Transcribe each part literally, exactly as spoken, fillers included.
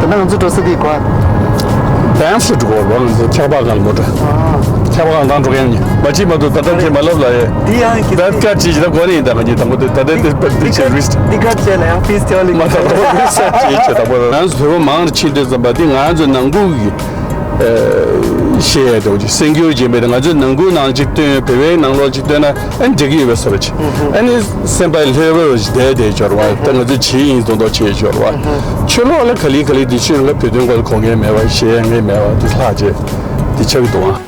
ད་ང་ཚོ་འགྲོ་ས་དེ་གོ། ཌན་སི་ལ་འགྲོ་གོ་རོ། ང་ཚོ་ཁྱད་པར་གང་ལ་མོ་ཏྲ། ཨ། ཁྱད་པར་གང་གང་འགྲོ་མཁན་ནི་མ་ཅི་མ་གཏོགས་ད་ལྟ་ཁྱེད་མ་ལབ་ལ་ཡེ། དེ་ཡང་གི་ད་ཀ་ཅི་ཞིག་ད་གོ་ནི་ཡིན། ད་ང་ཅི་དང་པོ་དེ་ད་ལྟ་དེ་དེ་ཅི་རིས་ཏི་ཀ་ཅེ་ལ་ཡང་ཕིས་ཏེ་ལི་མ་ད་པོ་རིས་ཏི་ཅེ་ཅེ་ད་པོ་ང་ཚོ་བོད་པ་མང་རུ་ཕྱིན་དུས་ཙམ་པ་དེ་ང་ཚོ་ནང་ཁུལ་གི་ཤེས་ཡ་དེ་འོ་ཅི་སེམས་ཁུར་བྱེད་མེད་དེ་ང་ཚོ་ནང་ཁུལ་ནང་ཅིག་སྟོན་བོད་པའི་ནང་ལོགས་ཅིག་སྟོན་ན། ཨ་ནི་འགྲིག་གི་ཡོད་པའི་བཟོ་འདྲ་ཅིག་ཨ་ནི་སེམས་པ་ལྷོད་པོ་བསྡད་བསྡད་འབྱོར་བ། ད་ང་ཚོས་བྱེད་ཡིན་མདོག་མདོག་བྱེད་འབྱོར་བ། ཕྱི་ལོགས་ལ་ག་ལེ་ག་ལེ་དུས་ཚོད་ལ་བོད་དོན་སྐོར་གོ་མཁན་མེད་པ། བཤད་མཁན་མེད་པ་དེ་ལྷག་བྱས་དེ་ཆགས་ཀྱི་འདུག་ཨ།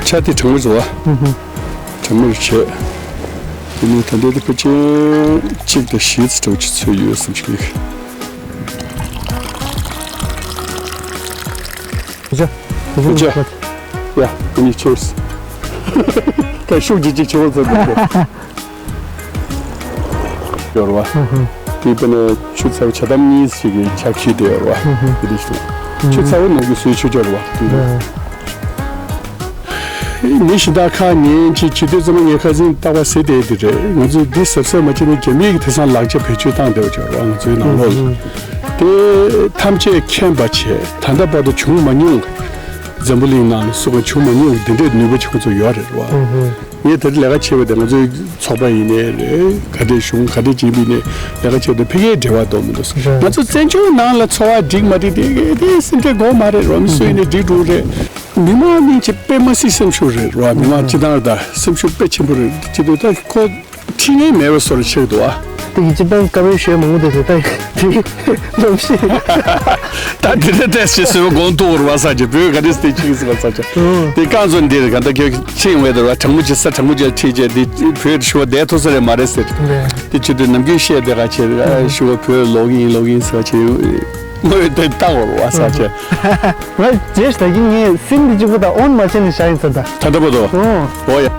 ཆ་དེ་གྲང་མོ་བཟོ་བ། གྲང་མོ་རེ་བྱས། དེ་ནས་ད་ལྟའི་དེ་ཕལ་ཆེར་གཅིག་དང་བཞི་ཙམ་འདྲ་བོ་ཅིག་ཚོད་ཡོད་བསམ་གྱི་འདུག་བཟོ་བྱ། བཟོ་བྱ། ཡ། དེ་ནས་cheers། ད་ཤུགས་ཀྱིས་གཅིག་ཆེ་བོ་བཟོ་དགོས། ཡོད་རེད་བ། དེ་དཔེར་ན་ཆུ་ཚ་བོ་ཇ་དམ་གཉིས་ཤིག་གི་ཆ་ཤས་དེ་ཡོད་རེད་བ། དེ་འདྲ་ཞིག་ཆུ་ཚ་བོ་ནང་གི་བཟོས་ཆུ་ཅོག་རེད་བ། དེ་འདྲ། མི་གཞན་དག་ཁ་ཉན་ཅིག་བྱེད་དུས་ཙམ་པ་ངས་ཁ་སང་རྟག་པར་ཟེར་བསྡད་དེ་རེད། ང་ཚོས་འདི་གཟབ་གཟབ་མ་བྱས་ན་རྒྱ་མིས་ཀྱི་དེང་སང་ལག་ཆ་བེད་སྤྱོད་བཏང་བསྡད་པ་ཅིག་ཡོད་རེད་བ། ང་ཚོའི་ནང་ལོགས་ལ། དེ་ཐམས་ཅད་མཁྱེན་པ་བྱས། ད་ལྟ་བར་དུ་བྱུང་མ་མྱོང་། འཛམ་བུ་གླིང་ནང་ལ་སུ་གང་བྱུང་མ་མྱོང་གི་འདི་འདྲའི་ནུས་པ་ཅིག་ཁོ་ཚོ་ཡོད་རེད་བ། ངས་ད་རེས་ལས་ཀ་བྱས་པ་དེ་ང་ཚོའི་ཚོགས་པ་ཡིན་ནའི་རེད། ག་འདྲའི་གཞུང་ག་འདྲའི་སྤྱི་པའི་ནས་ལས་ཀ་བྱས་པ་དེ་ཕ་གིའི་འབྲེལ་བ་འདུག་མི་འདུག་ང་ཚོ་བཙན་བྱོལ་ནང་ལ་འཚོ་བ་འགྲིག་མ་འགྲིག་དེ་དེ་སེམས་ཁྲལ་དགོས་མ་རེད་རོ། མི་སུ་ཡིན་ནའི་འགྲིག་འགྲོ་རེད། མི་མང་གཉིས་ཀྱི་དཔེ་མ་སྲིད་སེམས་ཤུགས་རེད་རོ། མི་མང་སྤྱི་བཏང་ད་སེམས་ཤུགས་དཔེ་ཆེན་པོ་རེད། ཅི་འདུག་ད་ཁོ་ཁྲིད་མཁན་མེད་པའི་བཟོ་འདྲ་ཆགས་འདུག་ཨ། དེ་གི་སྤྱིར་བཏང་བཀའ་མོལ་ཞུ་མང་པོ་འདུག་ཟེར། ད་དེ་གནམ་གཤིས། ད་དེ་འདྲ་ཏོག་ཙམ་བཟོས་པ་དགོངས་ཐུག་རུ་བ་ས་ཆ་བོད་ག་དེ་སྟེ་ཆིག་ཟེར་བ་ས་ཆ། དེ་རྐང་བཙོན་འདིར་ག་ད་ཁྱོད་ཁྲིད་ཡོང་བའི་དེར་བ་གྲང་མོ་ཅིག་ས་གྲང་མོ་ཅིག་ཁྲིད་བྱས་འདི་བོད་ཞུ་བ་བསྡད་ཐུབ་ས་རེད་མ་རེད་ཟེར། དེ་ཆེད་དུ་ནམ་རྒྱུན་བཤད་བསྡད་ག་བྱས་ཞུ་བ་བོད་ལོག་གིན་ལོག་གིན་ཟེར་བ་བྱས། དངོས་དེ་ལྟ་བར་བ་ས་ཆ། ང་རྗེས་ད་གིན་ངས་སིན་འདི་གཅིག་པུ་དང་ཨོན་མ་བྱས་ནས་བཞག་ཡིན་ས་ད། ད་ལྟ་བར་དུ། ཨོ། ཨོ་ཡ།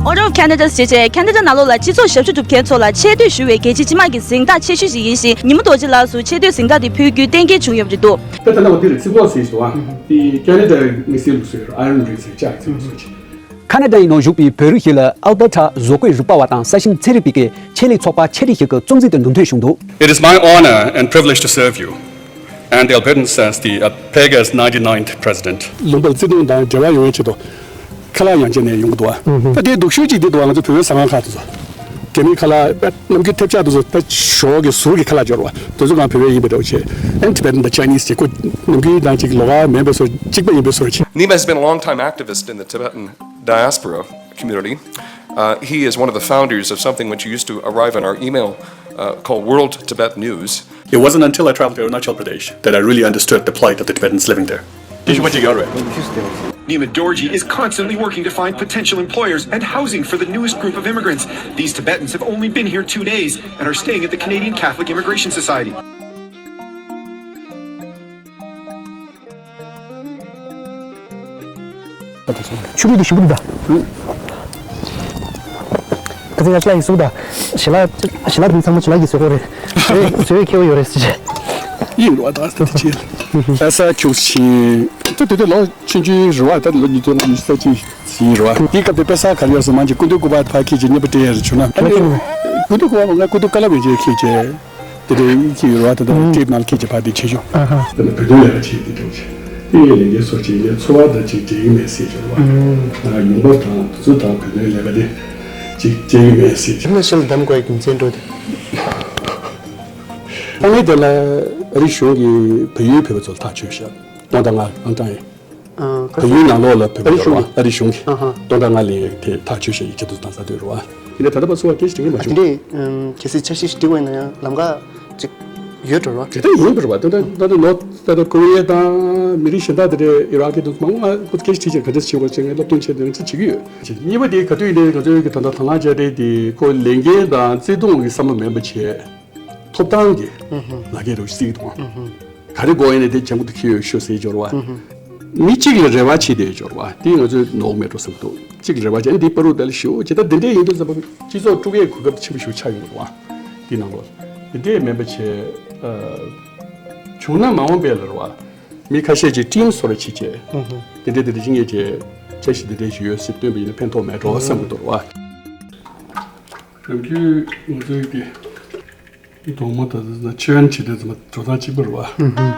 Order of Canada ཞེས་བྱས་ཁ་ན་ཌ་ནང་ལོགས་ལ་སྤྱི་ཚོགས་ཞབས་ཞུ་སྒྲུབ་མཁན་ཚོ་ལ་ཆེ་བསྟོད་ཞུ་བའི་རྒྱལ་སྤྱིའི་སྤྱི་དམངས་ཀྱི་གཟེངས་རྟགས་ཆེ་ཤོས་ཤིག་ཡིན་ཞིང་། ཉི་མ་རྡོ་རྗེ་ལགས་སུ་ཆེ་བསྟོད་གཟེངས་རྟགས་དེ་ཕུལ་རྒྱུའི་གཏན་འཁེལ་བྱུང་ཡོད་པ་རེད་འདུག་ད་ལྟ་ང་འདིར་རྩིས་འགོ་ཟིན་ཞུ་བ། དེ་ཁ་ན་ཌ་དམིགས་བསལ་ལུགས་སྲོལ་Iron Ring ཟེར་ལྕགས་ཀྱི་ཚེམ་བཟོ་བྱེད། ཁ་ན་ཌ་ཡི་ནང་བཞུགས་པའི་བོད་རིགས་ཤིག་ལ་ཨལ་བར་ཊ་བཟོ་བཀོད་རིག་པ་བ་དང་ས་ཞིང་ཚན་རིག་པའི་ཆེད་ལས་ཚོགས་པ་ཆེ་གྲས་ཤིག་གི་གཙོ་འཛིན་དུ་འདེམས་ཐོན་བྱུང་འདུག It is my honor and privilege to serve you and the Albertans as the Pega's ninety-ninth president. ལུང་པར་བརྩེ་དུང་དང་འབྲེལ་བ་ཡོང་བའི་ཆེད་དུ་ཁ་ལག་ཡང་བྱས་ནས་ཡོང་གི་འདུག་བ། ད་དེའི་སྡུག་ཤོས་གཅིག་འདི་འདུག་བ། ང་ཚོ་བོད་པའི་ཟ་ཁང་ཁག་དེ་ཚོ་རྒྱ་མིའི་ཁ་ལག་ནམ་རྒྱུན་ཐེབས་ཆག་དེ་ཚོ་ད་ཞོགས་ཀྱི་ཟུར་གྱི་ཁ་ལག་འབྱོར་བ་དེ་ཚོ་གང་བོད་པའི་ཡིན་པ་འདྲ་བོ་བྱས། ཨན་ཊི་བེ་ཊན་དང་ཅའི་ནིས་བྱས་ཁོ་ནམ་རྒྱུན་དང་ཅིག་ལོགས་ཀ་མེད་པའི་བཟོ་གཅིག་པ་ཡིན་པའི་བཟོ་འདྲ་བྱས། Nima has been a long time activist in the Tibetan diaspora community. Uh, he is one of the founders of something which used to arrive in our email uh, called World Tibet News. It wasn't until I traveled to Arunachal Pradesh that I really understood the plight of the Tibetans living there. Nima Dorji is constantly working to find potential employers and housing for the newest group of immigrants. These Tibetans have only been here two days and are staying at the Canadian Catholic Immigration Society. ཆུ་རུད་དེ་ཞིམ་པོ་འདུག་ད། ཁ་སང་ང་ཞལ་ལག་ཡིན་གསུངས་ད། ཞལ་ལག་ཞལ་ལག་དེ་ཚང་མ་ཞལ་ལག་གིས་བཟོས་ཀྱི་རེད། བཟོས་བཟོས་པའི་ཁྱད་པར་ཡོད་རེད་ཟེར་བྱས། ཡིན་རོགས་ད་ད་དེ་ཅི། ཨ་ས་ཁྱུག་ཆེན། ད་དེ་དུས་ལོ་ཆུང་ཆུང་རེད་བ། ད་ལོ་ཉིས་སྟོང་ཉི་ཤུ་རྩ་གཅིག་ཡིན་རེད་བ། དེའི་སྐབས་དེ་དཔེ་ས་ག་རེ་ཡོད་ཟེར་མང་ཆེ་སྐུ་མདུན་སྐུ་པར་ཕར་འཁྱེར་བྱས་བརྙན་པར་སྤྲད་ཡ་རེ་བྱུང་ན། སྐུ་མདུན་སྐུ་པར་ང་སྐུ་མདུན་བཀའ་སློབ་ཡོད་ཅེས་འཁྱེར་བྱས། དེ་འདྲའི་ཡིན་གྱི་ཡོད་རེད་བ། ད་ལྟ་ཊེབ་ནང་འཁྱེར་བྱས་ཕར་དེ་བྱེད་ཆོག་ཨ་ཧ། ད་ལྟ་བོད་དོན་ལས་ཀ་བྱེད་དེ་འདྲ་བྱས། དེ་ཡི་ལས་འགན་སོགས་ཀྱི་ལས་འཚོ་བ་དང་ཅིག་འབྲེལ་གྱི་མེད་ཟེར་གྱི་རེད་བ། ང་ཡོང་འབབ་དང་དུས་ཚོད་དང་བོད་དོན་ལས་ཀ་དེ་ཅིག་འབྲེལ་གྱི་མེད་ཟེར་གྱི། ང་ཞལ་འདམ་དགོས་རྒྱུ་མཚན་འགྲོ་དེ། ཨ་ནི་དེ་ལ་ཨ་རི་གཞུང་གིས་བལ་ཡུལ་བོད་པ་ཚོ་ལ་ཐག་གཅོད་བཞག་སྟོང་དང་ལྔ་ཨང་གྲངས་ཡིན། ཨ། བལ་ཡུལ་ནང་ལོགས་ལ་བོད་པ་ཨ་རི་གཞུང་གི་ཨ་རི་གཞུང་གིས་ཨ་ཧ། སྟོང་དང་ལྔ་ལེན་ཡག་དེ་ཐག་གཅོད་བྱས་ཡིན་ཆེད་དུ་དང་ས་དོད་རུ་བ། དེ་ནས་ད་ལྟ་བར་སོ་བ་སྐད་ཆ་དྲི་ངེས་མ་ཨ་དེ་བྱུང་། འདྲས་ཨམ་གལ་སྲིད་འཆར་གཞི་ཞིག་སྒྲིག་པ་ཡིན་ན་ཡང་ལམ་ཁ་ཅིག་ཡོད་འགྲོ་རོགས། དེ་ལྟར་ཡིན་པར་བ་ད་ལྟ་ད་ལྟ་ནོར་ད་ལྟ་ཀོ་རི་ཡ་དང་མི་རིགས་གཞན་དག་དེ་འདྲས་ཨི་རག་གི་དུ་མང་མང་ཁོ་ཚོ་སྐད་ཆ་དྲིས་བྱས་ག་འདྲས་བྱེད་དགོས་ཅེས་ངས་སློབ་སྟོན་བྱས་ཏེ་ང་ཚོ་བྱེད་ཀྱི་ཡོད། གཉིས་པ་དེ་ག་དུས་ཡིན་ནའི་ང་ཚོའི་གི་ད་ལྟ་དང་བླངས་བྱས་ཏེ་དེ་ཁོ་ལས་འགན་དང་བརྩེ་དུང་གི་བསམ་བློ་མེད་པ་བྱས། ཐོབ་ཐང་གི་ལག་ཁྱེར་རུ་བརྩིས་འདུག་ཨ། ག་རེ་དགོས་ཡིན་ནའི་དེ་ཇང་གུ་དུ་ཁྱེར་ཡོད་ཤོད་ཟེར་འབྱོར་བ། མི་གཅིག་ལ་རེ་བ་བྱེད་དེ་འབྱོར་བ་དེ་ང་ཚོའི་ནོར་མེད་འགྲོ་བསམ་འདུག་གཅིག་ལ་རེ་བ་བྱས་ནས་འདི་བར་དུ་དེ་ལ་ཞུ་ཇི་ལྟར་འདི་འདྲའི་ཡིན་དུས་ཙམ་པ་སྤྱི་ཚོགས་དཀྲུག་ཡས་གོ་སྐབས་ཆེན་པོ་ཞིག་ཆགས་ཡོང་གི་འདུག་བ། དེའི་ནང་ལོགས་འདི་འདྲའི་མིན་པ་བྱས། ཨ། བྱུང་ན་མ་འོངས་པའི་ལ་རེ་བ། མི་ཁ་ཤས་ཀྱིས་ཊིམ་བཟོ་འདྲ་བྱེད་བྱས། ཧུམ་ཧུམ། དེ་འདྲའི་དེ་འདྲའི་ཅིག་ངས་ཀྱི་བྱ་ཞིག་དེ་འདྲའི་ཞིག་ཡོད་ཟེར་སྟོན་པ་ཡིན་ན་ཕན་ཐོགས་མེད་འགྲོ་བསམ་གྱི་འདུག་བ། ནམ་རྒྱུན་ང་ཚོའི་གི་གདོང་མོ་དང་ཆེན་བྱེད་དུས་ཙམ་པ་འགྲོ་སྟངས་གཅིག་པ་རེད་བ། ཧུམ་ཧུམ།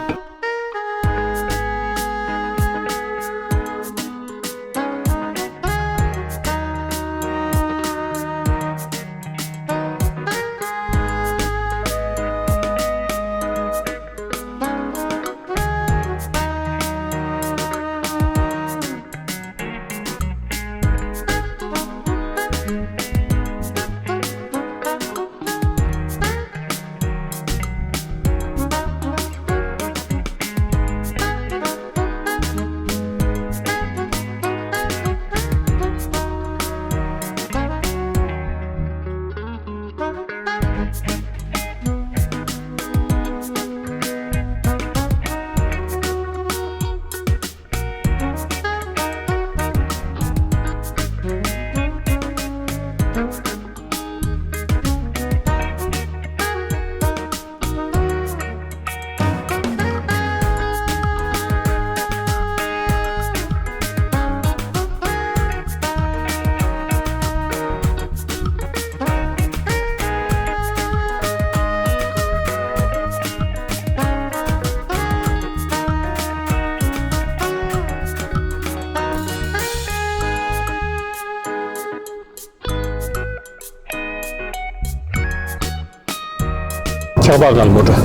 ཆག་པ་གང་མོ་ཏྲ། ཨ།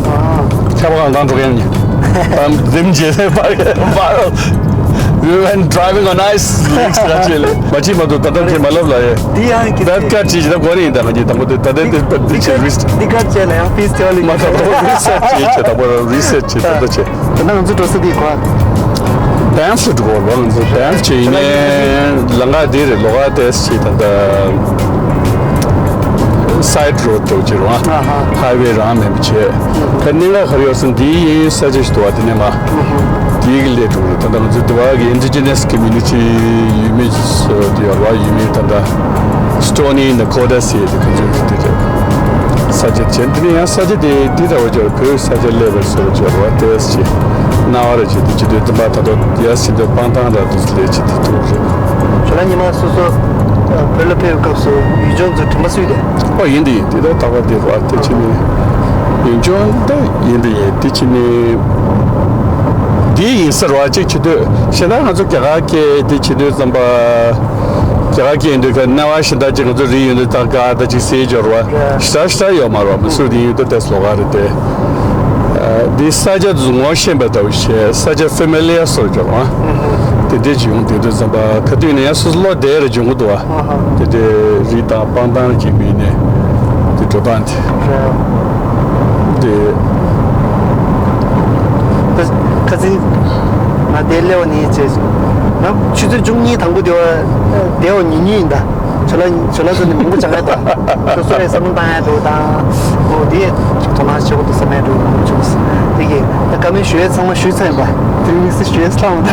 ཆག་པ་གང་གང་འགྲོ་མཁན་ནི། ཨམ་འཛེམ་བྱེད་པ་པར། We went driving on ice. ལེགས་ས་ཆེ་ལེ། མ་ཅི་མ་དུ་ད་ལྟ་ཅི་མ་ལབ་ལ་ཡེ། འདི་ཡང་གི་ད་ཀ་ཅི་ཅི་ད་གོ་རིང་ད་ང་ཅི་དང་པོ་དེ་ད་ལྟ་དེ་དེ་ཅི་རིས། འདི་ཀ་ཅི་ལ་ཡང་ཕིས་ཏེ་ལི། མ་ད་ད་རིས་སེར་ཆི་ཅི་ད་པོ་རིས་སེར་ཆི་ད་ད་ཅི། ད་ང་ཚོ་འགྲོ་ས་དེ་གོ། ཌན་སི་ལ་འགྲོ་གོ་ང་ཚོ་ཌན་སི་བྱེད་ཡིན་ནའི་ལམ་ཁ་དེ་རེད། ལོགས་ཀ་ཏེས་བྱེད་ད་ད་སའི་ཌི་རོ་ཌི་འགྲོ་ཅི་རུང་ཧའི་ཝེ་རང་མེད་པ་བྱེད། ད་གནད་འགག་ག་རེ་ཡོད་སོང་འདི་ཡིན་ས་ཆ་ཞིག་འདུག་བ། དེ་ནས་མ་དེའི་གི་ལས་འགྲོ་རེད། ད་ད་ང་ཚོ་དེ་བ་གི་ཨིན་ཌི་ཇི་ནས་ཀོ་མིའུ་ནི་ཊི་ཡུལ་མི་ཚོ་དེ་ཡོད་རེད་བ། ཡུལ་མི་ད་ད་སི་ཊོ་ནི་ནི་ཀོ་ཌ་སི་དེ་ཁོ་ཚོའི་གི་དེ་རེད། ས་ཆ་བྱེད་དེ་ནས་ཡང་ས་ཆ་དེ་དེ་འདྲ་བ་ཅོར་བོད་ས་ཆ་ཀླད་པར་སོར་ཅོར་བ་ཏེས་ཅི་སྣང་བ་ར་ཅི་དེ་ཅི་དེ་དུ་མ་ད་དོ་ཡ་སི་དོ་སྤང་ཐང་ར་དུ་ལས་ཅི་དེ་ཐུག་རེད། ཁྱོད་རང་ཉི་མ་སོ་སོ་བོད་ལ་ཕེབས་སྐབས་སུ་ཡུལ་ལྗོངས་ཚོ་དྲི་མ་སུས་དེ། ཨོ་ཡིན་དེ་ཡིན་དེ་ད་ད་བ་དེ་ར་དེ་ཅི་ནི་ཡུལ་ལྗོངས་ད་ཡིན་དེ་ཡིན་དེ་ཅི་ནི་དེ་ཡིན་ས་ར་ཅིག་ཅི་དུ་ཤེས་ན་ང་ཚོ་རྒྱ་གར་སྐད་དེ་ཅི་དུ་ཙམ་པ། རྒྱ་གར་སྐད་ཡིན་དུས་ཁ་སྣང་བ་ཞིག་ད་ཅིག་ང་ཚོ་རིགས་ཡོད་དུས་ད་ག་ད་ཅིག་ཟེར་འབྱོར་བ་ཞེ་དྲག་ཞེ་དྲག་ཡོད་མ་རེད་བ། མི་སུ་དེ་ཡིན་དུས་ཏེས་ལོགས་ཀ་རེད་དེ། འདི་ས་ཆ་དུ་ངོ་ཤེས་པ་ལྟ་བུ་ཞེས་ས་ཆ་ཕེ་མི་ལི་ཡར་སོར་འབྱོར་བ་དེ་འདྲས་ཅིག་ཡོང་དེ་དུས་ཙམ་པ་ཁ་ཐུག་ནས་ཡང་སོ་སོ་བློ་བདེ་རུ་འབྱུང་གི་འདུག་བ། དེ་འདྲས་རི་དང་སྤང་ཐང་གི་མི་ནས་དེ་འགྲོ་སྟངས་དེ་དེ། ཁ་སང་ང་དེ་སླེབས་པ་ནས་བྱས་ང་ཆུ་ཚོད་བཅུ་གཉིས་དང་པོ་དེ་བ་དེ་བ་ཉིན་གཉིས་ཡིན་ད། ཇོ་ལ་ཇོ་ལ་ཚོ་ནི་མང་པོ་སྦྱང་ཡ་ད། སོ་སོ་རེ་བསམ་བློ་བཏང་ཡ་འདུག་དང་། ཨོ་དེ་དོ་སྣང་བྱེད་དགོས་འདུག་བསམ་ཡ་འདུག་བྱུང་སོང་། དེ་གི་ད་བཀའ་མོལ་ཞུ་ཡ་ཚང་མ་ཞུས་ཚར་ཡིན་པ། དེ་མི་སྲིད་ཞུ་ཡ་སླ་བ་ད།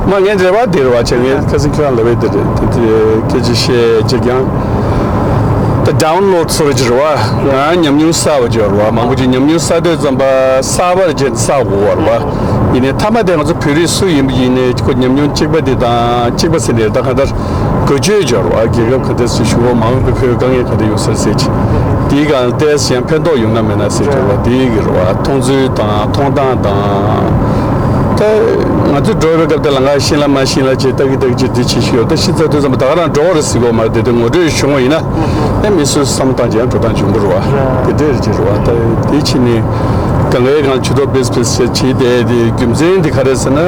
མ་ངས་རེ་བ་དེ་རེ་བ་བྱས་ངས་ཁ་སང་ཁྱོད་རང་ལབ་པའི་དེ་རེད་དེ་དེ་སྐད་ཆ་བཤད་ཅིག་ཀྱང་། ད་ཌའུན་ལོཌ་ཚོར་གྱི་རེད་བ། ང་ཉམས་མྱོང་གསར་བ་ཅིག་ཡོད་རེད་བ། མང་པོ་ཅིག་ཉམས་མྱོང་གསར་དུས་ཙམ་པ་གསར་པར་བྱས་ནས་གསར་དགོས་པ་རེད་བ། ཡིན་ནའི་མཐའ་མ་དེ་ང་ཚོ་བོད་རིགས་སུ་ཡིན་པ་ཡིན་ནའི་ཁོ་ཉམས་མྱོང་གཅིག་པ་དེ་དང་གཅིག་པ་ཟེར་ནས་ད་གང་ལྟར་བཀོལ་སྤྱོད་སྦྱོར་བ་རྒྱལ་ཁབ་ག་འདྲ་ཞིག་ཞུ་བ་མང་པོས་ཁོའི་དཀའ་ངལ་ག་འདྲ་ཡོད་ས་ཟེར་གྱི། དེའི་སྒང་ལ་ཏོག་ཙམ་ཡང་ཕན་ཐོགས་ཡོང་ན་མེད་ན་ཟེར་སྦྱོར་བ་དེའི་གི་རེད་བ། མཐོང་ཚུལ་དང་མཐོང་སྟངས་དང་། ད་ང་ཚོ་འགྲོ་བའི་སྐབས་དེ་ལ་ང་ཤེས་ལ་མ་ཤེས་ལ་བྱེད་ལྟ་གི་ལྟ་གི་བྱེད་དེ་བྱེད་ཤི་ཡོད་ད་ཤི་ཚ་དུས་ཙམ་པ་ད་ག་རང་འགྲོ་བ་རེད་ཟེར་གོ་མ་རེད་དེ་དེ་ངོ་སྤྲོད་ཞུ་བ་ཡིན་ན། ཨེ་མི་སུ་བསམ་བཏང་ཅིག་ཡང་འགྲོ་སྟངས་འབྱུང་གི་རེད་བ། དེ་འདྲས་རེད་ཅིག་རེད་བ། ད་དེ་ཕྱིན་ནས་གང་གའི་གང་ཆུ་ཐོག་བེས་བེས་བྱས་བྱས་ཏེ་དེ་རྒྱུ་མཚན་དེ་ག་རེ་ཟེར་ན་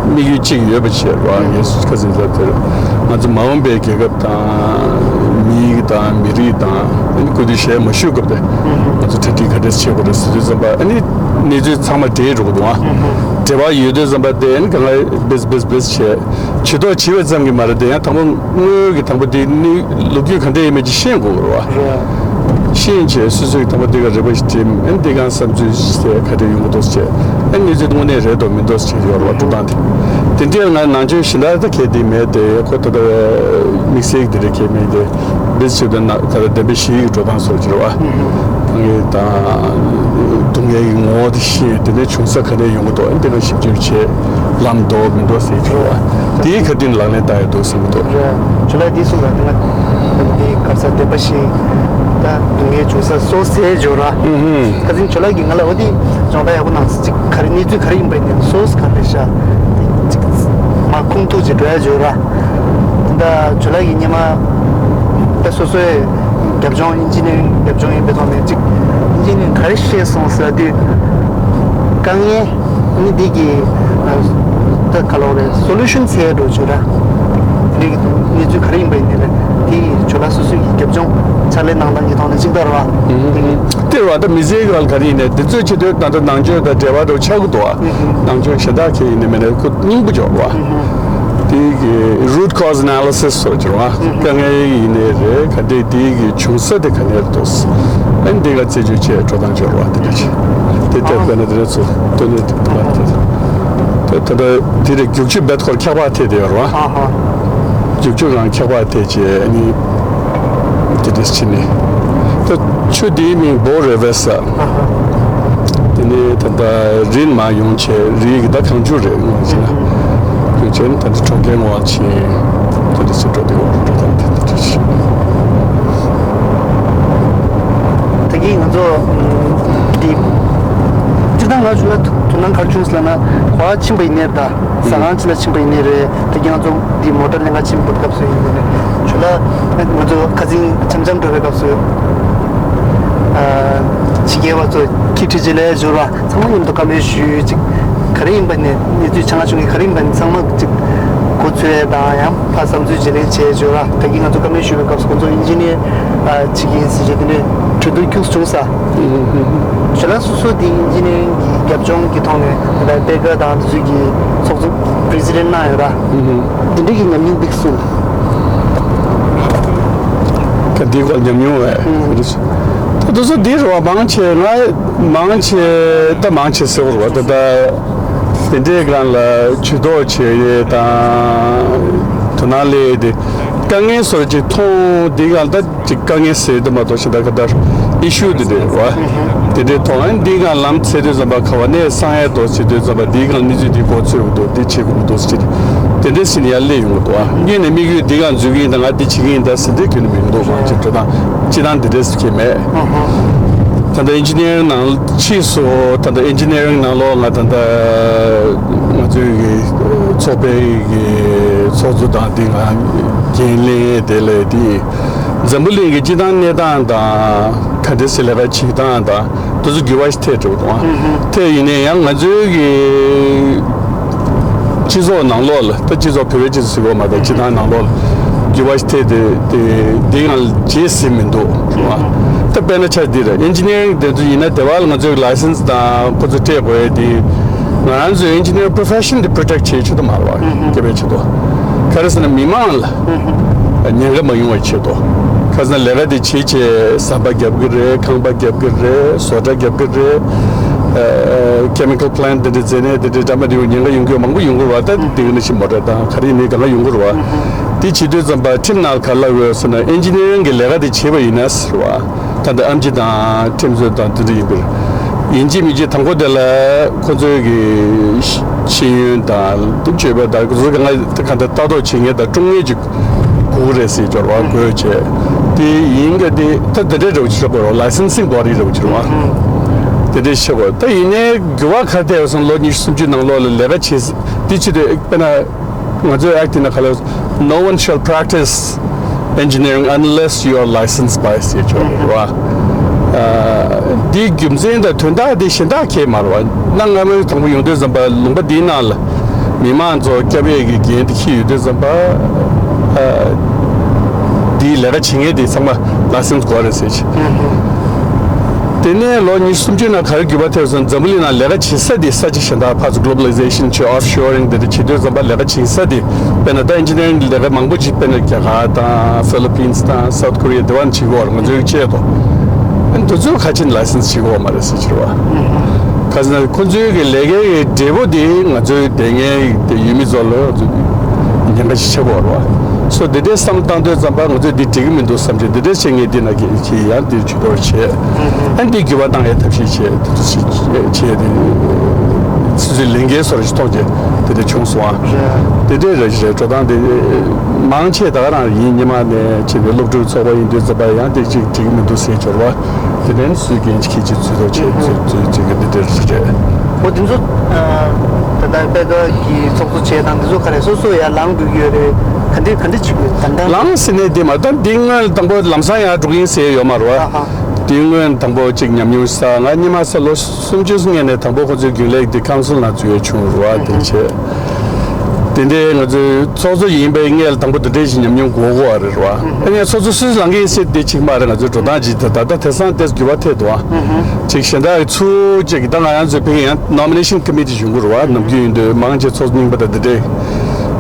དམིགས་ཡུལ་གཅིག་ཡོད་པ་བྱས་རེད་བ། ངས་ཁ་སང་ལབ་དེར་ང་ཚོ་མ་འོངས་པའི་རྒྱལ་ཁབ་དང་མི་རིགས་དང་མི་རིགས་དང་ཨ་ནི་སྐུ་དུས་གཞས་མ་ཞུ་སྐབས་དེ་ང་ཚོ་གྲ་སྒྲིག་ག་འདྲས་བྱེད་དགོས་རེད་ཟེར་དུས་ཙམ་པ་ཨ་ནི་གནས་ཚུལ་ཚང་མ་འདྲེས་འགྲོ་གི་འདུག་ཨ། འབྲེལ་བ་ཡོད་དུས་ཙམ་པ་དེ་ཨ་ནི་གང་ག་བེས་བེས་བེས་བྱས། ཇུས་གཏོགས་བྱས་པ་ཙམ་གྱིས་མ་རེད་དེ་ཡང་དང་པོ་དངོས་ཡོད་ཀྱི་དང་པོ་དེ་ནི་ལོ་རྒྱུས་ག་འདྲ་ཡིན་མིན་ཅིག་ཤེས་དགོས་རེད་བ། རེད། ཤེས་བྱས་སོ་སོས་ཀྱི་དང་པོ་དེ་ག་རེ་བ་ཞིག་བྲིས་ཨ་ནི་དེ་གང་བསམ་ཚུལ་ཞིག་ག་འདྲ་ཡོང་གི་འདུག་ཟེར་ཨ་ནི་གནས་ཚུལ་དངོས་གནས་རེད་འདུག་མི་འདུག་ཟེར་ཡོད་རེད་བ། འགྲོ་སྟངས་དེ་ དེ་འདྲའི་ང་ནང་ཆོས་གཞན་དག་ད་གལ་ཏེ་མེད་དེ་ཁོ་ད་ལྟ་དམིགས་བསལ་གྱི་དེ་འདྲ་གལ་མེད་དེ་འདི་ཚོ་ད་ན་ད་ལྟ་བདེན་པ་བཞི་ཡི་འགྲོ་སྟངས་སོགས་ཀྱི་རེད་བ། ཨང་ཡེ་དང་སྡུག་བསྔལ་གྱི་ངོ་བོ་དེ་ཤེས། དེ་ནས་བྱུང་ས་ག་ནས་ཡོང་གི་འདུག་འདི་ལ་ཞིབ་འཇུག་བྱེད། ལམ་འགྲོ་མི་འགྲོ་ཟེར་གྱི་རེད་བ། དེའི་ཁ་ཏིན་ལག་ལེན་བསྟར་ཡ་འདུག་བསམ་གྱི་འདུག་རེད། ཇོ་ལགས་འདི་གསུངས་པ་དེ་ན་འདི་ག་ས་བདེན་པ་བཞི་ད་སྡུག་བསྔལ་བྱུང་ས་སོ་སོའི་ཇོ་ར། ཁ་ཏིན་ཇོ་ལགས་ཀྱིས་ང་ལ་འོ་དེ་སྦྱོང་བརྡར་ཡག་པོ་གནང་སོང་། ག་རེ་གནས་ཚུལ་ག་རེ་ཡིན་པ་ཡིན་ནའི་སོ་སོ་ག་རེ་ཤ་ཅིག་མ་ཁུངས་ཐུག་ཅིག་འགྲོ་ཡ་ཇོ་ར། ད་ཇོ་ལགས་ཀྱིས་སྔོན་མ་ད་སོ་སོའི་རྒྱབ་ལྗོངས་ཨིན་ཇི་ནི་རིང་རྒྱབ་ལྗོངས་ཡིན་པའི་ཐོག་ནས་ཅིག་ཨིན་ཇི་ནི་རིང་ག་རེ་ཤེས་སོང་ཟེར་དུས་དཀའ་ངལ་ནི་འདི་གི་ད་ག་ལོག་རེད་སོ་ལུ་ཤན་ཟེར་འགྲོ་ཆོས་ར། འདི་གི་གནས་ཚུལ་ག་རེ་ཡིན་པ་ཡིན་ནའི་རེད་དེ་ཇོ་ལགས་སོ་སོའི་རྒྱབ་ལྗོངས་ཕྱག་ལས་གནང་སྟངས་ཀྱི་ཐོག་ནས་ཅིག་ལྟར་བ། དེ་རེད་བ། ད་མི་ཚེའི་སྐབས་ག་རེ་ཡིན་ནའི་དེ་ཚོའི་ཆེད་དུ་ད་ལྟ་ནང་ཆོས་དང་འབྲེལ་བ་འདྲ་བོ་ཆགས་ཀྱི་འདུག་བ། ནང་ཆོས་གཞན་དག་གི་ཡིན་ནའི་མིན་ནའི་ཁོ་སྙིང་པོ་འཇོག་བ། དེ་གི་root cause analysis སོགས་ཀྱི་རེད་བ། དཀའ་ངལ་ཡིན་ནའི་རེད་ག་འདྲས་དེ་གི་བྱུང་ས་དེ་ག་ནས་རེད་འདུག་ཨ་ནི་དེ་ག་རྩད་གཅོད་བྱས་འགྲོ་སྟངས་འཇོག་བ་དེ་འདྲ་ཆེ། དེ་ལྟར་དཔེར་ན་དེ་འདྲ་ཚོ་སྟོན་ནས་དེ་ད་ལྟ་དེ་རེད། རྒྱུག་ཆུ་རྦད་ཁོར་འཁྱག་པ་ཐེབས་དེ་ཡོད་རེད་བ། རྒྱུག་ཆུ་རང་འཁྱག་པ་ཐེབས་བྱས་ཨ་ནི། དེ་འདྲས་ཕྱིན་ནས། ད་ཆུ་དེའི་མིང་བོ་རེ་བེ་ས། དེ་ནས་ད་ལྟ་རིན་མ་ཡོང་བྱས་རིའི་གི་ད་གངས་ཆུ་རེད་ངོ་ཟེར་ན། ཡོང་བྱས་ནས་ད་ལྟ་གྲོང་ཁྱེར་ངོ་ཕྱིན། དེ་འདྲས་ཕྱིན་འགྲོ་དེ་འོག་འགྲོ་སྟངས་དེ་འདྲ་ཕྱིན། ད་གིན་ང་ཚོ་འདི་སྤྱིར་བཏང་ང་ཚོ་ལ་དོ་སྣང་ག་རེ་བྱུང་ཟེར་ལབ་ན་གོ་བ་ཕྱིན་པ་ཡིན་ནའི་ད་ཟ་ཁང་ཕྱི་ལ་ཕྱིན་པ་ཡིན་ནའི་རེད། ད་གིན་ང་ཚོ་འདི་མོ་ཊ་ལེན་ག་ཕྱིན་པའི་སྐབས་སུ་ཡིན་ནའི་རེད། ཞོར་ལ་ང་ཚོ་ཁ་སང་འཆམ་འཆམ་འགྲོ་བའི་སྐབས་སུ་ཕྱི་རྒྱལ་བ་ཚོ་ཁྱི་ཁྲི་ཅི་ལས་འབྱོར་བ་ཚང་མ་མཉམ་དུ་བཀའ་མོལ་ཞུས་ཅིག་ག་རེ་ཡིན་པ་ནས་གནས་ཚུལ་ཆ་ང་བྱུང་གི་ག་རེ་ཡིན་པ་ནས་ཚང་མ་ཅིག་གོ་ཚོད་དང་ཡང་ཕར་བསམ་ཚུལ་བརྗེ་ལེན་བྱས་འབྱོར་བ་ད་གིན་ང་ཚོ་བཀའ་མོལ་ཞུས་པའི་སྐབས་སུ་ཁོང་ཚོ་ཨིན་ཇི་ནི་ཡར་བྱེད་ཀྱི་ཡིན་ཟེར་བྱས་དེ་ནས་གྲོས་བསྡུར་ཁྱུག་བྱུང་ས། ཞོར་ལ་སོ་སོ་དེ་ཨིན་ཇི་ནི་ཡིང་གི་རྒྱབ་ལྗོངས་ཀྱི་ཐོག་ནས་ད་ལྟ་པེ་ཀར་དང་དེ་ཚོའི་གི་ཚོགས་གཙོ་པི་རེ་སི་ཌེན་ཊི་གནང་ཡོད་ར། དེ་འདྲའི་གི་ཉམས་མྱོང་འདུག་གསུངས། ག་འདི་སྐོར་ཉམས་མྱོང་བས། ད་དེ་ཚོ་འདི་རུ་བ་མང་ཆེ་ང་མང་ཆེ་ད་མང་ཆེ་ཟེར་བ་རུ་བ་ད་ད་དེ་འདྲའི་སྒང་ལ་ཇུས་གཏོགས་བྱེད་ཡས་དང་དོ་སྣང་སླེབས་ཡས་དེ་དཀའ་ངལ་སོགས་ཅིག་མཐོང་འདི་སྒང་ད། ཅིག་དཀའ་ངལ་ཟེར་དུ་མ་གཏོགས་ཤིག་ད་ག་ལྟར་ཨི་ཤུ་དེ་འདྲ་རེད་བ། དེ་འདྲའི་ཐོག་ཨ་ནི་འདིའི་སྒང་ལམ་འཚོལ་དུས་ཙམ་པ་ག་བ་ནས་སང་ཡས་འདུག་བྱེད་དུས་ཙམ་པ་འདིའི་སྒང་གནས་ཚུལ་འདི་གོ་ཚོད་འདུག་འདི་བྱེད་དགོས་འདུག་ཟེར་དེ་འདྲའི་ཟིན་ཡར་སླེབས་ཡོང་གི་འདུག་ཨ། སྔོན་ནས་དམིགས་ཡུལ་འདི་སྒང་འཛུལ་གྱི་ཡིན་ད་ང་འདི་བྱེད་ཀྱི་ཡིན་ད་ཟེར་འདི་ཁྱོན་ནས་མི་འདུག་མང་ཆེ་འགྲོ་སྟངས་སྤྱི་བཏང་འདི་འདྲས་ཟེར་གྱི་མེད། ད་ལྟ་ཨིན་ཇི་ནི་ཡར་ནང་ཕྱིས་སུ་ད་ལྟ་ཨིན་ཇི་ནི་ཡར་ནང་ལོགས་ང་ད་ལྟ་ང་ཚོའི་གི་ཚོགས་པའི་གི་ཚོགས་གཙོ་དང་འདི་ང་འགན་ལེན་དེ་ལས་འདི། འཛམ་བུ་གླིང་གི་སྤྱི་བཏང་གནས་སྟངས་དང་ག་འདྲ་སེ་ལས་ཀ་བྱེད་སྟངས་དང་དེ་ཚོ་འགྱུར་བ་ཞིག་ཐེབས་འགྲོ་གི་འདུག་ཨ། ཐེབས་ཡིན་ནའི་ཡང་ང་ཚོའི་གི་སྤྱི་ཚོགས་ནང་ལོགས་ལ་ད་སྤྱི་ཚོགས་བོད་པའི་སྤྱི་ཚོགས་ཟེར་གོ་མ་གཏོགས་སྤྱི་བཏང་ནང་ལོགས་ལ་འགྱུར་བ་ཞིག་ཐེབས་ཏེ་དེ་འདི་ང་ལ་བརྗེད་སྲིད་མི་འདུག་རེད་བ། ད་དཔེར་ན་ཆ་འདི་རེད། ཨིན་ཇི་ནི་ཡར་རིང་དེ་ཚོ་ཡིན་ན་དེ་བ་ལ་ང་ཚོའི་ལའི་སེན་སི་དང་ཁོ་ཚོ་སྤྲད་དགོས་ཡས་དེ་ང་རང་ཚོའི་ཨིན་ཇི་ནི་ཡར་པྲོ་ཕེ་ཤན་དེ་པྲོ་ཊེག་བྱེད་ཆེད་དུ་མ་རེད་བ། སྐྱེ་བའི་ཆེད་དུ་ག་རེ་ཟེར་ན་མི་མང་ལ། ཉེན་ཁ་མ་ཡོང་བའི་ཆེད་དུ། ཁ་སང་ལས་ཀ་དེ་བྱེད་བྱས་ཟམ་པ་རྒྱབ་ཀྱི་རེད། ཁང་པ་རྒྱབ་ཀྱི་རེད། བཟོ་གྲྭ་རྒྱབ་ཀྱི་རེད། ཨ་chemical plant དེ་འདྲ་མཛད་ནས་དེ་འདྲའི་འདྲ་མ་འདྲ་བའི་ཉེན་ཁ་ཡོང་གི་ཡོད་མང་པོ་ཡོང་གི་རེད་བ། ད་དེ་ག་ནང་བཞིན་མོ་ཊ་དང་ག་རེ་ཡིན་ནའི་གང་ག་ཡོང་གི་རེད་བ། དེ་བྱེད་དུས་ཙམ་པ་ཁྲིམས་ནང་ག་རེ་ལབ་ཡོད་ཟེར་ན་ཨིན་ཇི་ནི་ཡར་རིང་གི་ལས་ཀ་དེ་བྱས་པ་ཡིན་ན་ཟེར་བ། ད་ལྟ་ཨེམ་ཆི་དང་ཁྲིམས་རྩོད་དང་དེ་འདྲ་ཡིན་པར། ཡིན་གཅིག་མིན་གཅིག་དང་པོ་དེ་ལ་ཁོ་ཚོའི་གི་ཤེས་ཡོན་དང་དེ་སྤྱོད་པ་དང་ཁོ་ཚོ་གི་ང་ད་ག་འདྲ་ལྟ་རྟོག་བྱེད་མཁན་དང་ཀྲུང་ངེས་ཅིག་དགོས་རེད་ཟེར་འབྱོར་བ་དགོས་བྱས། དེ་ཡིན་ག་དེ་ད་དེ་འདྲའི་རེ་བ་ཅིག་རེད་པ་རོ། licensing body རེ་བ་ཅིག་རེད་པ། དེ་འདྲའི་བྱེད་དགོས། ད་ཡིན་ནའི་འགྱུར་བ་ག་རེ་ཐེབས་སོང་། ལོ་ཉི་ཤུ་སུམ་ཅུ་ནང་ལོགས་ལ་ལས་ཀ་བྱེད་དེ་ཕྱི་དེ་དཔེར་ན། ང་ཚོའི་ཨེཀ་ཊི་ནང་ག་ལ། No one shall practice engineering unless you are licensed by ཟེར་ཆོག་རེད་བ། ཨ། འདིའི་རྒྱུ་མཚན་དང་དོན་དག་འདི་གཞན་དག་གས་མ་རེད་བ། གནའ་སྔ་མོའི་དང་པོ་ཡོང་དུས་ཙམ་པ་ལུང་པ་འདིའི་ནང་ལ་མི་མང་ཚོ་སྐྱབས་ཡས་ཀྱི་འགན་དེ་འཁྱེར་ཡོད་དུས་ཙམ་པ། ཨ། འདིའི་ལས་ཀ་བྱེད་མཁན་དེ་ཚང་མ་ལའི་སེན་སི་དགོས་རེད་ཟེར་གྱི། དེ་ནས་ལོ་ཉི་ཤུ་སུམ་ཅུ་ནང་ག་རེ་འགྱུར་བ་ཐེབས་སོང་། འཛམ་བུ་གླིང་ནང་ལས་ཀ་བྱེད་ས་དེ་ས་ཆ་གཞན་དག་ཕར་ཚུར་གྷོ་ལི་ཛེ་ཤན་བྱས། ཨོཕ་ཤོ་རིང་དེ་འདྲ་བྱེད་དུས་ཙམ་པ་ལས་ཀ་བྱེད་ས་དེ་དཔེར་ན་ད་ཨིན་ཇི་ནི་ཡར་རིང་ལས་ཀ་མང་པོ་ཅིག་དཔེར་ན་རྒྱ་གར་དང་ཧྥི་ལི་པིན་སི་དང་སའུཐ་ཀོ་རི་ཡ་དེ་བ་ནས་བྱེད་ཀྱི་ཡོད་རེད། ང་ཚོའི་བྱས་ཏོ། ཨ་ནི་དེ་ཚོས་ཁ་ཆེ་ལའི་སེན་སི་བྱེད་ཀྱི་ཡོད་མ་རེད་ཟེར་གྱི་རེད་བ། ཁ་ ཁོ་ཚོའི་གི་ལས་ཀའི་གི་འབྲས་བུ་དེ་ང་ཚོའི་དེ་སྔའི་དེ་ཡུལ་མི་ཚོ་ལ་ང་ཚོས་ཉེན་ཁ་ཞིག་ཆེ་བ་རེད་བ། སོ་དེ་འདྲའི་བསམ་བློ་བཏང་དུས་ཙམ་པ་ང་ཚོས་འདི་འགྲིག་གི་མི་འདུག་བསམ་བྱས་འདི་འདྲའི་བྱས་ངས་འདི་ན་གི་ཅི་ཡང་འདི་ཇུས་གཏོགས་བྱས། ཨ་འདི་འགྱུར་བ་བཏང་ཡའི་ཐབས་ཤེས་བྱས་དེ་ཚོ་ཞིག་བྱས་དེ་སོ་སོའི་ལས་འགན་སོར་ཞིག་མཐོང་རྗེས་དེ་འདྲ་བྱུང་སོང་ཨ། དེ་འདྲའི་རེ་ཞིག་རེད། འགྲོ་སྟངས་དེ་མང་ཆེ་ད་ག་རང་ཡིན། ཉི་མ་ནས་བྱས་པའི་སློབ་ཕྲུག་ཚོགས་པ་ཡིན་དུས་ཙམ་པ་ཡང་དེ་ཅིག་འགྲིག་གི་མི་འདུག་ཟེར་འབྱོར་བ། དེ་ནས་སུས་འགན་ཅིག་ཁྱེད་ཀྱིས་ཚུད་དོ་བྱས་ཚུད་ཚུད་ཚུད་ཀྱི་འདི་འདྲ་རེད། འོ་དེ་ཚོ་ད་ལྟ་དཔལ་ཁ་གི་ཚོགས་གཙོ་བྱས་དང་དེ་ཚོ་ག་རེ་སོ་སོ་ཡར་ལངས་དགོས་ཀྱི་ཡོད་རེད། ག་འདྲ་ག་འདྲ་བྱེད་དགོས་ད་ལྟ། ལངས་ཟེར་ནས་དེ་མ་གཏོགས་འདི་སྔོན་དང་པོ་ལམ་སང་ཡར་འགྲོ་གི་ཡིན་ཟེར་ཡོད་མ་རེད་བ། དེ་སྔོན་དང་པོ་གཅིག་ཉམས་མྱོང་ས་ང་སྔོན་མ་ས་ལོ་སུམ་ཅུ་སྔོན་ནས་དང་པོ་ཁོ་ཚོའི་རྒྱུན་ལས་དེ་ཁང་སུལ་ནང་འཛུལ་ཡས་བྱུང་རེད་བ། དེ་བྱས། དེ་འདྲའི་ང་ཚོའི་ཚོགས་གཙོ་ཡིན་པའི་སྔོན་ལ་དང་པོ་དེ་འདྲའི་ཞིག་ཉམས་མྱོང་དགོས་དགོས་པ་རེད་བ། ཨ་ནི་ཚོགས་གཙོ་སུས་ལངས་ཀྱི་ཡིན་ཟེར་དེ་གཅིག་མ་རེད། ང་ཚོའི་འགྲོ་སྟངས་ཅིག་ད་ད་ལྟ་དེང་སང་ཏོག་ཙམ་འགྱུར་བ་ཐེབས་འདུག་ཨ། ཅིག་གཞན་དག་གི་ཚུར་ཅིག་གི་ད་ང་རང་ཚོའི་ཕ་གི་ཡང་Nomination Committee ཡོང་གི་རེད་བ། ནམ་རྒྱུན་ཡིན་དུས་མང་ཆེ་ཚོགས་གཙོ་རྙིང་པ་དང་དེ་འདྲའི།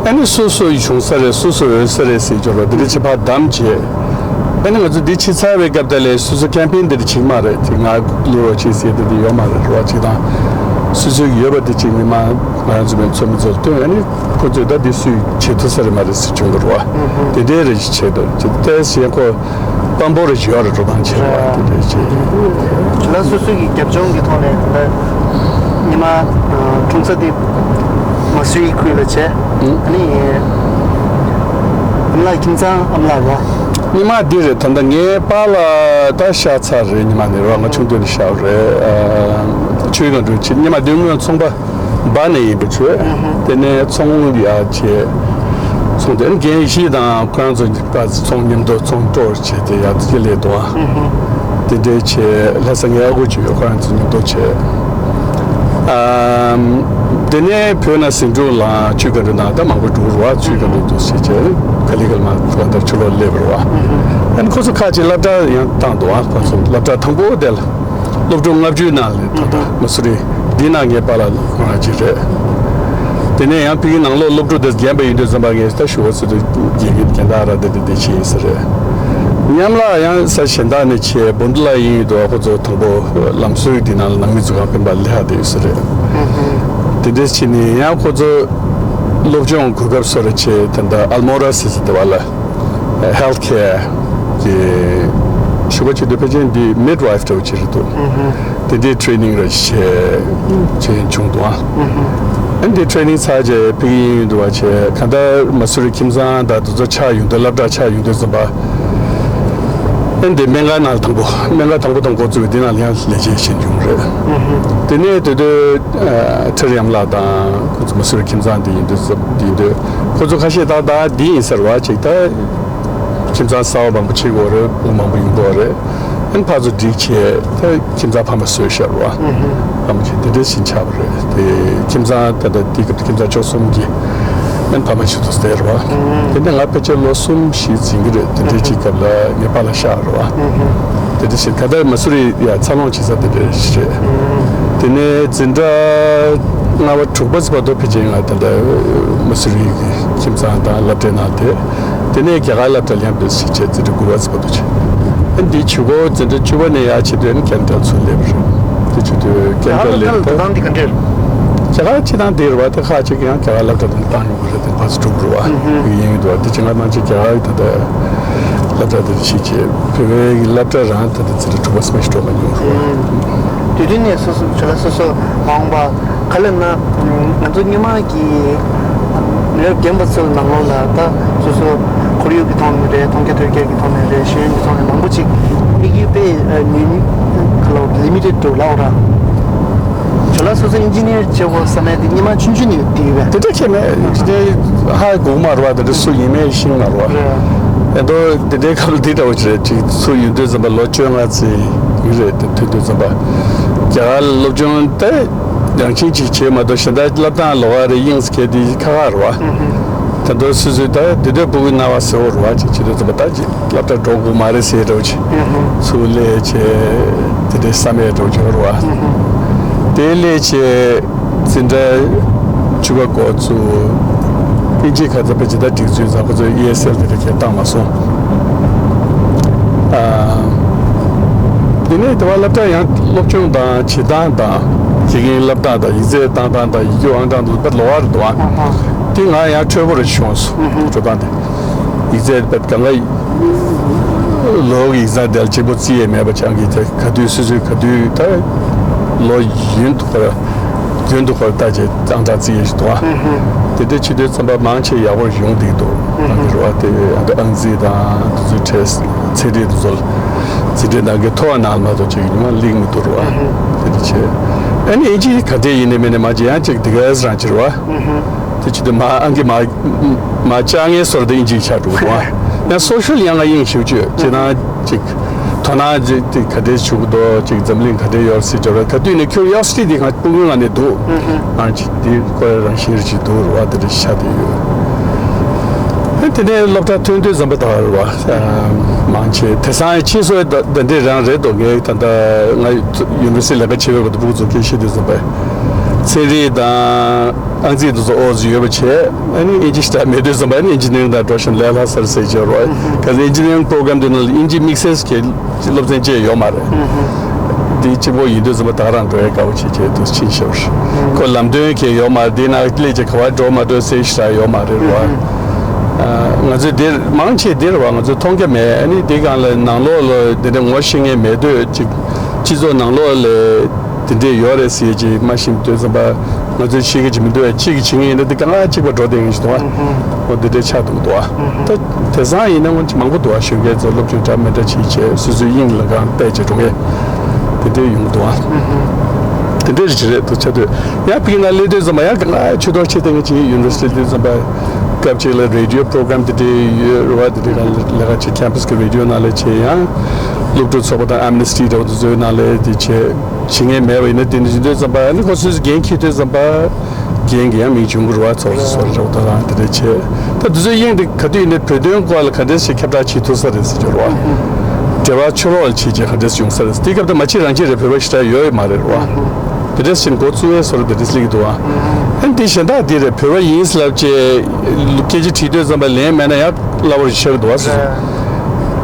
ཨ་ནི་སུ་སུ་ཡིས་བྱུང་ས་རེད། སུ་སུ་འོས་ས་རེད་ཟེར་འབྱོར་བ་དེ་འདྲ་ཆེ་ཕར་བདམས་བྱས། ཨ་ནི་ང་ཚོ་འདི་ཕྱི་ཚར་བའི་སྐབས་དེ་ལས་སོ་སོ་ཀེམ་པེན་འདི་འདྲ་བྱེད་ཀྱི་མ་རེད། དེ་ང་བླུག་རོགས་བྱེད་ཟེར་དེ་འདྲ་ཡོད་མ་རེད། རོགས་བྱེད་དང་སོ་སོའི་ཡོད་པ་དེ་གཅིག་ནི་མ་ང་རང་ཚོ་མི་ཚོ་མི་ཚོར་སྟོན། ཨ་ནི་ཁོ་ཚོས་ད་འདི་སུས་བྱེད་ཐུབ་ས་རེད་མ་རེད་ཟེར་བྱུང་གི་རེད་བ། དེ་འདྲའི་རེ་ཞིག་བྱེད་དོ་ཅིག་ཏོག་ཙམ་ཁོ་དཔང་པོ་རེ་ཞིག་ཡོད་རེད། འགྲོ་སྟངས་བྱེད་རེད་བ། དེ་འདྲའི་བྱེད། ཇོ་ལགས་སོ་སོ་གི་རྒྱབ་ལྗོངས་ཀྱི་ཐོག་ནས་ད་ལྟ་ཉི་མ་འཁྲུངས་ས་དེ་མ་སུའི་ཁུལ་ལ་བྱས། ཨ་ནི་ཨ་མ་ལགས་ཁྱིམ་ཚང་ཨ་མ་ལགས་རེད་བ། ཉི་མ་འདི་རེད། ད་ལྟ་ངའི་པཱ་ལགས་ད་གཤགས་ཚར་རེད། ཉི་མ་ནས་རེད་བ། ང་ཆུང་དུས་ནས་གཤགས་རེད། ཆུའི་སྒང་དྲུག་ཆེ་ཉི་མ་འདི་སྔོན་ཚོང་པ་འབའ་ནས་ཡིན་པ་བྱོས། དེ་ནས་ཚོང་ཡར་བྱས། ཚོང་དེ་རྒན་ཡེ་ཤེས་དང་ཁོ་རང་ཚོ་ཚོང་མཉམ་དུ་ཚོང་སྤྲོ་བྱས་ཏེ་ཡར་སྐྱེ་ལས་དང་དེ་འདྲའི་བྱས། ལྷ་ས་ངའི་ཨ་ཁུ་བྱོས། ཁོ་རང་ཚོ་མཉམ་དུ་བྱས། ཨམ། དེ་ནས་བོད་ནས་ཟིང་འཁྲུག་ལངས། ཆུའི་སྒང་དྲུག་ནང་ད་མང་པོ་འགྲོ་རུ་བ། ཆུའི་སྒང་དྲུག་ཏུ་བྱས་བྱས་ག་ལེ་ག་ལེ་མ་གང་ལྟར་ཆུ་ལོག་སླེབས་རུ་བ། ཨ་ནི་ཁོ་ཚོ་ཁ་ཅིག་སློབ་གྲྭ་ཡང་བཏང་འདུག་ཨ། ཁོ་ཚོ་སློབ་གྲྭ་དང་པོ་དེ་ལ། སློབ་ཕྲུག་ལྔ་བཅུའི་ནང་ལ་ད་ལྟ་མ་སུ་རི་འདི་ནང་ངའི་པཱ་ལགས་ཁོ་རང་གཅིག་རེད། དེ་ནས་ཡང་ཕ་གིའི་ནང་ལོགས་སློབ་ཕྲུག་དེ་རྒན་པ་ཡིན་དུས་ཙམ་པ་ངས་ད་ཞུ་བ་ཚོ་དུ་རྒན་རྒན་རྒན་བདག་ར་དེ་དེ་དེ་བྱས་ཡིན་ས་རེད། མཉམ་ལ་ཡང་ས་གཞན་དག་ནས་བྱས་བོན་དུ་ལ་ཡིན་ཡོད་དུ་ཁོ་ཚོ་དང་པོ་ལམ་སྲོལ་འདི་ནང་ལ་ནང་མི་ཚོ་གང་ཕན་པ་ལས་ཧ་དེ་ཡོད་ས་རེད། དེ་འདྲས་བྱས་ནས་ཡང་ཁོ་ཚོ་སློབ་སྦྱོང་གོ་སྐབས་སོ་རེ་བྱས་ད་ལྟ་ཨལ་མོ་ར་སི་སི་དེ་བ་ལ། Health care གི་ཞུ་བ་བྱེད་དུས་ཕལ་ཆེར་འདི་midwife འདྲ་བོ་ཅིག་རེད་འདུག་དེ་འདྲའི་training རེ་བྱས་བྱས་བྱུང་འདུག་ཨ་ནི་འདི་training ཚར་རྗེས་ཕ་གི་ཡིན་འདུག་བ་བྱས། གང་ལྟར་མ་སུ་རི་ཁྱིམ་ཚང་དང་དེ་ཚོ་ཆགས་ཡོང་དུས་སློབ་གྲྭ་ཆགས་ཡོང་དུས་ཙམ་པ། ཨ་ནི་འདི་སྨན་ཁང་ནང་དང་པོ་སྨན་ཁང་དང་པོ་དང་འགོ་བཙུགས་འདི་ནང་ལ་ཡང་ལས་བྱེད་བྱེད་བྱུང་རེད། དེ་ནས་དེ་དུས་ཁྲི་རིམ་ལགས་དང་ཁོ་ཚོ་མ་སུ་རི་ཁྱིམ་ཚང་འདི་ཡིན་དུས་ཙམ་འདི་ཡིན་དུས། ཁོ་ཚོ་ཁ་ཤས་ཏག་ཏག་འདི་ཡིན་ཟེར་བ་ཅིག་ད་ཁྱིམ་ཚང་གསར་བ་མང་པོ་ཕྱེ་དགོས་རེད། བུ་མང་པོ་ཡོང་དགོས་རེད། ཨན་ཕར་ཚུར་སྒྲིག་བྱས་ད་ཁྱིམ་ཚང་ཕ་མ་བཟོས་བཞག་རེད་བ། ཕ་མ་ཅིག་དེ་འདྲས་ཕྱིན་ཆགས་པ་རེད་དེ། ཁྱིམ་ཚང་ད་ལྟ་དེ་སྐབས་དེ་ཁྱིམ་ཚང་བཅུ་གསུམ་གྱི་ཨན་ཕ་མ་ཞིག་ཏུ་བསྡད་རེད་བ། དེ་ནས་ང་ཕལ་ཆེར་ལོ་གསུམ་བཞི་འཛིན་གྱི་རེད། དེ་འདྲས་ཅིག་སྐབས་ལ་ངའི་པཱ་ལགས་གཤགས་རེད་བ། དེ་འདྲས་ཞིག་ག་ད་མ་སུ་རི་ཡ་འཚར་ལོངས་བྱེད་ས་དེ་འདྲས་ཞིག་རེད། དེ་ནས་འཛིན་གྲྭ་ལྔ་པ་དྲུག་པ་ཙམ་བར་དུ་ཕལ་ཆེར་ང་ད་ལྟ་མ་སུ་རི་གི་ཁྱིམ་ཚང་དང་སློབ་གྲྭའི་ནང་བསྡད། དེ་ནས་རྒྱ་གར་སློབ་གྲྭ་ལ་ཡང་འབུལ་ཞིག་བྱས་འཛིན་གྲྭ་དགུ་པ་ཙམ་བར་དུ་བྱས། ཨ་འདི་ཆུ་འགོ་འཛིན་གྲྭ་བཅུ་པ་ནས་ཡར་བྱེད་དུས་ཨ་ནི་ཁེ་ན་ཌ་ཚུར་སླེབས་རེད། དེ་བྱེད་དུས་ཁེ་ན་ཌ་སླེབས་ད་རྒྱ་གར་སྤྱི་བཏང་འདི་རེད་བ། དེ་ཁ་ཅིག་ཡང་རྒྱ་གར་སློབ་གྲྭ་དང་བཏང་ཡོང་གི་རེད། དེ་ཕར་ཚུར་འགྲོ་དགོས་རེད་བ། ཡིན་ཡོད་དུ་བ་དེ་ཅི་ང་ནང་ཆེ་རྒྱ་གར་ད་ལྟ་སློབ་གྲྭ་དེ་བྱེད་ཅེས་བོད་པའི་སློབ་གྲྭ་རང་ད་ལྟ་འཛིན་གྲྭ་དྲུག་པ་སྨད་ཞིག་འགྲོ་མ་མྱོང་རེད་བ། དེ་དུས་ནས་སོ་སོ་ཇོ་ལགས་སོ་སོ་མ་འོངས་པ་ག་ལ་ན་ང་ཚོ་སྔོན་མ་གི་མི་རབས་རྒན་པ་ཚོའི་ནང་ལོགས་ལ་ད་སོ་སོ་ཁོར་ཡུག་གི་ཐོག་ནས་རེད། མཐོང་རྒྱ་ཐོས་རྒྱ་གི་ཐོག་ནས་རེད། ཤེས་ཡོན་གི་ཐོག་ནས་མང་པོ་ཅིག་དམིགས་ཡུལ་དཔེ་ཉུང་ཉུང་ག་ལ་ལི་མི་ཊེཌ་འགྲོ་ལབ་ར། ཇོ་ལགས་སོ་སོ་ཨིན་ཇི་ནི་ཡར་བྱེད་དགོས་བསམ་ཡ་དེ་སྔོན་མ་ཆུང་ཆུང་ནས་དེ་ཡོད་པས། དེ་འདྲ་ཁྱད་མེད། ཇི་ནས་ཧ་གོ་མ་རེད་བ། དེ་འདྲ་སུ་ཡིན་མིན་ཤེས་མ་རེད་བ། ཨེ་འདུག་དེ་འདྲའི་སྐབས་ལ་དེ་འདྲ་བོ་ཅིག་རེད། ཅིག་སུ་ཡོང་དུས་ཙམ་པ་ལོ་བཅོ་ལྔ་ཙམ་ཡིན་རེད། དེ་ཐོན་དུས་ཙམ་པ་རྒྱ་གར་ལ་སློབ་སྦྱོང་དེ་རང་བཞིན་ཅིག་བྱས་མ་གཏོགས་གཞན་དག་སློབ་སྟངས་ལོགས་ཀ་རེད། དབྱིངས་སུ་གལ་ཏེ་ཁག་ཁག་རེད་བ། ད་དུང་སོ་སོའི་ད་དེ་འདྲའི་ཕྲུ་གུའི་རྣ་བ་ཟེར་བ་རེད་བ། ཅིག་བྱེད་དུས་ཙམ་པ་ད་ཅིག་སློབ་གྲྭ་འགྲོ་དགོས་མ་རེད་ཟེར་འདྲ་བོ་ཅིག་ཚུར་སླེབས་བྱས་དེ་འདྲའི་བསམ་ཡས་འདྲ་བོ་ཅིག་ཡོད་རེད་བ། དེ་སླེབས་བྱས་འཛིན་གྲྭ་བཅུ་པ་འགོ་བཙུགས། ཨིན་ཇི་ཁ་ཚ་ཕལ་ཆེར་ད་སྒྲིག་འཛུགས་ཚང་ཁོ་ཚོས་ཨེ་ཨེས་ཨེལ་དེ་འདྲ་ཁྱེར་བཏང་མ་སོང་། ཨ། དེ་ནས་དེ་བ་སློབ་གྲྭ་ཡང་སློབ་སྦྱོང་དང་བྱེད་སྟངས་དང་ དགེ་རྒན་བསླབ་སྟངས་དང་ཡིག་ཚད་བཏང་སྟངས་དང་ཡིག་རྒྱུགས་ཨང་གྲངས་དེ་ཚོ་དཔེ་ལོགས་ཀ་རེད་འདུག་ཨ། དེ་ང་ཡང་འཕྲོད་པོ་རེ་བྱུང་སོང་། འགྲོ་སྟངས་དེ། ཡིག་ཚད་དཔེ་གང་ག་ལོ་གི་ཡིག་ཚང་དེ་ལ་གཅིག་པོ་བརྩི་ཡས་མེད་པ་ཅང་གི་དེ་ག་དུས་སོ་སོའི་ག་དུས་ད་ལོ་རྒྱུན་དུ་ཁོ་ར་རྒྱུན་དུ་ཁོ་ར་ལྟ་བྱས་ཨང་གྲངས་བརྩི་ཡས་ཞིག་འདུག་ཨ། དེ་འདྲ་བྱེད་དུས་ཙམ་པ་མང་ཆེ་ཡག་པོ་ཡོང་བསྡད་འདུག་ཨང་གི་རེད་བ། དེ་ཨང་གི་ཨང་རྩིས་དང་དེ་ཚོའི་གྲས་ཚན་རིག་དེ་ཚོ་ལ་འཛིན་གྲྭའི་ནང་གི་མཐོ་བ་ནང་ལ་མ་གཏོགས་ཅིག་ཉི་མ་སླེབས་མི་འདུག་རེད་བ། དེ་འདྲ་བྱས། ཨ་ནི་ཨིན་ཇི་ག་འདྲས་ཡིན་ནའི་མིན་ནའི་མ་བྱེད་ཡང་ཅིག་དེ་ག་རང་ཅིག་རེད་བ། དེ་བྱེད་དུས་མ་ཨང་གི་མ་མ་བཅར་ངེས་སོར་དུ་ཨིན་ཇི་ཆགས་འགྲོ་གི་འདུག་ཨ། ཡང་སོ་ཤལ་ཡང་ང་དབྱིངས་ཞེ་པོ་ཅིག་ཡོད་ཅེ་ན་ཅིག་དོ་སྣང་ཅིག་དེ་ག་འདྲས་བྱུང་གི་འདུག་ཅིག་འཛམ་གླིང་ག་འདྲས་ཡོད་སྲིད་ཅེས་ར་ག་དུས་ནས་ཁྱུར་ཡོ་སི་ཊི་དེ་ང་སྤུ་གུའི་ངང་ནས་འདུག་ཨང་ཅིག་དེ་ཀོ་རང་བཞིན་རེ་ཅིག་འདུག་རེད་བ། དེ་འདྲ་ཆགས་བསྡད་ཡོད། ཨ་དེ་ནས་སློབ་གྲྭ་ཐོན་དུས་ཙམ་པ་ད་རེད་བ། མང་ཆེ་དེང་སང་ཕྱིས་སུ་ད་འདི་འདྲས་རང་རེད་འདུག་ངས་ད་ལྟ་ང་ཡུ་ནི་ཝར་སི་ཊི་ལས་ཀ་བྱེད་པའི་སྐབས་སུ་སྤུ་གུ་ཚོ་སྐད་བཤད་དུས་ཙམ་པ་ཚན་རིག་དང་། ཨང་རྩིས་དེ་ཚོ་ཨོ་ཙི་ཡོད་པ་བྱས། ཨ་ནི་ཨིན་ཇི་ཞེ་དྲག་མེད་དུས་ཙམ་པ་ཨ་ནི་ཨིན་ཇི་ནི་ཡར་ལིང་དང་འགྲོ་བཞིན་ལས་སླ་སར་ཟེར་བྱས་རོགས། གལ་སྲིད་ཨིན་ཇི་ནི་ཡར་ལིང་པོ་རོ་གྷ་རམ་དེ་ནང་ལ་ཨིན་ཇི་དམིགས་བསལ་གྱི་སློབ་ཚན་བཅས་ཡོད་མ་རེད། དེ་གཅིག་པོ་ཡིན་དུས་ཙམ་པ་ད་ག་རང་འགྲོ་ཡས་དགའ་པོ་བྱེད་བྱས་དུ་ཕྱིན་ཤོར། ཁོ་ལམ་སྟོན་གྱི་ཡོད་མ་རེད། དེ་ནང་སླེབས་བྱས་ག་བར་འགྲོ་མ་འགྲོ་ཟེར་ཞེ་དྲག་ཡོད་མ་རེད་རོགས། ང་ཚོས་འདིར་མང་ཆེ་འདིར་བ་ང་ཚོས་མཐོང་རྒྱ་མེད། ཨ་ནི་འདི་སྒང་ལ་ནང་ལོགས་ལ་འདི་འདྲ་ངོ་ཤེས་མཁན་མེད་དུས་ཅིག་སྤྱི་ཚོགས་ནང་ལོགས་ལ། དེ་འདྲས་ཡོད་རེད་ཟེར་གྱི་མ་ཤེས་དུས་ཙམ་པ་ང་ཚོས་ཤེས་ཀྱི་ཅིག་མི་འདུག་ཨ། གཅིག་གིས་བྱེད་ངེས་ཡིན་ན་དེ་གང་ལ་གཅིག་པ་འགྲོ་བསྡད་ངེས་ཤིག་འདུག་ཨ། འོ་དེ་འདྲས་ཆགས་འདུག་འདུག་ཨ། ད་དེང་སང་ཡིན་ན་སྔོན་ཆད་མང་པོ་འདུག་ཨ། གཞོན་སྐྱེས་ཚོ་སློབ་སྦྱོང་འདྲ་མི་འདྲ་བྱེད་བྱས་སོ་སོའི་དབྱིངས་ལ་གང་བལྟས་བྱས་འགྲོ་ངེས་དེ་འདྲས་ཡོང་འདུག་ཨ། དེ་འདྲས་རེད་ཅི་རེད་འདུག་ཆགས་དུས་ཡང་ཕ་གི་ནང་སླེབས་དུས་ཙམ་པ་ཡང་གང་ལ་ཆོས་ཐོག་ཆེ་བསྟན་གྱི་ཅིག་ཡུ་ནི་ཝར་སི་ཊི་སླེབས་དུས་ཙམ་པ། སྐབས་གཅིག་ལ་རེ་ཌི་ཡོ་པོ་རོ་གྷ་རམ་དེ་འདྲའི་ཡོད་རེད་བ། དེ་འདྲའི་ནང་ལ་ལས་ཀ་བྱེད། ཁེམ་པ་སི་གི་རེ་ཌི་ཡོ་ནང་ལས་བྱེད། ཡང་སློབ་ཕྲུག་ཚོགས་པ་དང་ཨེམ་ནེ་སི་ཊི་འདྲ་བོ་དེ་ཚོའི་ནང་ལས་དེ་བྱེད། བྱེད་མཁན་མེད་པ་ཡིན་ན་དེ་འདྲ་ཡིན་དུས་ཙམ་པ་ཨ་ནི་ཁོ་ཚོས་འགན་འཁྱེར་དུས་ཙམ་པ་འགན་གྱི་ཡང་མིང་བྱུང་གི་རེད་བ། ཚོགས་གཙོ་ཚོ་རེད་བ། ད་རང་དེ་འདྲ་བྱེད། ད་དེ་ཚོའི་དབྱིངས་དེ་ག་དུས་ཡིན་ནའི་བོད་དོན་སྐོར་ལ་ག་འདྲས་ཞིག་ཁྱབ་བསྒྲགས་བྱེད་ཐུབ་ས་རེད་ཟེར་གྱི་རེད་བ། འབྲེལ་བ་ཆོས་ལོག་ལ་བྱེད་ཅེས་ག་འདྲས་ཡོང་ས་རེད། དེའི་སྐབས་དུ་མ་ཕྱི་རང་ཆས་རེད། བོད་པ་ཞེ་དྲག་ཡོད་མ་རེད་བ། དེ་འདྲས་ཕྱིན་འགོ་བཙུགས་པའི་བཟོ་འདྲ་དེ་འདྲས་སླེབས་ཀྱི་འདུག་བ། ཨ་ནི་དེ་གཞན་དག་དེ་རེད། བོད་པ་ཡིན་ལབ་ཅེས་སྐད་ཆ་དྲིས་དུས་ཙམ་པ་ལན་མེད་ན་ཡང་སླ་བོར་ཤོར་གྱི་འདུག་བ། སོ་སོ་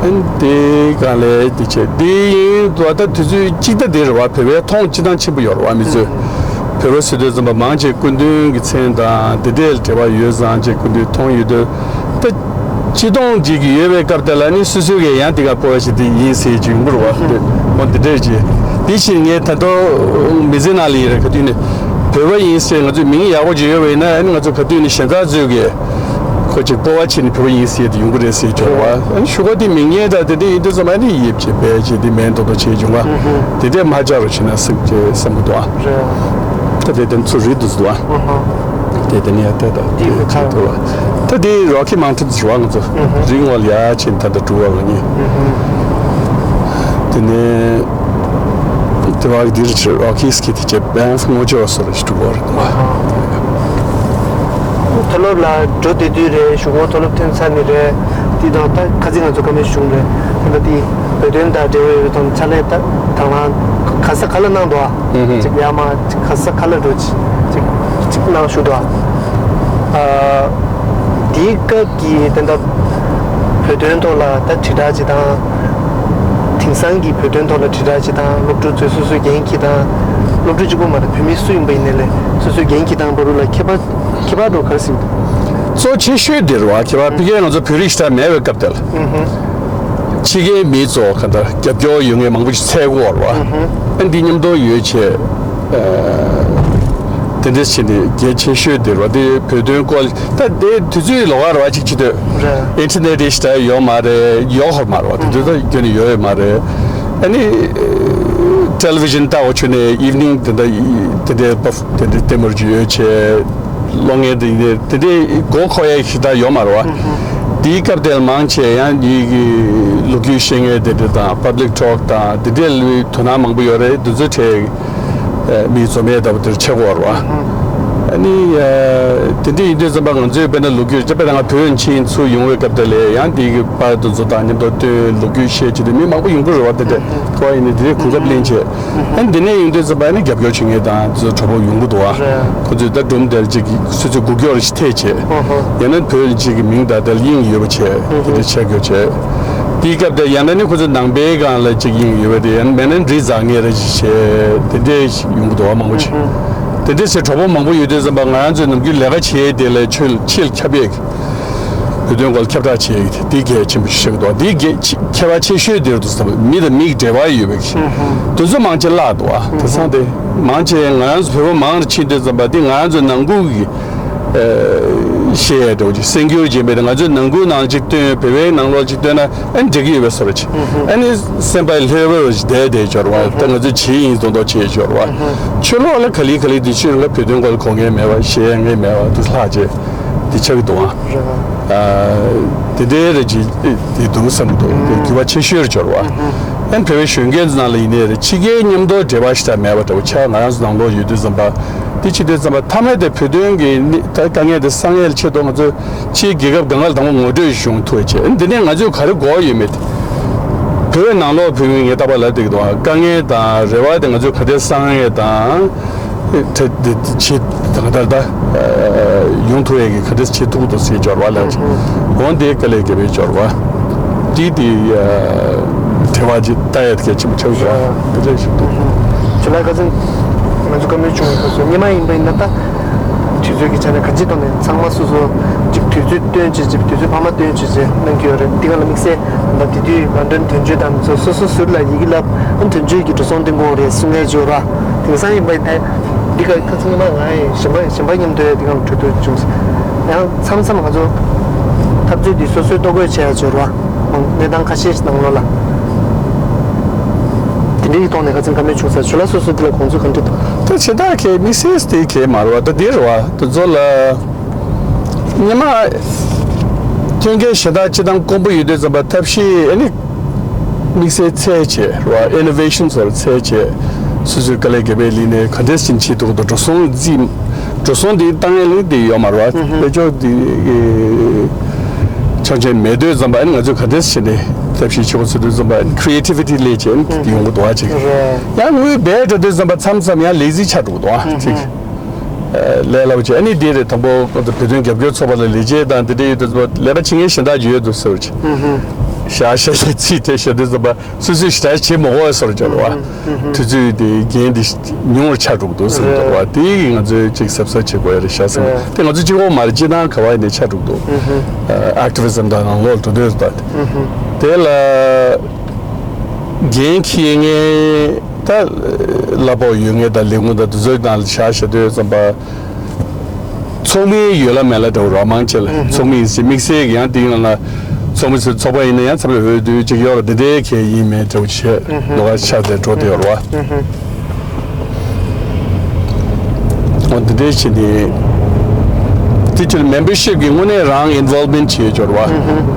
ཨ་ནི་དེ་གང་ལས་དེ་བྱས་དེ་ཡིན་འདུག་བ། ད་དུས་ཚོད་གཅིག་ད་དེ་རེད་བ། བོད་པའི་མཐོང་སྤྱི་བཏང་ཆེན་པོ་ཡོད་རེད་བ། མི་ཚོས་བོད་པ་ཟེར་དུས་ཙམ་པ་མང་ཆེ་སྐུ་མདུན་གྱི་མཚན་དང་དེ་འདྲས་ལ་འབྲེལ་བ་ཡོད་ཙང་ཅེས་སྐུ་མདུན་མཐོང་ཡོད་དུས། ད་སྤྱི་སྟོང་ཅིག་ཡོད་པའི་སྐབས་དེ་ལ་ནི་སོ་སོའི་གི་ཡང་དེ་ག་སྤོབས་པ་ཞིག་དེ་ཡིན་ཟེར་གྱི་ཡོང་གི་རེད་བ། འོ་དེ་འདྲས་ཀྱི་དེ་བཞིན་ངས་ད་དུང་མི་ཚེ་ནང་ལ་ཡིན་རེད། ག་དུས་ནས་བོད་པ་ཡིན་ཟེར་ང་ཚོའི་མིང་ཡག་པོ་ཅིག་ཡོད་པ་ཡིན་ན་ཨ་ནི་ང་ཚོ་ག་དུས་ནས་གཞན་དག་ཚོས་གི་ཁོ་ཅིག་སྤོབས་པ་བྱས་ནས་བོད་པ་ཡིན་ཟེར་དེ་ཡོང་གི་རེད་ཟེར་གྱི་རེད་བ། ཨ་ནི་གཞུག་གུ་དེ་མིང་ངན་དང་དེ་འདྲས་ཡིན་དུས་ཙམ་ཨ་ནི་ཡིབ་ཅིག་བས་ཅིག་དེ་མེད་མདོག་མདོག་བྱས་བྱུང་བ། དེ་འདྲས་མ་ཆགས་རོགས་བྱས་ན་སྲིད་ཅེས་བསམ་གི་འདུག་ཨ། རེད། ད་དེ་དེ་ཚོ་རིགས་འདུག་འདུག་ཨ། དེ་དེ་ནས་ཡར་ལྟ་དང་དེ་དེ་ཁ་ཐུག་ལ། ད་དེ་རོ་ཁི་མའུན་ཊེན་ཟེར་བ་ང་ཚོ་རི་ངོ་ལ་ཡར་ཕྱིན་ད་ལྟ་གྲུ་བ་ལ་ཉེ། དེ་ནས་དེ་བ་འདིར་ཕྱིར་རོ་ཁི་སི་ཁི་དེ་བྱས་བན་སི་ངོ་ཅོག་སོ་རེ་གྲུ་བ་རེད་མ། མཐོ་སློབ་ལ་འགྲོ་བསྡད་དུས་རེད། གཞུག་གུ་མཐོ་སློབ་ཐོན་ཚར་ནས་རེད། དེ་དང་ད་ཁ་སང་ང་ཚོ་བཀའ་མོལ་བྱུང་རེད། ད་ལྟ་དེ་བོད་དོན་དང་འབྲེལ་བའི་ཐོག་ནས་ཕྱག་ལས་ད་དང་བླངས་ག་ས་ག་ལ་གནང་འདུག་ཨ། ཅིག་ཡར་མར་ཅིག་ག་ས་ག་ལ་འགྲོ་ཅིག་ཅིག་ཅིག་གནང་བཞུགས་འདུག་ཨ། དེའི་སྐབས་ཀྱི་དེ་འདྲ་བོད་དོན་ཐོག་ལ་ད་དྲིལ་བསྒྲགས་ཅིག་དང་། དེང་སང་གི་བོད་དོན་ཐོག་ལ་དྲིལ་བསྒྲགས་ཅིག་དང་། སློབ་ཕྲུག་ཚོས་སོ་སོའི་འགན་འཁྱེར་སྟངས། སློབ་ཕྲུག་གཅིག་པོ་མ་རེད། བོད་མི་སུ་ཡིན་པ་ཡིན་ནའི་ལས་སོ་སོའི་འགན་འཁྱེར་སྟངས་བར་དུ་ལ་ཁྱད་པར་ཁྱད་པར་འགྲོ་ག་རེ་ཟེར་གྱི་འདུག་གཙོ་ཆེ་ཤོས་དེ་རེད་བ། ཁྱད་པར་ཕ་གིར་ང་ཚོ་བོད་རིགས་ཤ་སྟག་མེད་པའི་སྐབས་དེ་ལ། ཕྱི་རྒྱལ་མི་ཚོ་ག་འདྲ་རྒྱབ་སྐྱོར་ཡོད་མཁན་མང་པོ་ཞིག་འཚོལ་གྱི་ཡོད་རེད་བ། ཨ་འདི་མཉམ་དུ་ཡོད་བྱས། དེ་འདྲས་བྱས་ནས་གལ་ཆེ་ཤོས་དེ་རེད་བ། དེ་བོད་དོན་སྐོར་ད་དེ་དུས་ཚོད་ལོགས་ཀ་རེད་བ། གཅིག་བྱེད་དུས་ཨིན་ཊར་ནེཊ་དེ་ཞེ་དྲག་ཡོད་མ་རེད། ཡོད་ཧོར་མ་རེད་བ། དེ་དུས་ད་ཁྱོན་ནས་ཡོད་ཡོད་མ་རེད། ཨ་ནི་ཊེ་ལི་ཝི་ཤན་ལྟ་བ་ཆོས་ནས་ཨིབ་ནིང་དེ་འདྲ་དེ་འདྲའི་བབ་དེ་འདྲའི་ལྟད་མོ་ཅིག་ཡོད་བྱས། གློག་བརྙན་དེ་ཡིན་དེ་འདྲའི་མགོ་འཁོར་ཡ་ཞེ་དྲག་ཡོད་མ་རེད་བ། དེའི་སྐབས་དེར་མང་ཆེ་ཡང་ཡི་གི་ལོ་རྒྱུས་བཤད་མཁན་དེ་འདྲ་དང་པབ་ལིག་ཊོག་དང་དེ་འདྲའི་ལུས་དོ་སྣང་མང་པོ་ཡོད་རེད། དེ་ཚོ་གྲས་མིའི་འཛོམས་ཡས་ལྟ་བུ་དེར་ཆགས་ཀྱི་ཡོད་རེད་བ། ཨ་ནི་དེ་འདྲ་ཡིན་དུས་ཙམ་པ་ང་ཚོས་དཔེར་ན་ལོ་རྒྱུས་དཔེར་ན་ང་བོད་ཕྱིན་ཚུར་ཡོང་བའི་སྐབས་དེ་ལ་ཡང་དེ་གི་པར་དེ་ཚོ་དང་མཉམ་དུ་སྟོན། ལོ་རྒྱུས་བཤད་བྱེད་དུས་མི་མང་པོ་ཡོང་གི་རེད་བ། དེ་འདྲ་ག་བ་ཡིན་ནའི་དེ་འདྲའི་གོ་སྐབས་ལེན་བྱས། ཨ་ནི་འདི་ནས་ཡོང་དུས་ཙམ་པ་ནི་རྒྱབ་སྐྱོར་བྱེད་མཁན་དང་དེ་ཚོ་གྲོགས་པོ་ཡོང་གི་འདུག་བ། ཁོ་ཚོས་ད་སྒྲུང་དེར་ཅིག་སོ་སོའི་འགུལ་སྐྱོད་རེ་ཞིག་ཐེབས་བྱས། ཡང་ན་བོད་ཅིག་གི་མིང་དང་དེ་ལ་དབྱིངས་ཡོད་པ་བྱས། དེ་འདྲ་ཆགས་རྒྱུ་བྱས། དེའི་སྐབས་དེ་ཡང་ན་ནི་ཁོ་ཚོ་ནང་པའི་སྒང་ལ་ཅིག་ཡིན་ཡོད་པ་དེ་ཡང་མེད་ན་འདྲི་ཟ་ངེས་རེ་ཞིག་བྱས་དེ་འདྲས་ཡོང་གི་འདུག་བ། མང་པོ་ཞིག་དེ་འདྲས་བྱས་གྲོགས་པོ་མང་པོ་ཡོད་དུས་ཙམ་པ་ང་རང་ཚོའི་ནམ་རྒྱུན་ལས་ཀ་བྱེད་དེ་ལ་ཆོས་ཆེད་ཁྱབ་ཡས་ཀྱི་བོད་དོན་སྐོར་ཁྱབ་བསྒྲགས་བྱེད་ཡས་ཀྱི་དེ་གལ་ཆེན་པོ་ཞིག་ཆགས་ཀྱི་འདུག་དེ་གལ་ཆེ་ཁྱད་པར་ཆེ་ཤོས་དེ་རེད་འདུག་བསམ། མི་དང་མི་གི་འབྲེལ་བ་ཡོད་པའི་གི་དེ་ཚོ་མང་ཆེ་བརླག་འདུག་བ། དེང་སང་དེ་མང་ཆེ་ང་རང་ཚོ་བོད་པ་མང་རུ་ཕྱིན་དུས་ཙམ་པ་དེ་ང་རང་ཚོའི་ནང་ཁུལ་གྱི་བཤད་ཡས་འདྲ་བོ་ཅིག་གསར་འགྱུར་རྗེས་མེད་དེ་ང་ཚོའི་ནང་ཁུལ་ནང་ཅིག་སྟོན། བོད་པའི་ནང་ལོགས་ཅིག་སྟོན་ན་ཨ་ནི་འགྲིག་གི་ཡོད་པའི་བཟོ་འདྲ་ཅིག་ཨ་ནི་སེམས་པ་ལྷོད་པོ་བསྡད་བསྡད་འབྱོར་བ། ད་ང་ཚོས་བྱེད་ཡིན་མདོག་མདོག་བྱེད་འབྱོར་བ། ཕྱི་ལོགས་ལ་ག་ལེ་ག་ལེ་དེ་ཕྱིར་ལ་བོད་དོན་སྐོར་ལ་གོ་མཁན་མེད་པ། བཤད་མཁན་མེད་པ་དེ་ལྷག་བྱས་དེ་ཆགས་ཀྱི་འདུག་ཨ། དེ་འདྲའི་རེ་ཅིག་དེ་འདུག་བསམ་གྱི་འདུག་དེ་འགྱུར་བ་ཆེ་ཤོས་འབྱོར་བ། ཨ་ནི་བོད་པའི་གཞོན་སྐྱེས་ཚོ་ནང་ལ་ཡིན་ནའི་རེད། ཕྱི་རྒྱལ་མཉམ་དུ་འབྲེལ་བ་ཞིག་ད་མེད་པ་འདྲ་བོ་ཆགས། ང་རང་ཚོ་ནང་ལོགས་ཡོད་དུས་ཙམ་པ་དེ་བྱེད་དུས་ཙམ་པ་མཐའ་མའི་དེ་བོད་དོན་གྱི་ནི་ད་དཀའ་ངལ་དེ་སངས་ཡས་ཆེད་དུ་ང་ཚོ་ཕྱིའི་རྒྱལ་ཁབ་སྒང་ག་ལ་དང་པོ་ངོ་སྤྲོད་ཞིག་ཡོང་ཐུབ་པ་བྱས། ཨ་ནི་འདི་ནས་ང་ཚོས་ག་རེ་དགོས་ཡོད་མེད་དེ། བོད་ནང་ལོགས་བོད་མི་ངས་རྟག་པར་ལབ་བསྡད་ཀྱི་འདུག་དཀའ་ངལ་དང་རེ་བ་དེ་ང་ཚོས་ག་དེ་སངས་ཡས་དང་། ད་ད་ད་ད་ཡོང་ཐུབ་ཡས་ཀྱི་ག་དེ་བྱེད་ཐུབ་ཀྱི་འདུག་ཟེར་འབྱོར་བ་ལ་ཅིག་འོན་ཏེ་དཀའ་ལས་བརྒྱབ་པའི་འབྱོར་བ་འདི་དེ་དྲི་བ་ཅིག་ལྟ་ཡས་གལ་ཆེན་པོ་ཆགས་འདུག་དེ་འདྲ་ཞིག་འདུག་ཇོ་ལགས་ཁ་སང་ང་ཚོ་བཀའ་མོལ་བྱུང་བའི་སྐབས་སུ་སྔོན་མ་ཡིན་པ་ཡིན་ན་ད་དུས་ཚོད་ཀྱི་ཆ་ནས་ག་ཅི་གཏོང་ནས་ཚང་མ་སོ་སོ་ཅིག་དུས་ཚོད་སྟོན་བྱེད་ཅིག་དུས་ཚོད་འཕར་མ་སྟོན་བྱེད་ཅིག་གནང་གི་ཡོད་རེད། འདི་ག་ལ་དམིགས་བསལ་ད་དེ་དུས་ལོན་ཌོན་དོན་གཅོད་དང་ཚོ་སོ་སོ་ཟུར་ལ་ཡི་གེ་བསླབ། ཨ་དོན་གཅོད་ཀྱི་འགྲོ་སོང་བཏོན་དགོས་རེད་གསུང་མཁན་ཅིག་ཡོད་ར། དེང་སང་ཡིན་པ་ཡིན་ན། འདི་ག་ཁ་སང་ཉི་མ་ང་ཡི་གཞན་པ་གཞན་པ་མཉམ་དུ་ཡ་འདི་ག་ལ་གྲོས་བསྡུར་བྱུང་། ཡང་མཚམས་མཚམས་ང་ཚོ་འཐབ་རྩོད་འདི་སོ་སོའི་ལྟོ་གོས་བྱས་ཡ་ཅིག་ཡོད་ར། གནས་སྟངས་ཁ་ཤས་ནང་ལོགས་ལ། དེ་འདྲའི་ཐོག་ནས་ཁ་སང་བཀའ་མོལ་བྱུང་ས་ཇོ་ལགས་སོ་སོ་འདི་ལ་དགོངས་ཚུལ་ག་འདྲ་འདུག་ད་བྱེད་སྟངས་གལ་དམིགས་བསལ་དེ་གལ་མ་རེད་བ། ད་འདི་རེད་བ། དེ་ཚོ་ལ་སྔོན་མ་ཐོན་སྐྱེད་གཞན་དག་སྤྱི་བཏང་དཀོན་པོ་ཡོད་དུས་ཙམ་པ་ཐབས་ཤེས་ཨ་ནི་དམིགས་བསལ་འཚོལ་བྱས་རེད་བ། ཨི་ནོ་ཝེ་ཤན་སོགས་འཚོལ་བྱས་སོ་སོའི་དཀའ་ལས་བརྒྱབ་པའི་ལི་ནས་ག་འདྲས་ཕྱིན་ཆད་ཐུག་འདུག་འགྲོ་སོང་རྩིས་འགྲོ་སོང་འདི་བཏང་ཡས་ལིང་འདི་ཡོད་མ་རེད་བ། དཔལ་འབྱོར་འདི་ཆ་རྐྱེན་མེད་དུས་ཙམ་པ་ཨ་ནི་ང་ཚོས་ག་འདྲས་བྱས་ནས་ཐབས་ཤེས་བྱེད་དགོས་ཟེར་དུས་ཙམ་པ་ཨ་ནི་ཁི་རི་ཨེ་ཊི་བི་ཊི་སླེབས་བྱས་ཨ་ནི་ཡོང་གི་འདུག་བ་ཅིག་ཡང་དངུལ་རྦད་འགྲོ་དུས་ཙམ་པ་མཚམས་མཚམས་ཡང་ལེ་ཛི་ཆགས་འགྲོ་གི་འདུག་བ་ཅིག་ལས་སླ་པོ་བྱས། ཨ་ནི་འདི་རེད། དང་པོ་བོད་དོན་རྒྱབ་སྐྱོར་ཚོགས་པ་ལ་ལས་བྱེད་དང་འདི་འདྲ་ཡོད་དུས་ཙམ་པ་ལས་ཀ་བྱེད་མཁན་གཞན་དག་ཅིག་ཡོད་འདུག་ཟེར་བ་ཅིག་བཞག་བཞག་བྱས་ཚིག་དེ་བཤད་དུས་ཙམ་པ། སོ་སོས་ཞེ་དྲག་བྱེད་མི་དགོས་ཟེར་བྱས་རེད་བ། དུས་ཚོད་དེ་འགན་དེ་ཉུང་བར་ཆགས་འགྲོ་གི་འདུག་ཟེར་འདུག་བ། དེ་ཡིས་ང་ཚོས་ཅིག་གཟབ་གཟབ་བྱེད་དགོས་ཡ་རེད་ཤག་བསམ། དེ་ང་ཚོ་གཅིག་པོ་མ་རེད། སྤྱིར་བཏང་ག་བ་ཡིན་ནའི་ཆགས་འགྲོ་གི་འདུག་ཨེག་ཊི་བི་ཛམ་དང་ནང་ལོགས་འགྲོ་དུས་རེད་ད། དེ་ལ་འགན་འཁྱེར་མཁན་ད་གླ་ཕོགས་ཡོད་མཁན་དང་ལས་ཁུངས་དང་དེ་ཚོའི་ནང་ལ་བཞག་བྱས་དུས་ཙམ་པ། ཚོགས་མི་ཡོད་ལ་མེད་ལ་འདྲ་བོ་ར། མང་ཆེ་ལ་ཚོགས་མི་ཡིན་ཟེར་དམིགས་བསལ་གྱི་ཡང་དེའི་ནང་ལ་ཚོགས་མི་ཚོས་ཚོགས་པ་ཡིན་ན་ཡང་ཚབ་ལ་འོས་བསྡུ་ཅིག་ཡོད་ར། འདི་འདྲའི་གལ་ཡིན་མིན་འདྲ་བོ་བྱས་ལོགས་ཀ་ཆགས་ཏེ་འགྲོ་བསྡད་ཡོད་ར་བ། འོ་འདི་འདྲའི་བྱས་ནས་དེ་ཕྱིར་མེམ་བར་ཤིབ་ཀྱི་དངོས་གནས་རང་ཨིན་ཝོལ་མེན་ཊི་བྱེད་ཡོད་ར་བ།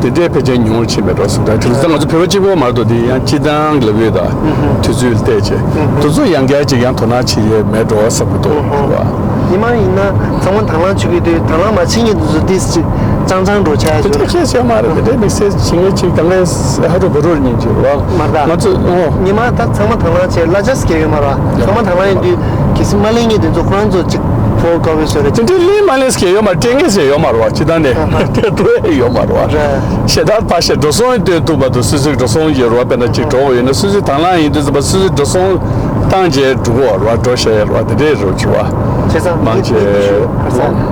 འདི་འདྲའི་ཕལ་ཆེར་ཉུང་རུ་ཕྱིན་པའི་འགྲོ་སོང་འདྲ། དེ་ཚོ་ང་ཚོ་བོད་པ་གཅིག་པོ་མ་གཏོགས་དེ་ཡང་སྤྱིར་བཏང་གི་ལབ་ཡོད་ད། དུས་ཚོད་ལ་བལྟས་བྱས་དེ་ཚོ་ཡང་བསྐྱར་ཅིག་ཡང་དོ་སྣང་བྱེད་ཡས་མེད་འགྲོ་བསམ་གྱི་འདུག་རེད་བ། ཉི་མ་ཡིན་ན་ཚང་མ་དང་བླངས་བྱེད་ཀྱི་དུས་དང་བླངས་མ་བྱེད་མཁན་དེ་ཚོ་ཏིས་ཅིག་ཅང་ཅང་འགྲོ་ཆགས་ཡ་དེ་ཅིག་འདྲ་ཁྱད་ཆོས་མ་རེད། དེ་འདྲའི་དམིགས་བསལ་བྱེད་མཁན་ཅིག་དང་ལས་ཧ་རུ་བ་རུ་ཉིན་ཅིག་རེད་བ། མ་རེད་ད། ང་ཚོ་ཨོ། ཉི་མ་ད་ཚང་མ་དང་བླངས་བྱས་གླ་ཆ་སྐྱེལ་ཡོད་མ་རེད་བ། ཚང་མ་དང་བླངས་ཡིན་དུས་གལ་སྲིད་མ་ལེན་མཁན་དེ་ཚོ་ཁོ་རང་ཚོ་ཅིག་ཕོག་དཀའ་བའི་བཟོ་རེད་དེ་ཅིག་འདྲའི་ལེན་མ་ལེན་ཟེར་ཡོད་མ་རེད། སྤྲད་མཁན་ཟེར་ཡོད་མ་རེད་བ། སྤྱིར་བཏང་ནས་ཨ་ཧ། སྤྲད་ཐུབ་ཡ་ཡོད་མ་རེད་བ། རེད། ཞེ་དྲག་ཕར་བཤད་འགྲོ་སོང་སྟོན་ཐུབ་མ་ཐུབ་སོ་སོའི་འགྲོ་སོང་ཡོད་རེད་བ། དཔེར་ན་ཅིག་འགྲོ་དགོས་ཡོད་ན་སོ་སོའི་དང་བླངས་ཡིན་དུས་ཙམ་པ་སོ་སོའི་འགྲོ་སོང་བཏང་བྱས་འགྲོ་དགོས་རེད་བ། འགྲོ་བཞག་ཡ་རེད་བ། དེ་འདྲས་རེད་བ། བྱས་ཙང་མང་ཆེ་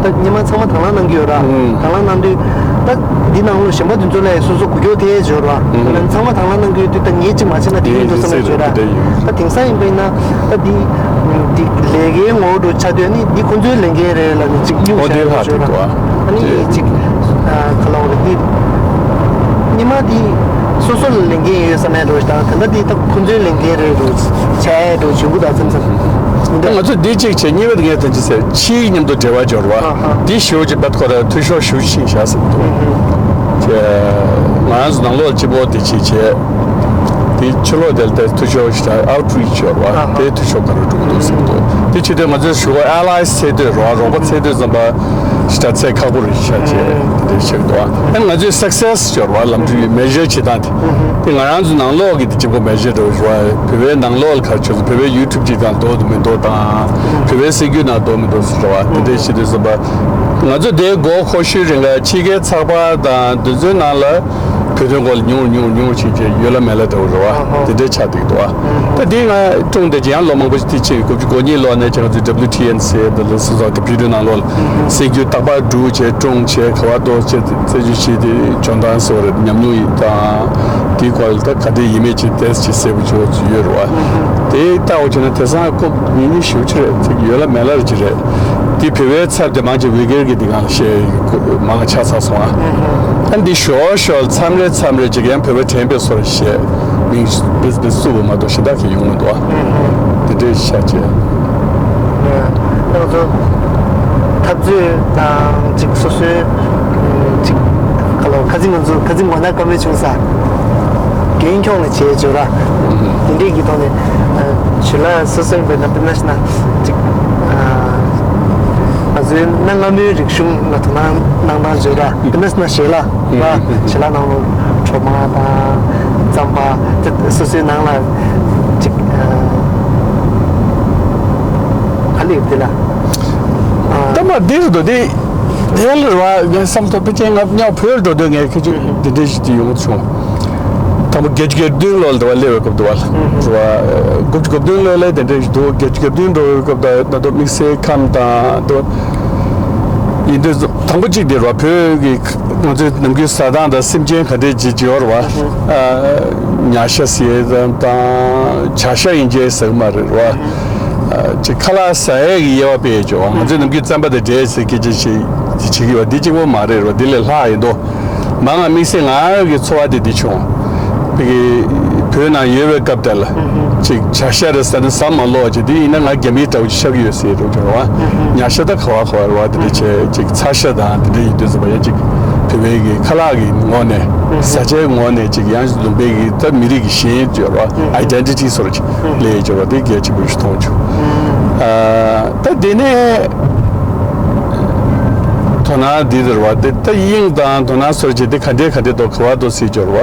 ད་ཉི་མ་ཚང་མ་དང་བླངས་གནང་གི་ཡོད་ར། ཨང་། དང་བླངས་གནང་དུས་ད་འདི་ནང་ལོ་གཞན་པ་དེ་ཚོ་ལ་སོ་སོ་འགུལ་སྐྱོད་ཐེབས་ཡོད་ར། ཨང་། ད་ཚང་མ་དང་བླངས་གནང་གི་ཡོད་དུས་ད་ངས་ཅིག་མ་བྱས་ན་དེ་ཡིན་འགྲོ་བསམ་ཡོད་ཡོད་ར། ད་དེང་སང་ཡིན་པ་ཡིན་ན་ད་འདི་འདི་ལས་ཀའི་ངོ་བོ་འགྲོ་ཆགས་དུས་ནི་འདི་ཁོ་ཚོའི་ལས་འགན་རེད་ལབ་ནས་ཅིག་གཡུག་བཞག་ཡོད་ར། ཨ་ནི་ཅིག་ཨ་ག་ལ་འོ་རེད་འདི། ཉི་མ་འདི་སོ་སོ་ལ་ལས་འགན་ཡོད་བསམ་ཡ་འགྲོ་ཞིག་དང་ད་ལྟ་འདི་ད་ཁོ་ཚོའི་ལས་འགན་རེད་འགྲོ་བྱས་འགྲོ་བྱུང་གི་ད་བསམ་བསམ་ཡིན་ད། ང་ཚོ་འདི་གཅིག་བྱས་གཉིས་པ་དེ་ངས་ཐོན་ཅི་ཟེར་ཕྱིའི་མཉམ་དུ་འབྲེལ་བ་འབྱོར་བ་ཨ་ཧ། འདི་ཞུ་ཅིག་བད་ཁོ་ར་འཐུས་ཤོར་ཞུ་ཕྱིན་བཞག་ཟེར་འདུག་ང་རང་ཚོ་ནང་ལོགས་སྤྱི་པོ་འདི་གཅིག་བྱས། དེ་ཕྱི་ལོགས་དེ་ལ་དེ་འཐུས་ཤོར་ཞིག་དང་ཨའུ་ཊི་རི་ཆི་ཡོད་རེད་བ། ཨ་ཧ། དེ་འཐུས་ཤོར་ག་རེ་འགྲོ་གི་འདུག་ཟེར་འདུག་དེ་ཕྱི་དེ་ང་ཚོས་ཞུ་བ་ཨ་ལའི་ཚེ་སྟོད་རེད་བ། རོགས་པ་ཚེ་སྟོད་ཙམ་པ་ཞིག་ད་ཚད་ཁག་པོ་རེད་ཤག་བྱས་དེ་འདྲ་བྱེད་འདུག་ཨ་ནི་ང་ཚོའི་སག་སེ་སི་ཡོད་རེད་བ། ལམ་འགྲོ་ཡི་མེ་ཇར་བྱེད་སྟངས་དེ་དེ་ང་རང་ཚོ་ནང་ལོགས་ཀྱི་དེ་གཅིག་པོ་མེ་ཇར་འགྲོ་བ་ཞུ་བ། བོད་པའི་ནང་ལོགས་ལ་ག་རེ་བྱུང་སོང་། བོད་པའི་ཡུ་ཊུབ་ཅིག་དང་འདོར་འདུག་མི་འདོར་དང་། བོད་པའི་གསར་འགྱུར་ནང་འདོར་མི་འདོར་ཟེར་བ་དེ་འདྲ་བྱེད་དུས་ཙམ་པ་ང་ཚོ་དེའི་མགོ་འཁོར་ཤུལ་རིང་ག་ཕྱི་རྒྱལ་ཚགས་པར་དང་དེ་ཚོའི་ནང་ལ། བོད་དོན་སྐོར་ལ་ཉུང་རུ་ཉུང་རུ་ཉུང་རུ་ཕྱིན་བྱས་ཡོད་ལ་མེད་ལ་འདྲ་བོ་རེད་བ། ཨ་ཧོ། དེ་འདྲའི་ཆགས་བསྡད་འདུག་བ། ཨ་ཧོ། ད་དེ་ང་སྒྲུང་དེ་ཅི་ཡང་ལོ་མང་པོ་ཞིག་དེ་ཕྱིན་དགུ་བཅུ་གོ་གཉིས་ལོ་ནས་ཀྱང་ང་ཚོའི་W T N ཟེར་འདི་ལ་སོ་སོ་ཀམ་པུ་ཊར་ནང་ལོགས་ལ་གསར་འགྱུར་རྟག་པར་སྒྲུག་བྱས་སྒྲུང་བྱས་ག་བ་ཏོག་བྱས་རྩད་གཅོད་བྱས་དེ་སྦྱོང་བརྡར་སོགས་རེད། ཉམས་མྱོང་ཡིན་དང་དེའི་སྐོར་ལ་ད་ག་འདྲ་ཡིན་མིན་ཅིག་ཏོག་ཙམ་ཅིག་གསལ་པོ་ཅིག་ཡོད་རེད་བ། དེ་ལྟ་བ་བྱས་ན་དེང་སང་ཀོ་ཉིན་ཉིན་ཞེ་པོ་ཅིག་རེད། ཅིག་ཡོད་ལ་མེད་ལ་རེད་ཅིག་རེད། དེ་བོད་པའི་ཚབ་དེ་མང་ཆེ་ཝི་གེར་གྱི་དེ་གང་བཤད་མང་ཆགས་ཚར་སོང་ཨ། ཨ་འདི་ཞོར་ཞོར་མཚམས་རེ་མཚམས་རེ་ཅིག་ཡང་བོད་པ་དྲན་པའི་སོར་བཤད་མིང་བེས་བེས་བཙུགས་པ་མ་གཏོགས་གཞན་དག་གི་ཡོང་མི་འདུག་ཨ། དེ་འདྲའི་ཤ་ཆེ། ང་ཚོ་འཐབ་རྩོད་དང་ཅིག་སོ་སོའི་ཅིག་ཁ་ལོ་ཁ་ཚིག་ང་ཚོ་ཁ་ཚིག་ངོ་ན་བཀའ་མོལ་བྱུང་ས་རྒན་འཁྱོངས་ནས་བྱས་བྱོས་ར། དེ་འདྲའི་གི་ཐོག་ནས་ཞུ་ལ་སོ་སོའི་བས་ན་དཔེར་ན་ཤི་ན་ཅིག་ང་ཚོའི་གནའ་སྔ་མོའི་རིག་གཞུང་ལ་དོ་སྣང་གནང་སྟངས་བྱོས་ར། དཔེར་ན་ཤི་ན་ཞལ་ལག་ར་ཞལ་ལག་ནང་ལོ་གྲོ་མ་དང་རྩམ་པ་དེ་སོ་སོའི་ནང་ལ་ཅིག་ག་ལེ་དེ་ལ་ད་མ་འདིར་འདུག་དེ། དེ་ལ་རེ་བ་ངས་བསམ་ཐོག་ཕལ་ཆེར་ང་ཉག་བོད་འགྲོ་དུས་ངས་ཁྱེད་ཆོས་འདི་འདྲའི་ཞིག་ཅིག་ཡོང་བྱུང་། དང་པོ་བརྒྱད་ཅུ་གྱ་བདུན་ལོ་ལ་རེ་བ་སླེབས་པའི་སྐབས་དུ་བ་ལ་རེ་བ་དགུ་བཅུ་གོ་བདུན་ལོ་ལ་དེ་འདྲའི་ཞིག་འདུག་བརྒྱད་ཅུ་གྱ་བདུན་འགྲོ་བའི་སྐབས་དུ་ན་དོ་དམིགས་བསལ་ཁམས་དང་དོ་ཡིན་དུས་དང་པོ་གཅིག་དེ་རེ་བ་བོད་ཀྱི་ང་ཚོའི་ནམ་རྒྱུན་ཟ་སྟངས་དང་སེམས་ཅན་ག་འདྲས་ཅིག་ཅིག་ཡོད་རེད་བ། ཉ་ཤ་ཟེར་ཙམ་དང་བྱ་ཤ་ཡིན་ཅེས་ཟེར་གི་མ་རེད་བ། ཅིག་ཁ་ལག་ཟ་ཡས་ཀྱི་དབྱེ་བ་སྤེལ་ཡས་ཅིག་ཡོད་བ། ང་ཚོའི་ནམ་རྒྱུན་རྩམ་པ་དང་འབྲས་ཟེར་སྐད་ཆ་ཞིག་བྱེད་ཀྱི་ཡོད་བ་འདི་གཅིག་པོ་མ་རེད་བ། འདི་ལས་ལྷག་ཡིན་དོ། མ་ང་དམིགས་བསལ་ང་གི་ཚོར་བ་དེ་འདི་བྱུང་། བོད་ཀྱི་བོད་ནང་ཡོད་པའི་སྐབས་དེ་ལ་ཅིག་བྱ་ཤ་རེ་ཟ་ན་ཟ་མ་ལོག་ཅིག་འདི་ཡིན་ན་ང་རྒྱ་མིའི་འདྲ་བོ་ཅིག་ཆགས་ཀྱི་ཡོད་ཟེར་འགྲོ་གི་རེད་བ། ཉ་ཤ་ད་ག་བ་ག་བ་རེད་བ། དེ་འདྲ་བྱས་ཅིག་ཚ་ཤ་དང་དེ་འདྲ་ཡིན་དུས་ཙམ་པ་ཡང་ཅིག་བོད་པའི་གི་ཁ་ལག་གི་ངོས་ནས་བཟའ་བཅའི་ངོས་ནས་ཅིག་ཡང་ལུང་པའི་གི་ད་མི་རིགས་ཀྱི་ཞེན་ཡོད་རེད་བ། ཨའི་ཌེན་ཊི་ཊི་སོགས་ཅིག་ལས་ཡོད་རེད་བ། དེ་གལ་ཆེན་པོ་ཞིག་མཐོང་བྱུང་། ད་དེ་ནས་དོ་སྣང་འདི་ཟེར་བ་དེ་ད་དབྱིངས་དང་དོ་སྣང་སོར་བྱེད་དེ་ག་འདྲའི་ག་འདྲའི་ཐོག་ག་བ་ཐོག་སྲིད་འབྱོར་བ།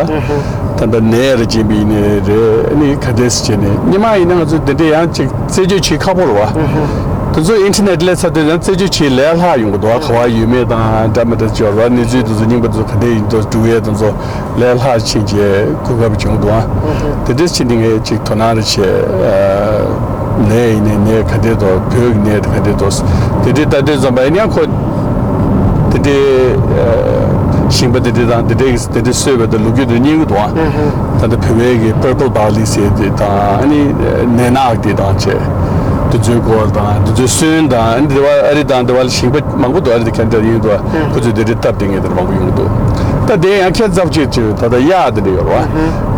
ད་ལྟ་ནས་རེ་བྱིན་པ་ཡིན་ནའི་རེད། ཨ་ནི་ག་འདྲས་སེ་བྱས་ནས་སྔོན་མ་ཡིན་ན་ང་ཚོ་དེ་འདྲའི་ཡང་ཅིག་རྩད་གཅོད་བྱེད་ཁག་པོ་རེད་བ། དེ་ཚོ་ཨིན་ཊར་ནེཊ་སླེབས་ཚར་དུས་ཡང་རྩད་གཅོད་བྱེད་ལས་སླ་ཡོང་གི་འདུག་བ། ག་བ་ཡོད་མེད་དང་འདྲ་མི་འདྲ་འབྱོར་བ་གནས་ཚུལ་དེ་ཚོ་རྙིང་པ་དེ་ཚོ་ག་འདྲས་ཡིན་འདུག་སྒྲུག་ཡས་དེ་ཚོ་ལས་སླ་ཕྱིན་བྱས་གོ་སྐབས་བྱུང་འདུག་བ། དེ་འདྲས་ཕྱིན་ནས་ངས་ཅིག་དོ་སྣང་རེ་བྱས། ནས་ཡིན་ནའི་ནས་ག་འདྲས་འདུག་བོད་ཀྱི་ནས་དེ་ག་འདྲས་འདུག་དེ་འདྲའི་ལྟ་དུས་ཙམ་པ་ཡིན་ཡང་ཁོ་དེ་འདྲའི་ཞིང་པ་དེ་འདྲས་དང་དེ་འདྲས་དེ་འདྲས་གསོས་པའི་ད་ལོ་རྒྱུས་དེ་རྙེད་ཀྱི་འདུག་ཨ། ད་ལྟ་བོད་པའི་གི་པར་པལ་བར་ལི་ཟེར་དེ་དང་ཨ་ནི་ནས་ནག་དེ་དང་བཅས་དེ་ཚོའི་སྐོར་དང་དེ་ཚོའི་སོན་དང་ཨ་ནི་དེ་བ་ཨ་རི་དང་དེ་བ་ལ་ཞིང་པ་མང་པོ་འདུག་ཨ་རི་དེ་ཁ་འདྲ་ཡིན་འདུག་ཁོ་ཚོས་དེ་འདྲའི་སྟབས་དེ་ངེས་དེར་མང་པོ་ཡོང་འདུག་ད་དེ་ཡང་ཁྱེད་ཚབ་ཅིག་ཅིག་ད་ལྟ་གཡག་དེ་འདྲ་ཡོད་རེད་བ།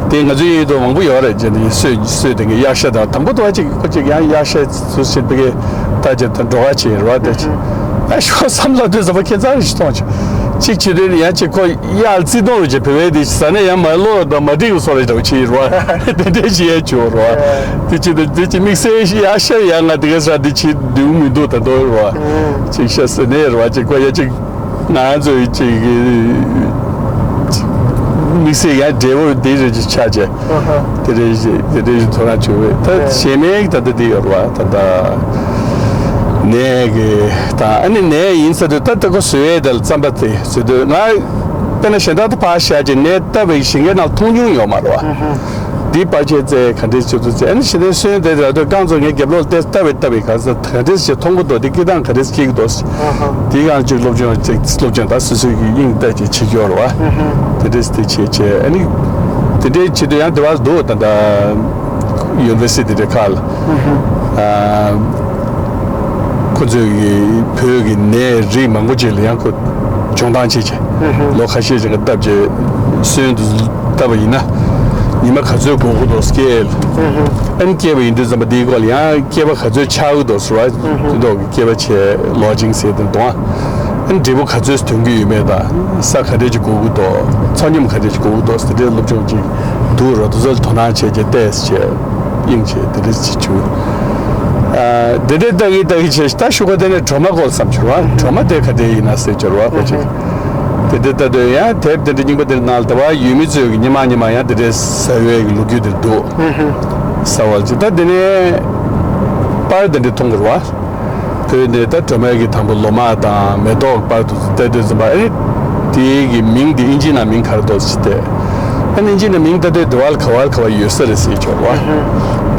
དེ་ང་ཚོའི་ཡིན་འདུག་མང་པོ་ཡོད་རེད་ཅེས་ནས་སོས་སོས་དེ་གི་གཡག་ཤ་དང་དང་པོ་དུ་བ་ཅིག་ཁོ་ཅིག་ཡང་གཡག་ཤ་ཚུལ་བཞིན་པའི་ད་ཅིག་ད་འགྲོ་བ་ཅིག་རེད་བ། དེ་ཅིག་ཨ་ཤོ་བསམ་བློ་དེ་ཟ་བ་ཁྱེད་ཚང་རེ་ཞིག་གཏོང་ཅིག་ཅིག་བྱེད་དུས་ཡང་ཅིག་ཁོ་གཡག་རྩི་དོང་རེ་ཅིག་བོད་པའི་དེ་ཟ་ནས་ཡང་མ་ལོ་དང་མ་འགྲིག་གི་སོ་རེ་འདྲ་བོ་ཅིག་རེད་བ། དེ་འདྲ་ཅིག་ཡས་བྱུང་རེད་བ། དེ་ཅིག་དེ་ཅིག་དམིགས་བསལ་གཡག་ཤ་ཡང་ང་དེ་ག་ཟ་དེ་ཅིག་འདུག་མི་འདུག་ད་དོ་རེད་བ། ཅིག་ཤ་ཟ་ནས་རེད་བ་ཅིག་ཁོ་ཡ་ཅིག་ང་ཚོའི་ཅིག་དམིགས་བསལ་ཡང་འབྲས་བུ་འདི་རེ་ཅིག་ཆགས་བྱས། དེ་རེ་ཅིག་དེ་རེ་ཅིག་ཐོ་རངས་བྱུང་བས་ད་གཞན་མའི་ད་ལྟ་འདི་ཡོད་རེད་བ། ད་ལྟ་ནས་གི་ད་ཨ་ནི་ནས་ཡིན་ཟེར་དུས་ད་ལྟ་ཁོ་བཟོ་ཡས་དེ་ལ་རྩམ་པ་དེ་བཟོ་དུས་ང་དཔེར་ན་གཞན་དག་ད་ཕར་བཞག་ཅིག་ནས་བཏབ་པའི་ཞིང་ཁའི་ནང་མཐོང་མྱོང་ཡོད་མ་རེད་བ། འདི་པར་ཆས་རྩེ་ག་འདྲས་བྱེད་ཚུལ་རྩེ་ཨ་ནི་ཞེ་ནས་སོན་དེ་ར་དོ་རྐང་ཚོ་ངའི་རྒྱབ་ལོགས་ཏེ་ལྟ་བའི་ལྟ་བའི་ག་ས་ག་འདྲས་ཞེ་མཐོང་གི་འདུག་དེ་སྐྱེ་སྟངས་ག་འདྲས་སྐྱེ་གི་འདུག་དེའི་སྒང་ཅིག་སློབ་སྦྱོང་ཅིག་སློབ་སྦྱོང་ད་སོ་སོའི་གི་དབྱིངས་ལྟ་ཅིག་བྱེད་ཀྱི་ཡོད་རེད་བ། དེ་འདྲས་དེ་བྱེད་བྱེད་ཨ་ནི་དེ་འདྲས་བྱེད་དུས་ཡང་དེ་བར་འདུག་ད་ལྟ་ཡུ་ནི་ཝར་སི་ཊི་དེ་འདྲས་ཁག་ལ་ཁོ་ཚོས་གི་བོད་ཀྱི་ནས་རིགས་མང་པོ་ཅིག་ལ་ཡང་ཁོ་སྦྱོང་བཏང་བྱེད་ཅིང་ལོ་ཁ་ཤས་ཅིག་ག་བཏབ་རྗེས་སོན་དུ་བཏབ་པ་ཡིན་ན་ཉི་མ་ག་ཚོད་འགོར་གི་འདུག་སྐྱེས་ཨ་ནི་སྐྱེས་པ་ཡིན་དུས་ཙམ་པ་འདིའི་སྐོར་ལ་ཡང་སྐྱེས་པ་ག་ཚོད་ཆགས་ཀྱི་འདུག་ཟེར་བ་དེ་འདྲ་སྐྱེས་པ་བྱས་ལོ་ཅིང་ཟེར་དེ་འདུག་ཨ་ནི་འབྲས་བུ་ག་ཚོད་ཐོན་གྱི་ཡོད་མེད་དང་ས་ག་འདྲས་ཅིག་འགོར་གི་འདུག་ཚ་སྙོམས་ག་འདྲས་ཅིག་འགོར་གི་འདུག་དེ་འདྲའི་སློབ་སྦྱོང་ཅིག་འདུག་རོ་དེ་ཚོ་ལ་དོ་སྣང་བྱས་རྗེས་བལྟས་བྱས་དབྱིངས་བྱས་དེ་འདྲས་ཅིག་བྱུང་། དེ་འདྲས་ལྟ་གི་ལྟ་གི་བྱས་ད་ཤུ་ག་དེ་ནས་གྲོ་མ་སྐོར་བསམ་བྱུང་བ་གྲོ་མ་དེ་ག་འདྲས་ཡིན་ན་ཟེར་བྱུང་བ་ཁོ་ཅིག་དེ་འདྲ་ལྟ་དུས་ཡང་དེབ་དེ་འདྲ་རྙིང་པ་དེ་ནང་ལ་དེ་བ་ཡུལ་མི་ཚོས་ཀྱི་ཉི་མ་ཉི་མ་ཡང་དེ་འདྲའི་ཟ་བའི་གི་ལོ་རྒྱུས་དེ་འདུག་ཟ་བ་ཅིག་ད་དེ་ནས་པར་དེ་འདྲ་མཐོང་གི་རེད་བ། བོད་འདི་ད་སྒྲོལ་མའི་གི་དང་པོ་ལོ་མ་དང་མེ་ཏོག་པར་དུ་བལྟས་དུས་ཙམ་པ་ཨེ་དེའི་གི་མིང་འདི་ཨིན་ཇི་ནང་མིང་ག་རེ་འདུག་ཟེར་ཏེ། ཨ་ནི་གཅིག་ནས་མིང་ལྟ་དུས་དེ་བ་ལ་ག་བ་ལ་ག་བ་ཡོད་ས་རེད་ཟེར་ཆོག་བ།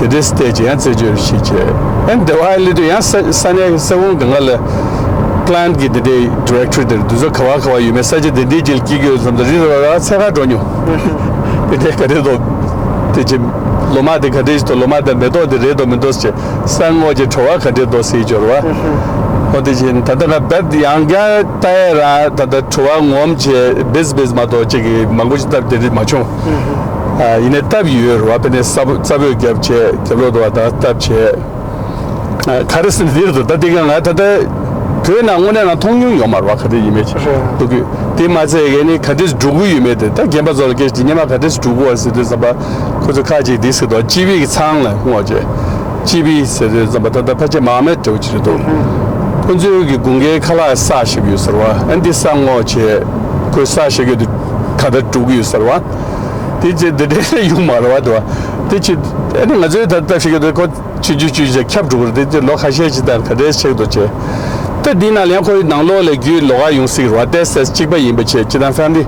དེ་འདྲས་བལྟས་ཀྱི་ཡང་རྩད་གཅོད་ཞིག་བྱས། ཨ་ནི་དེ་བ་ལ་དུས་ཡང་ས་ས་གནས་ས་ཁོངས་སྒང་ག་ལ་plant་གི་དེ་འདྲའི་director་དེར་དུས་ཚོད་ག་བ་ག་བ་ཡོད་མེད་ས་ཆ་དེ་འདྲའི་རྗེས་ལ་སྐྱེལ་གྱི་ཡོད་བསམ་ཚེ་རི་ར་ར་ཚད་ག་འགྲོ་མྱོང་། དེ་འདྲའི་ག་རེ་འདུག་དེ་ཅི་ལོ་མ་དེ་ག་འདྲས་ཞིག་འདུག་ལོ་མ་དེ་མེ་ཏོག་དེ་རེད་འདུག་མི་འདུག་ཟེར་བྱས། ས་ངོ་གི་བྲོ་བ་ག་འདྲས་འདུག་ཟེར་གྱི་འབྱོར་བ། ཨོ་དེ་བཞིན་ད་ལྟ་ང་རྦད་ཡང་བསྐྱར་ལྟ་ཡས་རང་ད་ལྟ་བྲོ་བ་ངོམ་བྱས་བེས་བེས་མ་གཏོགས་ཅིག་གི་མང་པོ་ཞིག་བཏབ་དེ་རིགས་མ་བྱུང་། ཨ་ཡིན་ནའི་བཏབ་ཡོད་རེད་བ། དཔེར་ན་ས་བོ་རྩ་བོད་རྒྱབ་བྱས་རྒྱབ་ལོག་ཏུ་བ་ད་བཏབ་བྱས། ཨ་ག་རེ་ཟེར་ན་འདིར་དུ་ད་འདི་ག་ང་ད་ལྟ་བོད་ནང་དངོས་གནས་རང་མཐོང་མྱོང་ཡོད་མ་རེད་བ། ག་འདྲས་ཡིན་མེད་ཅིག་རེད། འདུག་གི་དེ་མ་ཚད་ཡ་ནི་ག་འདྲས་འགྲོ་གི་ཡོད་མེད་དེ་ད་རྒན་པ་ཚོ་ལ་སྐད་ཆ་དེ་སྔོན་མ་ག་འདྲས་འགྲོ་གི་བ་ཟེར་དུས་ཙམ་པ་ཁོ་ཚོ་ཁ་ཅིག་འདི་ཟེར་དོ་ཅི་བི་གི་ཚང་ལ་སྔོག་བྱས། ཅི་བི་ཟེར་དུས་ཙམ་པ་ད་ལྟ་ཕལ་ཆེར་མང་མེད་འདྲ་བོ་ཅིག་རེད་འདུག་ཁོ་ཚོའི་གི་དགུན་ཁའི་ཁ་ལག་ཟ་བཞག་གི་ཡོད་ཟེར་བ། ཨ་འདི་ཟ་སྔོག་བྱས་ཁོས་ཟ་བཞག་གི་ཡོད་དུས་ག་ད་འགྲོ་གི་ཡོད་ཟེར་བ། དེ་ཅི་འདི་འདྲའི་ཡོང་མ་རེད་བ་འདུག་བ། དེ་ཅི་ཨ་ནི་ང་ཚོའི་ད་ལྟ་བཤད་གི་འདུག་ཁོ་ཆུང་ཆུང་ཆུང་ཆུང་ཁྱབ་འགྲོ་གི་རེད། དེ་ལོ་ཁ་ཤས་ཅིག་ལྟར་ག་འདྲས་ཆགས་འདུག་ཅེས། ད་འདི་ནང་ལ་ཡང་ཁོའི་ནང་ལོགས་ལ་རྒྱུས་ལོགས་ཀ་ཡོང་སྲིད་རེད་བ། ཏོག་ཙམ་གཅིག་པ་ཡིན་པ་བྱས་སྤྱི་དང་family་དེ་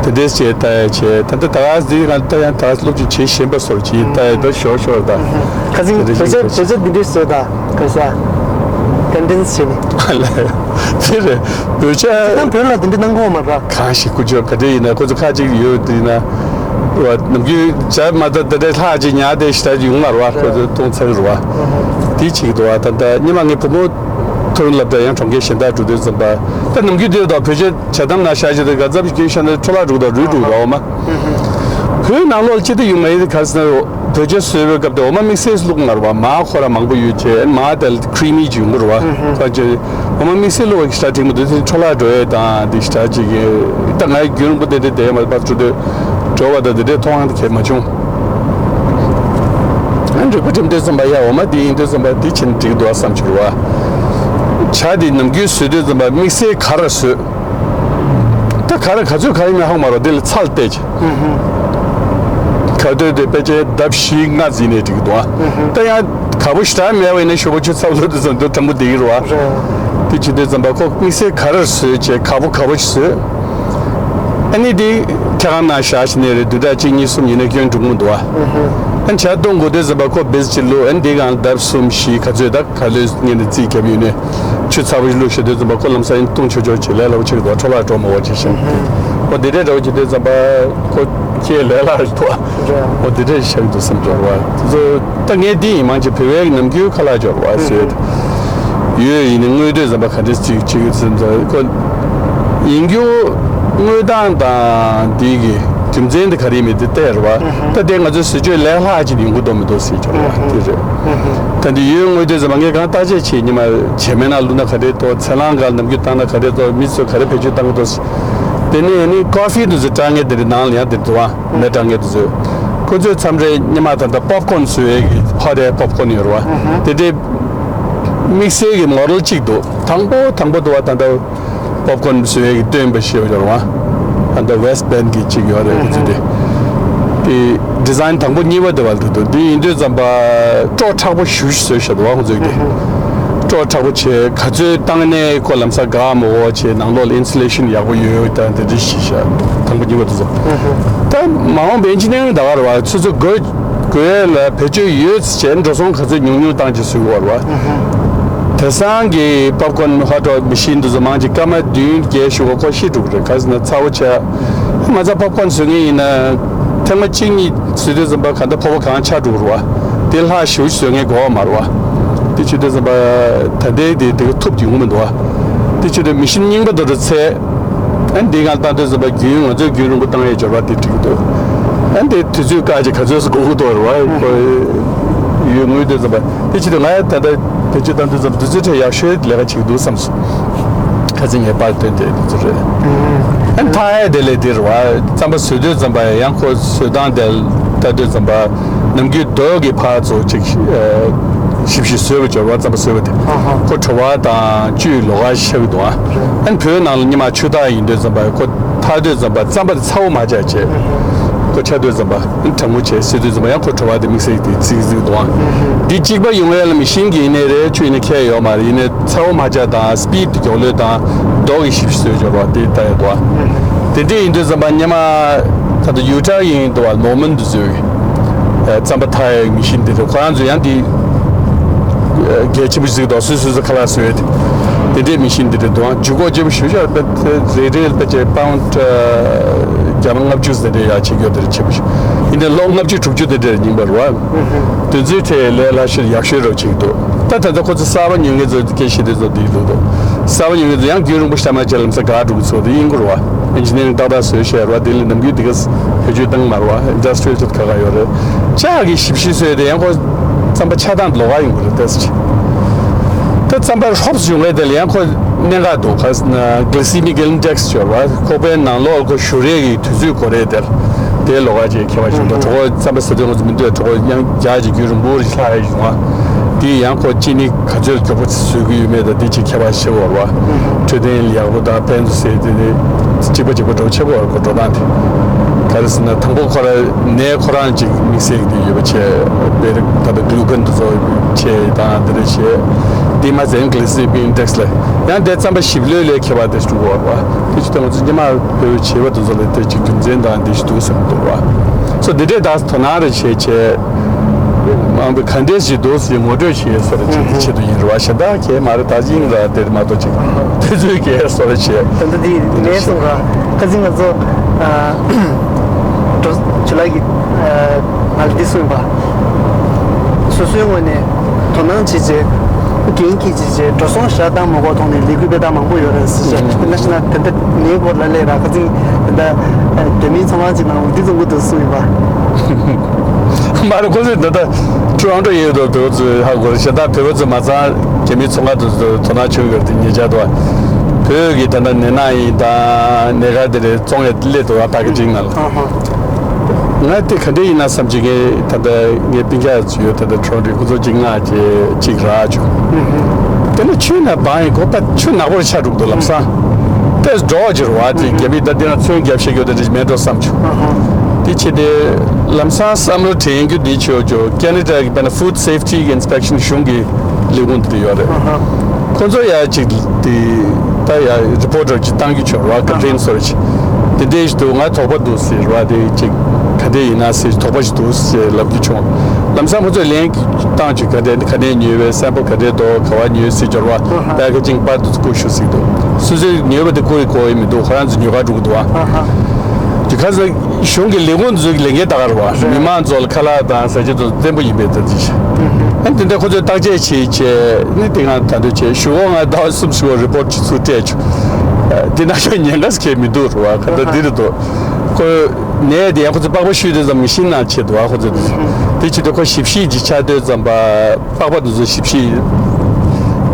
འདྲས་བྱས་ལྟ་ཡ་བྱས། ད་ལྟ་ད་ག་འདི་ང་ལྟ་ཡང་ད་སློབ་སྦྱོང་བྱེད་ཤེས་པ་སོར་གྱིས་ལྟ་ཡ་ད་ཞོག་ཞོག་ད་ཁ་སང་བོད་ཆས་བོད་ཆས་འདི་འདྲས་བཟོས་ད་ག་ས་convince་བྱས་ནས། དེ་རེད། བོད་ཆས་ཁྱེད་རང་བོད་ལ་འདི་འདྲས་གནང་གོ་མ་ར། གང་ཞིག་ཀུ་ཅོ་ག་འདྲས་ཡིན་ན་ཁོ་ཚོ་ཁ་ཅིག་ཡོད་དེ་ན་བ། ནམ་རྒྱུན་བྱ་མ་ད་འདི་འདྲས་ལྷག་ཅིག་ཉར་དེ་ཞིག་ད་ཡོང་མ་ར་བ། ཁོ་ཚོ་གཏོང་ཚར་ར་བ། དེ་ཅིག་འདུག་བ། ད་ད་སྔོན་མ་ངའི་བུ་མོ་མཐོ་རིམ་སློབ་གྲྭ་ཡང་གྲོང་ཁྱེར་གཞན་དག་འགྲོ་དུས་ཙམ་པ་ད་ནམ་རྒྱུན་དེ་དང་བོད་ཆས་བྱ་དམ་ན་ཤ་ཞིག་དེ་ག་ཚབ་ཀྱི་ཤ་ན་འཕྲོ་བརླག་འགྲོ་དང་རུལ་འགྲོ་ར་འོ་མ། བོད་ནང་ལོགས་ལ་ཅི་ལྟར་ཡོང་མ་ཡིན་ག་ཟེར་ན། བོད་ཆས་བཟོས་པའི་སྐབས་དེ་འོ་མ་དམིགས་བསལ་བླུགས་མ་རེད་བ། མར་ཁོ་རང་མང་པོ་ཡོད་ཅེས་མར་དེ་creamy་ཅིག་ཡོང་གི་རེད་བ། ཁོ་ཅེ་འོ་མ་དམིགས་བསལ་བླུགས་པ་ཞེ་དྲག་འགྲིག་མི་འདུག་དེ་འཕྲོ་བརླག་འགྲོ་ཡས་དང་དེ་ཞེ་དྲག་ཅིག་གི་ད་ང་རྒྱུན་རིང་པོ་དེ་འདྲ་བསྡད་མ་རེད་པ། འགྲོ་དུས་འགྲོ་བ་དང་དེ་འདྲའི་མཐོང་ཧང་དེ་གས་མ་བྱུང་། ང་འགྲིག་པ་འགྲིམ་དུས་ཙམ་པ་ཡ་འོ་མ་དེ་ཡིན་དུས་ཙམ་པ་དེ་ཕྱིན་འགྲིག་འདུག་བསམ་གྱི་རེད་བ། ཇ་དེ་ནམ་རྒྱུན་བཟོས་དུས་ཙམ་པ་དམིགས་བསལ་ག་རེ་བཟོས། ད་ག་རེ་ག་ཚོད་ག་ཡིན་མིན་ཧ་གོ་མ་རེད། དེ་ལ་ཚྭ་ལ་བལྟས་ཀྱི། ག་དུས་དེ་ཕལ་ཆེར་ལྡབ་བཞི་ལྔ་ཟིན་ནས་འགྲིག་གི་འདུག་ཨ། ད་ཡང་ག་པོ་ཞེ་དྲག་མེད་པ་ཡིན་ན་ཞོགས་པ་ཆུ་ཚ་པོ་བླུགས་དུས་ཙམ་དུ་དྲང་པོ་བསྡད་ཀྱི་རེད་བ། དེ་བྱེད་དུས་ཙམ་པ་ཁོ་དམིགས་བསལ་ག་རེ་བཟོས་བྱས་ག་པོ་ག་པོ་ཞིག་བཟོས། ཨ་ནི་དེ་ཁྱེད་རང་ནང་བཞག་ཞིག་ནས་རེད། བདུན་ཕྲག་གཅིག་གཉིས་གསུམ་ཡིན་ན་སྐྱོན་འགྲོ་གི་མི་འདུག་ཨ། ཨ་ནི་ཇ་བཏུང་དགོས་དུས་ཙམ་པ་ཁོ་བེས་ཅིག་བླུགས། ཨ་ནི་དེ་གང་ལྡབ་གསུམ་བཞི་ག་ཚོད་ད་ག་ལོས་ངས་ནི་རྩིས་བརྒྱབ་ཡོད་ནས། ཆུ་ཚ་པོ་ཞིག་བླུགས་ཤོར་དུས་ཙམ་པ་ཁོ་ལམ་སང་ཡིན་བཏུང་ཆོག་ཆོག་བྱེད་ལས་སླ་པོ་ཆགས་འདུག་འཕྲོ་བརླག་འགྲོ་མ་འོ་ཅེས་བཤད། ཨོ་དེ་འདྲའི་འདྲ་བོ་བྱེད་དུས་ཙམ་པ་ཁོ་ཁྱེད་ལས་སླ་རེད་འདུག་འོ་དེ་འདྲའི་བཤད་འདུག་བསམ་འགྲོ་བ་དེ་ཚོ་ད་ངས་འདི་ཡིན་མང་ཆེ་བོད་པའི་ནམ་རྒྱུན་ཁ་ལག་སྦྱོར་བ་ཟེར་ཡོད་ཡིན་ནི་དངོས་དུས་ཙམ་པ་ག་འདྲས་ཅིག་ཅིག་ཙམ་ཙམ་ཁོ་ཡིན་རྒྱུ་དངོས་སྟངས་དང་འདི་གི་རྒྱུ་མཚན་དེ་ག་རེ་ཡིན་མིན་དེ་བལྟས་རེད་བ། ད་དེ་ང་ཚོའི་ཟས་སྤྱོད་ལས་སླ་ཅིག་ཡོང་གི་འདུག་མི་འདུག་ཟེར་གྱི་རེད་བ། དེ་རེད། ད་འདི་ཡོད་དངོས་དེ་ཚོ་མ་ངས་གང་བརྟག་དཔྱད་བྱེད་ཉི་མ་བྱེ་མའི་ནང་བླུགས་ན་ག་འདྲས་འདུག་ཚལ་སླང་སྒང་ནམ་རྒྱུན་བཏང་ན་ག་འདྲས་འདུག་མི་ཚོས་ག་རེ་བེད་སྤྱོད་བཏང་གི་འདུག་དེ་ནས་ནི་ཀོ་ཧྥི་འདི་ཚོ་དྲང་ངེས་དེ་རེད། ནང་ལ་ཡང་དེ་འདུག་ཨ་མེ་དྲང་ངེས་དེ་ཚོས་ཁོ་ཚོས་མཚམས་རེ་ཉི་མ་ད་ལྟ་པོབ་ཀོན་བཟོ་ཡས་ཀྱི་ཕ་རའི་པོབ་ཀོན་ཡོད་རེད་བ། དེ་འདྲའི་དམིགས་བསལ་གྱི་མོ་ཌེལ་གཅིག་འདུག་དང་པོ་དང་པོ་འདུག་བ་ད་ལྟ། པོབ་ཀོན་བཟོ་ཡས་ཀྱི་སྟོན་པ་ཞེས་པ་ཡོད་རེད་བ། ཨ་ད་ཝེ་སི་ཊི་བན་གྱི་གཅིག་ཡོད་རེད་ཁོ་ཚོ་དེ། དེ་ཌི་ཛའིན་དང་པོ་གཉིས་པ་དེ་བ་ལ་འདུག་དེ་ཡིན་དུས་ཙམ་པ་སྤྲོ་མཁྲེགས་པོ་ཞེ་པོ་ཞིག་བཟོས་བཞག་འདུག་བ་ཁོ་ཚོས་དེ། སྤྲོ་མཁྲེགས་པོ་བྱས་ག་ཚོད་བཏང་ནས་ཁོ་ལམ་སང་འགག་མ་འོ་བྱས་ནང་ལོགས་ལ་ཨིན་སུ་ལེ་ཤིན་ཡག་པོ་ཡོད་ད་དེ་འདྲ་ཞིག་བཞག་དང་པོ་གཉིས་པ་དེ་ཚོ། ད་མ་འོངས་པའི་ཨིན་ཇི་ནི་ཡར་ད་ག་རེད་བ་ཚོ་ཚོ་དགོས། དགོས་ལ་བེད་སྤྱོད་ཡོད་ཅེས་འགྲོ་སོང་ག་ཚོད་ཉུང་ཉུང་བཏང་ཅིག་བཟོས་ཡོད་རེད་བ། དེང་སང་གི་པོབ་ཀོན་ཧོཊ་ཌོག་མེ་ཤིན་འདི་ཚོ་མང་ཅིག་སྐར་མ་བདུན་བརྒྱད་ཞུ་བ་ཁོ་ཤི་འགྲོ་གི་རེད། ག་ཟེར་ན་ཚ་བོ་ཆེ། མ་ཚད་པོབ་ཀོན་བཟོ་མཁན་ཡིན་ན་ཐེངས་མ་གཅིག་གཉིས་བཟོས་དུས་ཙམ་པ་ག་འདྲ་ཕོར་པ་གང་ཆག་འགྲོ་གི་རེད་བ། དེ་ལྷག་ཞེ་པོ་ཅིག་བཟོ་མཁན་དགོས་པ་མ་རེད་བ། དེ་བྱེད་དུས་ཙམ་པ་ད་ལྟའི་དེ་དེ་ག་ཐུབ་ཀྱི་ཡོང་གི་མི་འདུག་བ། དེ་བྱེད་དུས་མེ་ཤིན་རྙིང་པ་དེ་ཚོ་ཚད། ཨ་ནི་འདི་གང་བཏང་དུས་ཙམ་པ་རྒྱུན་ང་ཚོས་རྒྱུན་རིང་པོ་བཏང་ཡས་འབྱོར་བ་དེ་འགྲིག་གི་འདུག་ཨ་ནི་དེ་དུས་ཚོད་བཀག་ཅིག་ག་ཚོད་སུ་དགོས་ཀྱི་འདུག་རེད་བ། ཁོ་ཡོད་ངུས་དུས་ཙམ་པ་དེ་ཕྱི་དུས་ང་ཡང་ད་ལྟ་བེད་སྤྱོད་བཏང་དུས་ཙམ་པ་དུས་ཚོད་ཁྲལ་ཡག་ཤོས་ལས་ཀ་བྱེད་ཀྱི་འདུག་བསམ་སོང་། ཁ་སང་ངས་པར་བཏོན་དེ་དུས་ཚོད་རེད། ཨ་ནི་ཐང་ཡས་དེ་ལས་དེ་རེད་བ། རྩམ་པ་བཟོས་དུས་ཙམ་པ་ཡང་ཁོ་བཟོས་སྟངས་དེ་ལྟ་དུས་ཙམ་པ་ནམ་རྒྱུན་རྡོ་གི་ཕར་ཚུར་ཅིག་ཞིབ་ཞིབ་བཟོས་པ་འབྱོར་བ་རྩམ་པ་བཟོས་པ་དེ་ཁོ་བྲོ་བ་དང་བཅུད་ལོགས་ཀ་ཤ་གི་འདུག་ཨ་ནི་བོད་ནང་ལ་ཉི་མ་ཆུ་རྟགས་ཡིན་དུས་ཙམ་པ་ཁོ་ཐར་དུས་ཙམ་པ་རྩམ་པ་དེ་ཚ་བོ་མ་ཆགས་བྱས། ཁོ་ཆགས་དུས་ཙམ་པ་ཨ་ནི་གྲང་མོ་བྱས་བཟོས་དུས་ཙམ་པ་ཡང་ཁོ་བྲོ་བ་དེ་དམིགས་བསལ་དེ་ཙིག་ཙིག་འདུག་འདི་གཅིག་པ་ཡོང་ཡ་ལ་མེ་ཤིན་གྱི་ཡིན་ནའི་རེད་ཆུ་ཡིན་ནའི་ཁྱད་ཡོད་མ་རེད། ཡིན་ནའི་ཚ་བོ་མ་ཆགས་དང་སི་པིཌ་མགྱོགས་ལོས་དང་རྡོ་གི་ཞིབ་བཟོས་འབྱོར་བ་དེ་ལྟ་ཡ་འདུག་དེ་འདྲས་ཡིན་དུས་ཙམ་པ་ཉི་མ་ ད་ལྟ་ཡུ་ཊ་ཡིན་འདུག་བ། མོར་མོན་དེ་ཚོའི་རྩམ་པ་འཐག་ཡག་མི་ཤིན་དེ་རེད། ཁོ་རང་ཚོ་ཡང་དེ་གལ་ཆེན་པོ་ཞིག་འདུག་སོ་སོ་སོ་ཁ་ལག་བཟོས་ཏེ། དེ་འདྲའི་མི་ཤིན་དེ་རེད་འདུག་ཨང་། ཇུས་འགོད་ཆེན་པོ་ཞེ་པོ་ཅིག་རེད། རེ་རེ་ལ་ཕལ་ཆེར་པའུན་ཌི་བརྒྱ་མ་ལྔ་བཅུ་ཟེར་འདྲ་ཡག་ཆེ་རྒྱུ་དེ་རེད། ཆེན་པོ་ཞིག་ཡིན་ནའི་ལོ་ལྔ་བཅུ་དྲུག་ཅུ་དེ་འདྲ་རེད་ཡིན་པ་རེད་བ། དེ་ཚོའི་གྲས་ལས་སླ་ཤོས་ཡག་ཤོས་རོ་ཅིག་འདུག་ད་ད་ལྟ་ཁོ་ཚོ་གསར་པ་ཉོ་མཁན་ཚོ་སྐད་ཆ་དེ་ཚོ་འདི་འདུག་འདུག་གསར་པ་ཉོ་མཁན་ཚོ་ཡང་རྒྱུན་རིང་པོ་ཞིག་མ་བྱས་ལམ་སང་འགག་འགྲོ་གི་ཚོད་དེ་ཡིན་དགོས་རེད་བ། ཨིན་ཇི་ནི་ཡར་རིང་ཏག་ཏག་བཟོས་བཤད་རེད་བ། དེ་ལས་ནམ་རྒྱུན་དེ་ག་བེད་སྤྱོད་བཏང་མ་རེད་བ། ཨིན་ཌ་སི་ཊི་རི་ཡལ་ཚོ་ཁ་ཁ་ཡོད་རེད། ལྕགས་ཀྱི་ཞིབ་ཞིབ་བཟོས་དེ་ཡང་ཁོ་རྩམ་པ་ཆགས་སྟངས་ལོགས་ཀ་ཡོང་གི་རེད། ཏོག་ཙམ་ཅིག་ད་རྩམ་པ་ཧྲོབ་ཙམ་ཡོང་མཁན་དེ་ལ་ཡང་ཁོ་གནད་འགག་འདུག་ག་ཟེར་ན་གྷི་ལི་སི་མིག་ཨིན་ཌེག་སི་ཡོད་རེད་བ། ཁོག་པའི་ནང་ལོགས་ཁོ་བཞུར་ཡས་ཀྱི་དུས་ཚོད་འགོར་ཡས་དེར། དེའི་ལོགས་ཀ་ཅིག་ཁྱད་པར་བྱུང་འདུག་གྲོད་ཁོག་རྩམ་པ་ཟ་དུས་ང་ཚོ་མི་འདོད། གྲོད་ཁོག་ཡང་རྒྱགས་ཅིག་རྒྱུན་རིང་པོ་རེ་ལྷག་ཡས་བྱུང་བ། དེ་ཡང་ཁོ་ཅི་ནི་ག་ཚོད་མགྱོགས་པོ་བཟོ་གི་ཡོད་མེད་དང་དེ་ཅིག་ཁྱད་པར་ཕྱེ་བ་རེད་བ། འཕྲོད་བསྟེན་ཡག་པོ་དང་ཕན་ཚུན་ཟེར་དེ་ནི་གཅིག་པ་གཅིག་པ་འགྲོ་ཆེ་བ་རེད། ཁོ་འགྲོ་སྟངས་དེ་ག་རེ་ཟེར་ན་དང་པོ་ཁོ་རང་ནས་ཁོ་རང་ཅིག་དམིགས་བསལ་གྱི་དེ་ཡོད་པ་བྱས། དཔེར་ད་ལྟ་གླུ་ཀན་དེ་ཚོ་བྱས་དང་དེ་འདྲ་བྱས། དེ་མ་ཟད་གྷི་ལི་སི་མིག་ཨིན་ཌེག་སི་ལ་ཡང་དེ་རྩམ་པ་ཞིབ་ལྷོད་ལས་ཁྱད་པར་དེ་འགྲོ་བ་རེད་བ། དེ་ཅིག་ད་ང་ཚོ་སྔོན་མ་བོད་བྱེས་པ་དེ་ཚོ་ལ་དེ་ཅིག་རྒྱུ་མཚན་དང་དེ་ཞིག་འདུག་བསམ་འདུག་བ། སོ་འདི་འདྲས་ད་དོ་སྣང་རེ་བྱས་བྱས། མང་པོ་ག་འདྲས་ཞིག་འདུག་ཟེར་ངོ་སྤྲོད་བྱེད་སོ་རེ་བྱེད་དེ་ཆེད་དུ་ཡིན་རེད་བ། གཞན་དག་གས་མ་རེད། ད་ཅིང་ར་དེར་མ་གཏོགས་ཅིག་དེ་ཚོའི་གས་སོ་རེ་བྱེད། ད་ལྟ་འདི་ངས་གསུང་ར་ཁ་སང་ང་ཚོ་ཨ་འགྲོ་ཇུ་ལའི་གི་ཨ་ང་ལ་འདི་གསུངས་པ། སོ་སོའི་ངོས་ནས་དོ་སྣང་བྱེད་བྱེད་འགན་འཁྱེར་བྱེད་བྱེད་འགྲོ་སོང་བཞག་བཏང་མ་དགོས་ཐོག་ནས་ལས་འགུལ་སྤེལ་སྟངས་མང་པོ་ཡོད་རེད་ཟེར་བྱས། དཔེར་ན་ཞུ་ན་ད་ལྟ་ངའི་སྐོར་ལ་ལས་ར་ཁ་སང་ད་ལྟ་རྒྱ་མིའི་ཚོང་ཁང་ཅིག་ནང་འདི་བཙོང་གི་འདུག་གསུངས་ཡོད་པ། མ་རེད། ཁོ་ཚོས་ད་ལྟ་ཊོ་རོན་ཊོ་ཡོད་དོ། བོད་པ་ཚོས་ཧ་གོ་རེད། གཞན་དག་བོད་པ་ཚོས་མ་ཚང་རྒྱ་མིའི་ཚོང་ཁང་དུ་དོ་སྣང་བྱུང་ཡོད་དེ་ཉེ་ཆར་དུ་བོད་ཀྱི་ད་ལྟ་ནས་ན་ཡིན་དང་ནས་ག་དེ་རེད་བཙོང་ཡས་སླེབས་འདུག་ཨ་ཕ་ཀེ་ཇིང་ནང་ལ། ང་དེ་ག་འདྲ་ཡིན་ན་བསམ་གྱི། ངས་ད་ལྟ་ངའི་སྤུན་ཀྱག་ཡོད། ད་ལྟ་ཊོ་རོན་ཊོ་ཁོ་ཚོ་གཅིག་ང་གཅིག་རག་བྱུང་། དེ་ནས་ཆུ་ན་བང་ཡིན་གོ་པ་ཆུ་ནག་པོར་ཆགས་འགྲོ་འདུག་ལམ་སང་། དེ་འགྲོ་བ་ཅིག་རེད་བ། དེ་རྒྱ་མིས་ད་དེ་ན་ཚོན་རྒྱབ་བཤད་རྒྱུ་དེ་འདྲ་མེད་འགྲོ་བསམ་བྱུང་། དེ་ཆེད་དེ་ལམ་སང་བསམ་བློ་དྲན་རྒྱུ་འདི་ཆོས་ཆོས་ཁེ་ན་ཌ་གི་དཔེར་ན་Food Safety Inspection གཞུང་གི་ལས་ཁུངས་དེ་ཡོད་རེད། ཁོ་ཚོ་ཡ་ཅིག་དེ་ད་ཡ་རི་པོ་ཊར་ཅིག་བཏང་རྒྱུ་བྱུང་ར། ཀམ་པི་ལེན་སོ་རེ་ཅིག་དེ་འདྲའི་ཞིག་འདུག་ང་དོགས་པ་འདུག་ཟེར་བ། དེ་ཅིག་ག་འདྲ་ཡིན་ན་ཟེར་དོགས་པ་ཞིག་འདུག་ཟེར་ལབ་རྒྱུ་བྱུང་། ལམ་སང་ཁོ་ཚོས་ལན་བཏང་བྱུང་། ག་འདྲ་ག་འདྲ་ཉོས་པའི་སེམ་པལ་ག་འདྲ་འདུག་ག་བ་ཉོས་ཟེར་འབྱོར་བ་པེ་ཀེ་ཇིང་པར་དུ་བསྐུར་ཤོག་ཟེར་འདུག་སོ་སོས་ཉོས་པ་དེ་བསྐུར་གོ་ཡི་མི་འདུག་ཁོ་རང་ཚོ་ཉོ་ག་འགྲོ་གི་འདུག་ཨ། དེ་ཁ་སང་གཞུང་གི་ལས་ཁུངས་ཚོའི་ལས་འགན་ད་ག་རེད་བ། མི་མང་ཚོ་ལ་ཁ་ལག་དང་ཟ་ཆས་ཚོ་བརྟན་པོ་ཡིན་པའི་ཐབས་ཅིག་ཨ་ནི་དེ་འདྲ་ཁོ་ཚོས་བརྟག་དཔྱད་བྱས་བྱས་ནི་དེ་སྔ་ད་དུང་བྱས་གཞུག་གུ་ང་ཟླ་བ་གསུམ་ཞིག་གོ་རི་པོ་ཊི་ཅིག་ཚུར་སྤྲད་བྱུང་། དེ་ན་ཁྱོད་ཉེན་ཁ་ཟེར་མཁན་མི་འདུག་རེད་བ། ག་ད་འདི་རེད་འདུག་ཁོ་ནས་དེ་ཡང་ཁོ་ཚོས་པགས་པ་བཤུས་དུས་ཙམ་མི་ཤིན་ནང་ཆེད་དུ་བ། ཁོ་ཚོས་དེ་ཆེད་དུ་ཁོ་ཞིབ་བཤེར་ཅིག་ཆགས་དུས་ཙམ་པ། པགས་པ་དེ་ཚོ་ཞིབ་བཤེར་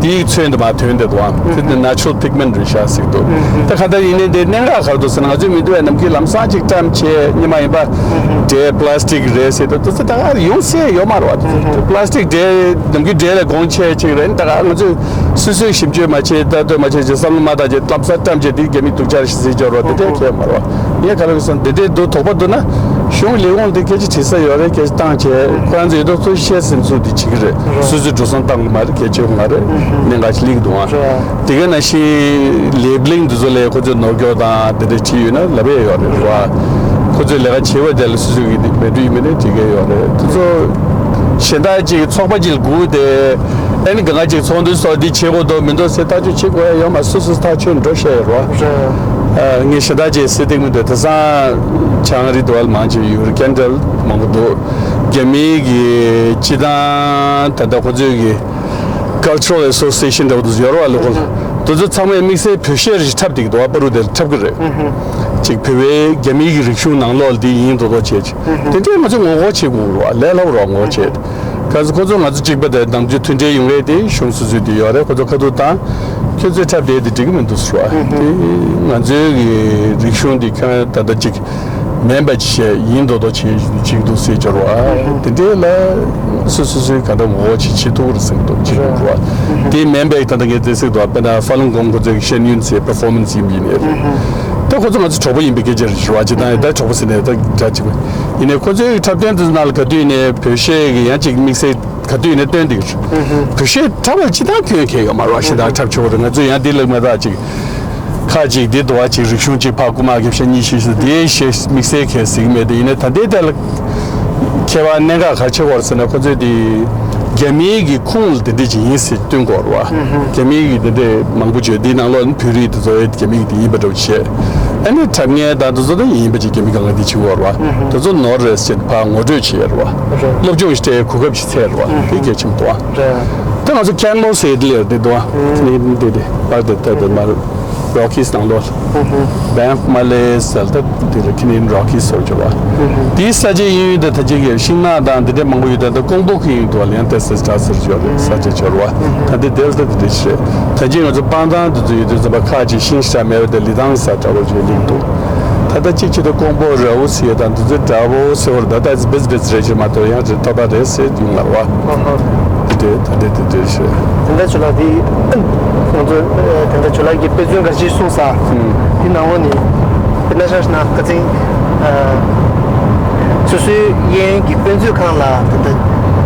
དེའི་ཚོན་དུ་མ་ཐོན་དེ་དུ་བ། དེ་ནི་ནེ་ཆུ་རལ་པིག་མེན་ཊི་རེད་ཤག་ཟེར་འདུག་ད་ག་ད་ཡིན་ནའི་དེ་གནད་འགག་ག་རེ་འདུག་ཟེར་ན། ང་ཚོས་མི་འདུག་བས་ནམ་རྒྱུན་ལམ་སང་ཅིག་བཀྲམ་བྱས་ཉི་མ་ཡིན་པ་འདྲེ་པ་ལ་སི་ཊིག་རེད་ཟེར་དུས་དེ་ཚོ་ད་ག་ཡོང་སའི་ཡོད་མ་རེད་བ། དེ་ཚོ་པ་ལ་སི་ཊིག་འདྲེ་ནམ་རྒྱུན་འདྲེ་ལ་དགོངས་ཆེ་ཅིག་རེད། ད་ག་ང་ཚོས་སོ་སོས་ཞིབ་དཔྱོད་མ་བྱས། ལྟ་འདོད་མ་བྱས་ཅིག་བསམ་བློ་མ་བཏང་བྱས་ལམ་སང་བཀྲམ་བྱས་དེ་རྒྱ་མི་སྡུག་ཅག་རེད་ཟེར་འབྱོར་བ་དེ་འདྲས་ཁྱད་མ་རེད་བ། ངས་ག་ལ་གི་སོང་དེ་འདྲས་འདུག་དོགས་པ་འདུག་ན། གཞུང་ལས་ཁུངས་དེ་སྐད་ཆ་དྲི་ས་ཡོད་རེད། སྐད་ཆ་བཏང་བྱས་ཁོ་རང་ཚོ་ཡོད་དོ་ཚོ་བཤད་ཟིན་ཚུལ་དེ་བྱེད་ཀྱི་རེད། སོ་སོས་འགྲོ་སོང་བཏང་གི་མ་རེད། གལ་ཆེ་བ་མ་རེད། གནད་འགག་ཅིག་སླེབས་འདུག་ཨ། དེ་ག་ནང་བཞིན་ལེ་བྷི་ལིང་དེ་ཚོ་ལ་ཁོ་ཚོས་ནོར་སྐྱོར་དང་དེ་འདྲས་བྱས་ཡོད་ན་ལབ་ཡས་ཡོད་རེད་བ། ཁོ་ཚོས་ལས་ཀ་བྱེད་པ་དེ་ལ་སོ་སོ་གི་མེད་འགྲོ་ཡིན་མིན་ནི་དེ་གས་ཡོད་རེད། དེ་ཚོ་གཞན་དག་ཅིག་ཚོགས་པ་ཅིག་ལ་སྒུག་སྟེ། ཨ་ནི་གང་ག་ཅིག་ཚོགས་འདུ་སོགས་འདི་བྱེད་དགོས་འདུག་མི་འདུག་ཟེར་ཐག་གཅོད་བྱེད་དགོས་ཡ་ཡོད་མ། སོ་སོས་ཐག་གཅོད་འགྲོ་བཤད་ཡོད་རེད་བ། ཨ་ངས་གཞན་དག་ཅིག་ཟེར་སྡོད་མི་འདུག་དེང་སང་བྱང་རི་དུ་བ་ལ་མང་ཆེ་ཡོད་རེད། སྐེན་ཌལ་མང་པོ་འདུག་རྒྱ་མིའི་གི་སྤྱི་བཏང་ད་ལྟ་ཁོ་ཚོའི་གི་Cultural Association འདྲ་བོ་དེ་ཚོ་ཡོད་རེད་བ། ལོ་ཁོ་དེ་ཚོ་ཚང་མས་དམིགས་བསལ་བོད་གཞས་རེ་འཁྲབ་བསྡད་ཀྱི་འདུག་བ། པ་རུ་དེར་འཁྲབ་ཀྱི་རེད། ཅིག་བོད་པའི་རྒྱ་མིའི་གི་རིག་གཞུང་ནང་ལོགས་ལ་འདི་ཡིན་མདོག་མདོག་བྱས་ཅིག་དེ་འདྲས་ང་ཚོས་ངོ་རྒོལ་བྱེད་དགོས་རེད་བ། ལས་སླ་པོ་རེད་བ། ངོ་རྒོལ་བྱེད། ག་ཚོད་ཁོ་ཚོ་ང་ཚོ་གཅིག་པ་དང་ནམ་རྒྱུན་མཐུན་འབྲེལ་ཡོང་ཡས་དེ་གཞུང་སོ་སོའི་དེ་ཡོད་རེད། ཁོ་ཚོ་ཁ་ཐུག་བཏང་། ཁྱོད་ཚོས་འཁྲབ་བསྡད་དེ་འགྲིག་གི་མི་འདུག་ཟེར་བ། དེ་ང་ཚོའི་གི་རིག་གཞུང་འདི་ཁྱོད་ད་ལྟ་གཅིག་མིན་པ་ཅིག་བྱས་ཡིན་མདོག་མདོག་བྱེད་ཅིག་འདུག་ཟེར་འབྱོར་བ། དེ་འདྲའི་ལ་སོ་སོ་སོའི་ག་འདྲ་ངོ་རྒོལ་བྱེད་བྱེད་ཐུབ་རེད་ཟེར་འདུག་ཅིག་འདུག་བ། དེ་མིན་པའི་ད་ལྟ་ངས་དེ་ཟེར་འདུག་བ། དཔེར་ན་ཧྥ་ལུན་གོང་ཁོ་ཚོའི་ཤེས་ཡོན་ཚོའི་པར་ཕོར་མན་སི་ཡིན་པ་ཡིན་ནའི་རེད། ད་ཁོ་ཚོ་ང་ཚོ་གྲོགས་པོ་ཡིན་པའི་སྐད་ཆ་རེད་ཟེར་བ། ཅིག་དང་ད་གྲོགས་པོ་ཟེར་ནས་ད་འདྲ་ཅིག་ཡིན་ནའི་ཁོ་ཚོའི་འཁྲབ་སྟོན་དེ་ནང་ལ་ག་དུས་ནས་བོད་གཞས་ཀྱི་ཡང་ཅིག་དམིགས་བསལ་ག་དུས་ནས་སྟོན་འདུག་བོད་གཞས་འཁྲབ་པ་ཅི་ལྟར་སྐྱོན་གལ་ཡོད་མ་རེད་བ། ཞེ་དྲག་འཁྲབ་ཆོག་རེད། ང་ཚོས་ཡང་འདི་ལ་མ་ཐག་ཅིག་ག་ ཁ་ཅིག་འདི་འདུག་བ། ཅིག་རིག་གཞུང་གཅིག་ཕར་རྐུ་མ་རྒྱབ་ཤག་གཉིས་བཤིག་ཤག་དེ་ཞེས་དམིགས་བསལ་གལ་སྲིད་མེད་དེ། ཡིན་ནའི་ད་ལྟའི་དེ་ལ་ཁྱད་པར་གནད་འགག་ག་རེ་ཆགས་ཀྱི་ཡོད་རེད་ཟེར་ན། ཁོ་ཚོས་དེ་རྒྱ་མིའི་གི་ཁུངས་ལ་དེ་འདྲས་ཅིག་ཡིན་ཟེར་སྟོན་དགོས་རེད་བ། རྒྱ་མིའི་གི་དེ་འདྲས་མང་པོ་བརྗོད། དེའི་ནང་ལོགས་ནི་བོད་རིགས་དེ་ཚོ་རྒྱ་མིའི་གི་དེ་ཡིན་པ་འདྲ་བོ་བྱས། ཨ་ནི་གྲབས་ངན་དང་དེ་ཚོ་ད་ཡིན་པ་ཅིག་རྒྱ་མི་སྒང་ག་དེ་བྱེད་ཀྱི་ཡོད་རེད་བ། དེ་ཚོ་ནོར་རེད་ཟེར་ཕར་ངོ་སྤྲོད་བྱས་རེད་བ། སློབ་སྦྱོང་ཞིག་སྤྲད་གོ་སྐབས་ཤིག་བཙལ་རེད་བ། དེ་གལ་ཆེན་པོ་འདུག་བ། ད་ང་ཚོ་ཀན་མོ་ཟེར་དེ་ལས་དེ་འདུག་བ། ནི་འདི་དེ་པར་དེ་ད་དེ་མར་རོ་ཁིས་ནང་ལོགས། Bank of Malay ཟེར་ད་དེ་ལ་ཁི་ནིན་རོ་ཁིས་ཟེར་བ། དེའི་ས་ཆའི་དབྱིན་ཡུལ་དེ་ད་ཅིག་གི་ཤིང་ནགས་དང་དེ་འདྲ་མང་པོ་ཡོད། ད་ད་ཀོང་པོ་གི་ཡིན་འདུག་བ། ལན་ཏེ་སེ་ཏྲ་ཟེར་ཅིག་ཡོད་རེད། ས་ཆ་ཅིག་ཡོད་རེད་བ། ད་དེ་དེ་ལ་ད་དེ་འདྲ་ཞིག་རེད། ད་ཅིག་ང་ཚོ་སྤང་ཐང་དེ་ཚོ་ཡོད་དུས་ཙམ་པ་ཁ་ཅིག་ཤིང་ཤ་མེད་པ་དེ་ལི་ཐང་ཟེར་འདྲ་བོ་ཅིག་གླིང་འདུག་ད་ལྟ་གཅིག་བྱས་ཏེ་ཀོང་པོ་ར་བོ་ཟེར་དང་དེ་ཚོ་འདྲ་བོ་ཟེར་བར་ད་ལྟ་བེས་བེས་རེད་ཅེས་མ་གཏོགས་ཡང་རེད་ཏག་ཏག་རེད་ཟེར་ཡོང་ལ་བ། ཨ་ཧ། དེ་དེ་ད་ལྟ་དེ་དེ་ཞེས། དེ་འདྲ་ཆུ་ལག་དེ་ང་ཚོ་དེ་འདྲ་ཆུ་ལག་གི་དཔེ་མཚོན་འགའ་ཞིག་གསུངས་ས། དེ་ནང་ལོགས་ནས་དཔེར་ན་ཆ་བཞག་ན་ཁ་སང་སོ་སོའི་གཡས་གཡོན་གྱི་དཔེ་མཛོད་ཁང་ལ་ད་ལྟ་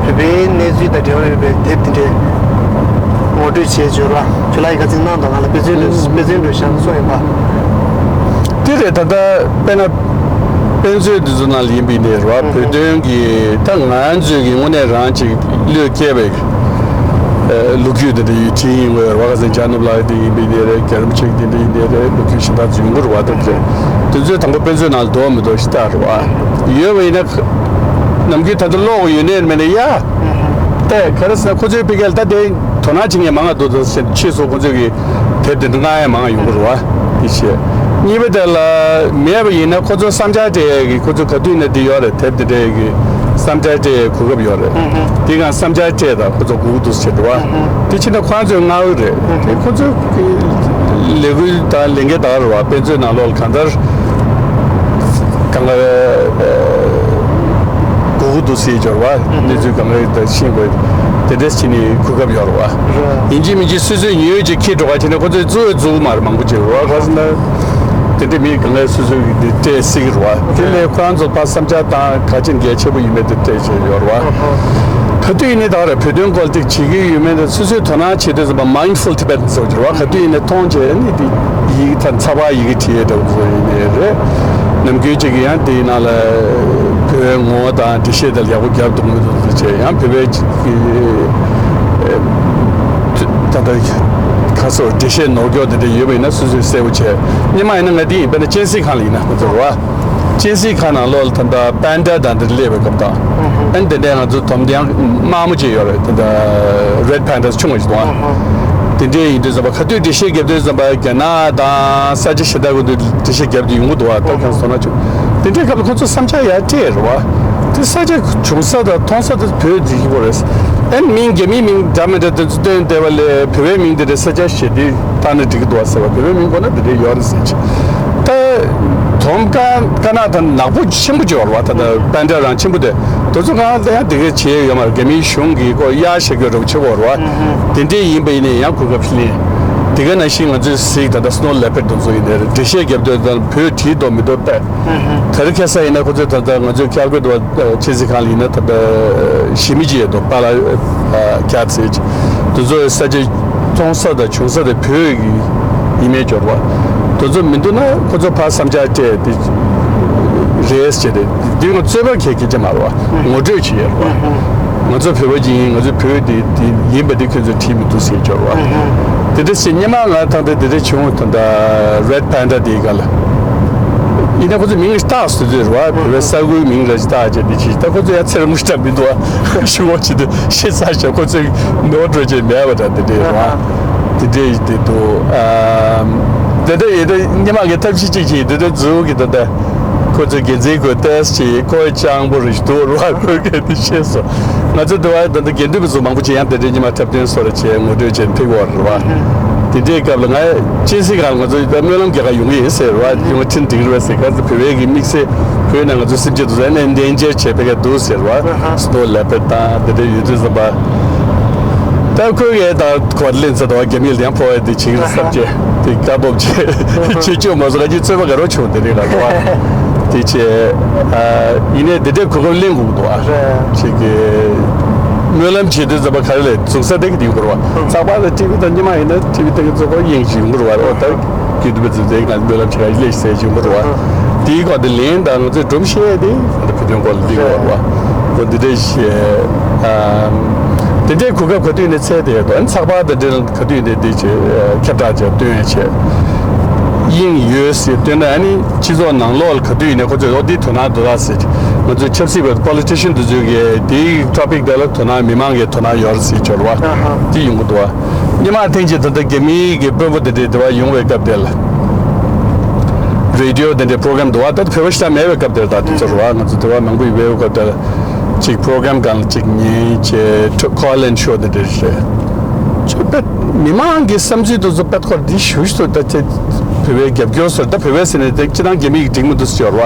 བོད་པའི་གནས་ཚུལ་དང་འབྲེལ་བ་ཡོད་པའི་དེབ་དེ་འདྲའི་ངོ་སྤྲོད་བྱས་ཡོད་ར། ཁྱོད་ལ་ཡི་ག་ཚིག་གནང་དང་། ང་ལ་དཔེ་མཛོད་འགྲོ་དཔེ་མཛོད་འགྲོ་བཞག་སོང་ཡིན་པ། དེ་རེད། ད་ལྟ་དཔེར་ན་དཔེ་མཛོད་འདི་ཚོ་ནང་ལ་ཡིན་པའི་ནས་ར། བོད་དོན་གྱི་ད་ང་ཚོས་ཀྱི་དངོས་གནས་རང་ཅིག་བློས་སྐྱེས་པའི་ལོ་རྒྱུས་དེ་འདྲ་ཡོད་དེ་ཡིན་དགོས་ར། ཁ་སང་ལྕགས་ནོར་ལགས་དེ་ཡིན་པའི་ནས་རེད། རྒྱ་རམ་ཆེ་དེ་འདྲ་ཡིན་ནས་རེད། ལོ་རྒྱུས་ཞིག་ད་ཚོ་ཡོང་གི་རེད་བ། ད་དེ་དེ་ཚོའི་དང་པོ་དཔེ་མཛོད་ནང་ལ་འདུག་མི་འདུག་ཞིག་ལྟ་རེད་བ། ཡོད་པ་ཡིན་ན་ནམ་རྒྱུན་ད་ལྟ་ཀློག་ཡོད་ནས་མེད་ནས་ཡ། ད་ག་རེ་ཟེར་ན་ཁོ་ཚོའི་ཕ་གིར་ད་དེ་དོ་སྣང་བྱེད་མཁན་མང་ང་འདུག་ད་ཕྱིས་སུ་ཁོ་ཚོས་ཀྱི་དེབ་དེ་འདྲ་མངགས་ཡ་མང་ང་ཡོང་གི་རེད་བ། དེ་བྱས། གཉིས་པ་དེ་ལ་མེད་པ་ཡིན་ན་ཁོ་ཚོ་བསམ་འཆར་སྤྲད་ཡ་གི་ཁོ་ཚོ་ག་དུས་ཡིན་ན་དེ་ཡོད་རེད། དེབ་དེ་འདྲ་ཡ་གི་བསམ་འཆར་སྤྲད་ཡའི་གོ་སྐབས་ཡོད་རེད། དེ་གང་བསམ་འཆར་སྤྲད་དང་ཁོ་ཚོ་སྒུག་འདུག་ཟེར་འདུག་བ། དེ་ཕྱིན་ན་ཁོ་ཚོས་མངགས་ཡོད་རེད། དེ་ཁོ་ཚོའི་ལས་འགུལ་དང་ལས་འགན་དག་རེད་བ། དཔེ་མཛོད་ནང་ལོགས་ལ་གང་ལྟར་གང་ག་སྒུག་འདུག་ཟེར་འབྱོར་བ། གནས་ཚུལ་གང་ག་ད་ཤེས་དགོས། དེ་འདྲས་བྱས་ནས་གོ་སྐབས་ཡོད་རེད་བ། ཡིན་གཅིག་མིན་གཅིག་སོ་སོའི་ཉི་འོད་ཅིག་འཁྱེར་འགྲོ་ག་བྱས་ནས་ཁོ་ཚོས་བཙུགས་བཙུགས་མ་རེད། མང་པོ་ཅིག་རེད་བ། ག་ཟེར་ན་དེ་འདྲས་མི་གང་ག་སོ་སོའི་དེ་སྤྲད་སྲིད་ཀྱི་རེད་བ། དེ་ལས་ཁོ་རང་ཚོ་ཕར་བསམ་འཆར་དང་ག་ཅིག་གལ་ཆེ་པོ་ཡིན་མེད་དེ་སྤྲད་བྱས་ཡོད་རེད་བ། ག་དུས་ཡིན་ནའི་ད་ག་རེ་བོད་དོན་སྐོར་ཐེག་བྱེད་ཀྱི་ཡོད་མེད་དེ་སོ་སོས་དོ་སྣང་བྱེད་དུས་ཙམ་པ་mindful Tibetans ཟེར་གྱི་རེད་བ། ག་དུས་ཡིན་ནའི་མཐོང་བྱས་ནི་དེ་ཡིག་ཐ་ཚགས་པར་ཡི་གེ་བྲིས་ཡས་འདྲ་བོ་ཡིན་ནའི་རེད། ནམ་རྒྱུན་གཅིག་གི་ཡང་དེའི་ནང་ལ་བོད་པའི་ངོ་བོ་དང་འགྲེལ་བཤད་དེ་ལ་ཡག་པོ་རྒྱབ་འདུག་མི་འདུག་དེ་བྱས། ཡང་བོད་པའི་གཅིག་གི་ད་ལྟ་ཁ་སོར་འགྲེལ་བཤད་ནོར་སྐྱོག་དེ་འདྲ་ཡོད་པ་ཡིན་ན་སོ་སོས་གསལ་པོ་བྱས། སྔོན་མ་ཡིན་ན་ང་དེ་ཡིན་པས་ན་སྤྱན་གཟིགས་ཁང་ལ་ཡིན་ན་ཁོ་ཚོ་རེད་བ། སྤྱན་གཟིགས་ཁང་ནང་ལོགས་ལ་ད་ལྟ་པན་ཌ་དང་དེ་སླེབས་པའི་སྐབས་དང་། ཨ་ནི་དེ་འདྲའི་ང་ཚོ་དོམ་དེ་ཡང་དམར་མོ་ཅིག་ཡོད་རེད། ད་ལྟ་Red Pandas ཆུང་བ་ཞིག་འདུག་ཨ། དེ་འདྲའི་ཡིན་དུས་ཙམ་པ་ག་དུས་འགྲེལ་བཤད་རྒྱབ་དུས་ཙམ་པ་རྒྱ་ནག་དང་ས་ཆ་གཞན་དག་གི་འགྲེལ་བཤད་རྒྱབ་དུས་ཡོང་གི་འདུག་ཨ། ད་ཁྱོད་སོང་ན་ཆུང་དེ་འདྲའི་སྐབས་ལ་ཁོ་ཚོ་བསམ་འཆར་ཡར་སྤྲད་རེད་བ། དེ་ས་ཆ་བྱུང་ས་དང་མཐོང་ས་དེ་བོད་འདི་ཡིན་པ་རེད། ཨ་ནི་མིང་རྒྱ་མིའི་མིང་འདྲ་མི་འདྲ་དེ་ཚོ་བཏོན་བསྡད་པ་ལས་བོད་པའི་མིང་དེ་འདྲའི་ས་ཆ་ཞེ་དེ་བཏགས་ན་འགྲིག་གི་འདུག་བ་ཟེར་བ། བོད་པའི་མིང་དགོས་ན་དེ་འདྲའི་ཡོད་རེད་ཟེར་གྱི། ད་དོམ་དཀར་དཀར་ནག་དང་ནག་པོ་ཆེན་པོ་ཅིག་ཡོད་རེད་བ། ད་ལྟ་པན་ཌ་རང་ཆེན་པོ་དེ་དེ་ཚོ་གང་ལ་ཡང་དེ་གའི་བྱེད་ཡོད་མ་རེད། རྒྱ་མིའི་གཞུང་གིས་ཁོ་གཡར་བཞག་གི་རོགས་བྱེད་དགོས་རེད་བ། དེ་འདྲའི་ཡིན་པ་ཡིན་ནའི་ཡང་གོ་སྐབས་ལེན། དེ་ག་ནང་བཞིན་ང་ཚོའི་གཟིག་ད་ལྟ་སི་ནོ་ལེ་པར་ཌ་དེ་ཚོ་ཡིན་ནའི་རེད། འགྲེལ་བཤད་རྒྱབ་དུས་ད་བོད་བྲིས་འདུག་མི་འདུག་ལྟ། དེ་རིང་ཁ་སང་ཡིན་ན་ཁོ་ཚོས་ད་ལྟ་ང་ཚོའི་ཁེལ་གྷ་རི་དུ་བ་ཆེ་སི་ཁང་ལ་ཡིན་ན་ད་ལྟ་ཞི་མི་ཅིག་ཡོད་འདུག་པཱ་ལགས་ཀྱ་ཚེ་ཅིག་དེ་ཚོའི་ས་ཆ་མཐོང་ས་དང་བྱུང་ས་དེ་བོད་ཀྱི་ཡིན་མེད་འབྱོར་བ། དེ་ཚོ་མི་འདུག་ན་ཁོ་ཚོ་ཕར་བསམ་འཆར་སྤྲད་དེ་རེད་ཟེར་ཏེ། འདི་ང་རྩོད་པ་གལ་གལ་ཆེ་མ་རེད་བ། ངོ་སྤྲོད་བྱེད་ཡོད་རེད་བ། ང་ཚོ་བོད་པ་ཅིག་ཡིན། ང་ཚོ་བོད་དེ་དེ་ཡིན་པ་དེ་ཁྱོད་ཚོས་བྲིས་མི་འདུག་ཟེར་འབྱོར་བ། དེ་འདྲ་ཞིག་སྔོན་མ་ང་ད་ལྟ་དེ་འདྲ་བྱུང་། ད་ལྟ་རེད་པན་ཌ་དེའི་སྒང་ལ། ཡིན་ན་ཁོ་ཚོས་མིང་བཏགས་ཟེར་དུས་རེད་བ། བོད་པའི་ས་ཁུལ་མིང་ར་ཅིག་བཏགས་བྱས་དེ་ཅིག་ད་ཁོ་ཚོ་ཡང་ཚེ་རིང་པོ་ཞིག་འདྲ་མི་འདུག་བ། ཞུ་བ་བྱེད་དུས་ཤེས་ཚར་ཤག་ཁོ་ཚོས་ནོར་འགྲོ་བྱས་མེད་པ་འདྲ་དེ་འདྲས་རེད་བ། དེ་འདྲས་ཡིན་དེ་འདུག་ཨ། དེ་འདྲ་ཡིན་དུས་སྔོན་མ་གི་ཐབས་ཤེས་གཅིག་བྱས་དེ་འདྲ་འཛུགས་ཀྱི་ད་ལྟ་ཁོ་ཚོས་འགན་འཛིན་དགོས་ཏེ་ཅིག་ཁོའི་སྤྱང་པོ་རེ་ཞིག་འདུག་རེད་བ། ཁོས་གལ་ཏེ་ཤེས་སོང་། ང་ཚོ་འདི་བ་ད་ལྟ་དགེ་འདུན་པ་ཚོ་མང་པོ་ཅིག་ཡང་དེ་འདྲའི་ཉི་མ་འཁྲབ་སྟོན་སོགས་རེ་བྱས་ངོ་སྤྲོད་བྱས་ཕེབས་ཡོད་རེད་བ། དེ་འདྲའི་སྐབས་ལ་ང་སྤྱན་གཟིགས་སྒང་ལ་ང་ཚོ་ད་སྨོན་ལམ་རྒྱག་ག་ཡོང་གི་ཡིན་ཟེར་བ། ཡོང་ཕྱིན་འགྲིག་རེད་ཟེར། ག་ཚོད་བོད་པའི་གི་དམིགས་བསལ་བོད་ནང་ང་ཚོ་སེམས་ཅན་དེ་ཚོ་ཨ་ནི་འདན་འཇལ་བྱས་ཕེབས་ཀྱི་འདུག་ཟེར་བ། སི་ནོ་ལེ་པར་ཌ་དང་དེ་འདྲའི་ཡོད་དུས་ཙམ་པ། ད་ཁོས་ཡས་ད་གོ་ལེན་ཚ་དོ་རྒྱ་མིའི་ལན་ཕོ་བ་དེ་བྱེད་ཀྱི་བསམ་བྱས་དེ་དཀའ་སྤོབས་བྱས་བྱེད་ཆོག་མ་སོང་། ང་ཅིག་རྩོད་པ་ག་རོ་བྱུང་དེ་རིང་ལ་རེད་བ། དེ་བྱས་ཨ། ཡིན་ནའི་དེ་འདྲའི་གོ་སྐབས་ལེན་དགོས་འདུག་ཨ། ཅིག་གི་སྨོན་ལམ་བྱེད་དུས་ཙམ་པ་ག་རེ་ལས་འཛུགས་ས་དེ་གི་དེ་ཡོང་གི་རེད་བ། ཚགས་པར་དང་ཊི་ཝི་དང་སྔོན་མ་ཡིན་ན་ཊི་ཝི་དེ་གི་ཚོ་ཁོ་དབྱིངས་ཅིག་ཡོང་གི་རེད་བ། ཨོ་ད་ ཀྱི་འདུག་པ་ཚོ་དེ་ང་སྨོན་ལམ་བྱེད་ཀ་ལས་ཟེར་བྱུང་བ་རེད་བ། དེའི་སྐོར་དེ་ལན་དང་ང་ཚོའི་སྒྲོམ་གཞི་དེ་ང་ཚོ་བོད་དོན་སྐོར་ལ་འདི་བར་བ་འོ་འདི་འདྲ་བཤད། དེ་འདྲའི་གོ་སྐབས་ག་དུས་ནས་འཚལ་དེ་ཡོད་དོ། ཨ་ནི་ཚགས་པར་དང་འབྲེལ་ག་དུས་ནས་འདི་བྱེད་ཁྱབ་བསྒྲགས་བྱས་སྟོན་བྱས་དབྱིངས་ཡོད་ཟེར་སྟོན་ན། ཨ་ནི་སྤྱི་ཚོགས་ནང་ལོགས་ལ་ག་དུས་ནས་ཁོ་ཚོས་འོ་འདི་དོ་སྣང་འདུག་ལ་ཟེར། ང་ཚོའི་ཆབ་སྲིད་པ་པོ་ལི་ཊི་ཤན་དེ་ཚོས་གི་དེའི་ཊོ་པིག་དེ་ལ་དོ་སྣང་མི་མང་གི་དོ་སྣང་ཡོད་རེད་ཟེར་འབྱོར་བ་དེ་ཡོང་གི་འདུག་བ། སྔོན་མ་ཐེངས་གཅིག་ད་ལྟ་རྒྱ་མིའི་གི་དཔོན་པོ་དེ་འདྲས་དེ་བ་ཡོང་བའི་སྐབས་དེ་ལ། རེ་ཌི་ཡོ་དེ་འདྲས་པོ་རོ་གྷ་རམ་འདུག་བ། ད་བོད་པ་ཤ་མེད་པའི་སྐབས་དེར་ད་དེ་ཚོར་བ་ང་ཚོ་དེ་བ་མང་པོ་ཡོད་པའི་སྐབས་དེར་ཅིག་པོ་རོ་གྷ་རམ་སྒང་ལ་ཅིག་ཉན་བྱས་ཁོ་ལན་ཤོ་དེ་འདྲས་རེད། ཅིག་དཔེ་མི་མང་གི་བསམ་ཚུལ་དེ་ཚོ་དཔེ་ཁོར་འདི་ཞུ་ཞུ་ད་ཅིག་བོད་པའི་རྒྱབ་སྐྱོར་ཟེར། ད་བོད་པའི་ཟེར་ནས་དེ་སྤྱི་བཏང་རྒྱ་མི་གི་འགྲིག་མི་འདུག་ཟེར་བ་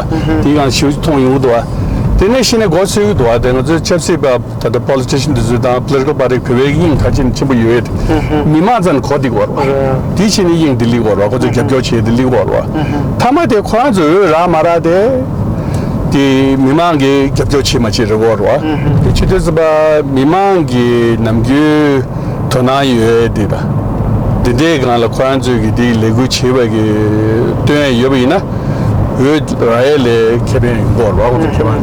དེའི་སྒང་ཞུ་མཐོང་ཡོང་གི་འདུག་བ། དེ་ནས་གཞི་ནས་འགོ་ཚུགས་ཀྱི་འདུག་བ། དེ་ང་ཚོའི་ཆབ་སྲིད་པ་ད་ལྟ་པོ་ལི་ཊི་ཤན་དེ་ཚོའི་དང་པོ་ལི་ཊི་ཀལ་པར་ཊི་བོད་པའི་དབྱིངས་ག་ཅིག་ཆེན་པོ་ཡོད་དེ། མི་མང་ཚང་གོ་བདེ་བར་བ། དེ་ཕྱིན་ནས་དབྱིངས་བདེ་ལེགས་བར་བ། ཁོ་ཚོས་རྒྱབ་སྐྱོར་བྱེད་བདེ་ལེགས་བར་བ། མཐའ་མ་དེ་ཁོ་རང་ཚོས་འོས་རག་མ་རག་དེ། དེ་མི་མང་གིས་རྒྱབ་སྐྱོར་བྱེད་མ་བྱེད་རེད་བར་བ། དེ་ཆེ་དུས་ཙམ་པ་མི་མང་གི་ནམ་རྒྱུན་དོ་སྣང་ཡོད་དེ་དང་། དེ་འདྲའི་སྒང་ལ་ཁོ་རང་ཚོས་ཀྱི་དེའི་ལས་འགུལ་བྱེད་པ་གི་སྟོན་ཡ་ཡོད་པ་ཡིན་ན། འོས་རག་ཡས་ལས་ཁེ་ཕན་ཡོང་གི་རེད་བ། ཁོ་ཚོ་ཁེ་ཕན་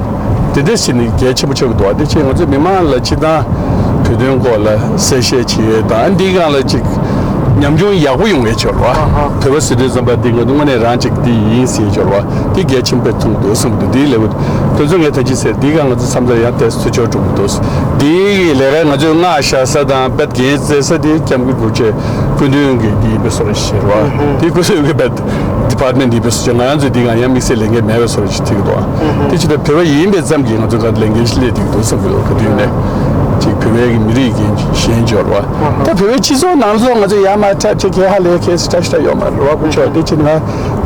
དེ་འདྲ་ཞིག་ནི་གལ་ཆེན་པོ་ཆགས་ཀྱི་འདུག་བ། དེ་ཕྱིར་ང་ཚོས་མི་མང་ལ་སྤྱི་བཏང་བོད་དོན་སྐོར་ལ་གསལ་བཤད་བྱེད་ཡས་དང་འདིའི་སྒང་ལ་ཅིག་ཉམས་མྱོང་ཡག་པོ་ཡོང་ཡས་ཆོག་རེད་བ། བོད་པ་ཟེར་དུས་ཙམ་པ་འདི་ང་ཚོ་དངོས་གནས་རང་ཅིག་འདི་ཡིན་ཟེར་ཆོག་རེད་བ། འདི་གལ་ཆེན་པོ་མཐོང་གི་འདུག་བསམ་གྱི་འདུག་འདིའི་ལས་འགུལ་དེ་ཚོ་ངས་ད་ཅི་ཟེར་འདིའི་སྒང་ང་ཚོ་མཚམས་རེ་ཡང་ཏོག་ཙམ་ཚུར་ཕྱོགས་འགྲོ་གི་འདུག་འདིའི་ལས་ཀ་ང་ཚོས་མངགས་བཞག་ས་དང་དཔེ་འགན་བཙལ་ས་དེ་སྐྱབས་མགོན་རིན་པོ་ཆེ་སྐུ་མདུན་གྱི་འདི་ཡིན་པའི་བཟོ་འདྲ་ཞིག་རེད་བ། དེ་སྐུ་ཚེ་ཡོད་ཀྱི་དཔེ། ཌི་པར་ཊི་མེན་ཊི་འདི་བེད་སྤྱོད་ང་རང་ཚོའི་འདི་གང་ཡང་དམིགས་བསལ་ལས་འགན་མེད་པའི་བཟོ་འདྲ་ཅིག་ཐིག་འདུག་ཨ། དེ་ཕྱིར་བོད་པ་ཡིན་པའི་ཙམ་གྱིས་ང་ཚོ་ག་ལས་འགན་ཞིག་སླེབས་ཐིག་འདུག་བསམ་གྱི་ཡོད། ག་དུས་ནས་ཅིག་བོད་པའི་གི་མི་རིགས་ཀྱི་གཞན་འབྱོར་བ། ད་བོད་པའི་སྤྱི་ཚོགས་ནང་ལོགས་ང་ཚོ་ཡར་མར་ཁྲ་ཁྲིག་གེ་ཧ་ལས་ཁེ་སི་ཁྲ་ཤ་ཡོད་མ་རེད་བ། སྐུ་མཆོག་དེ་ཕྱིར་ང་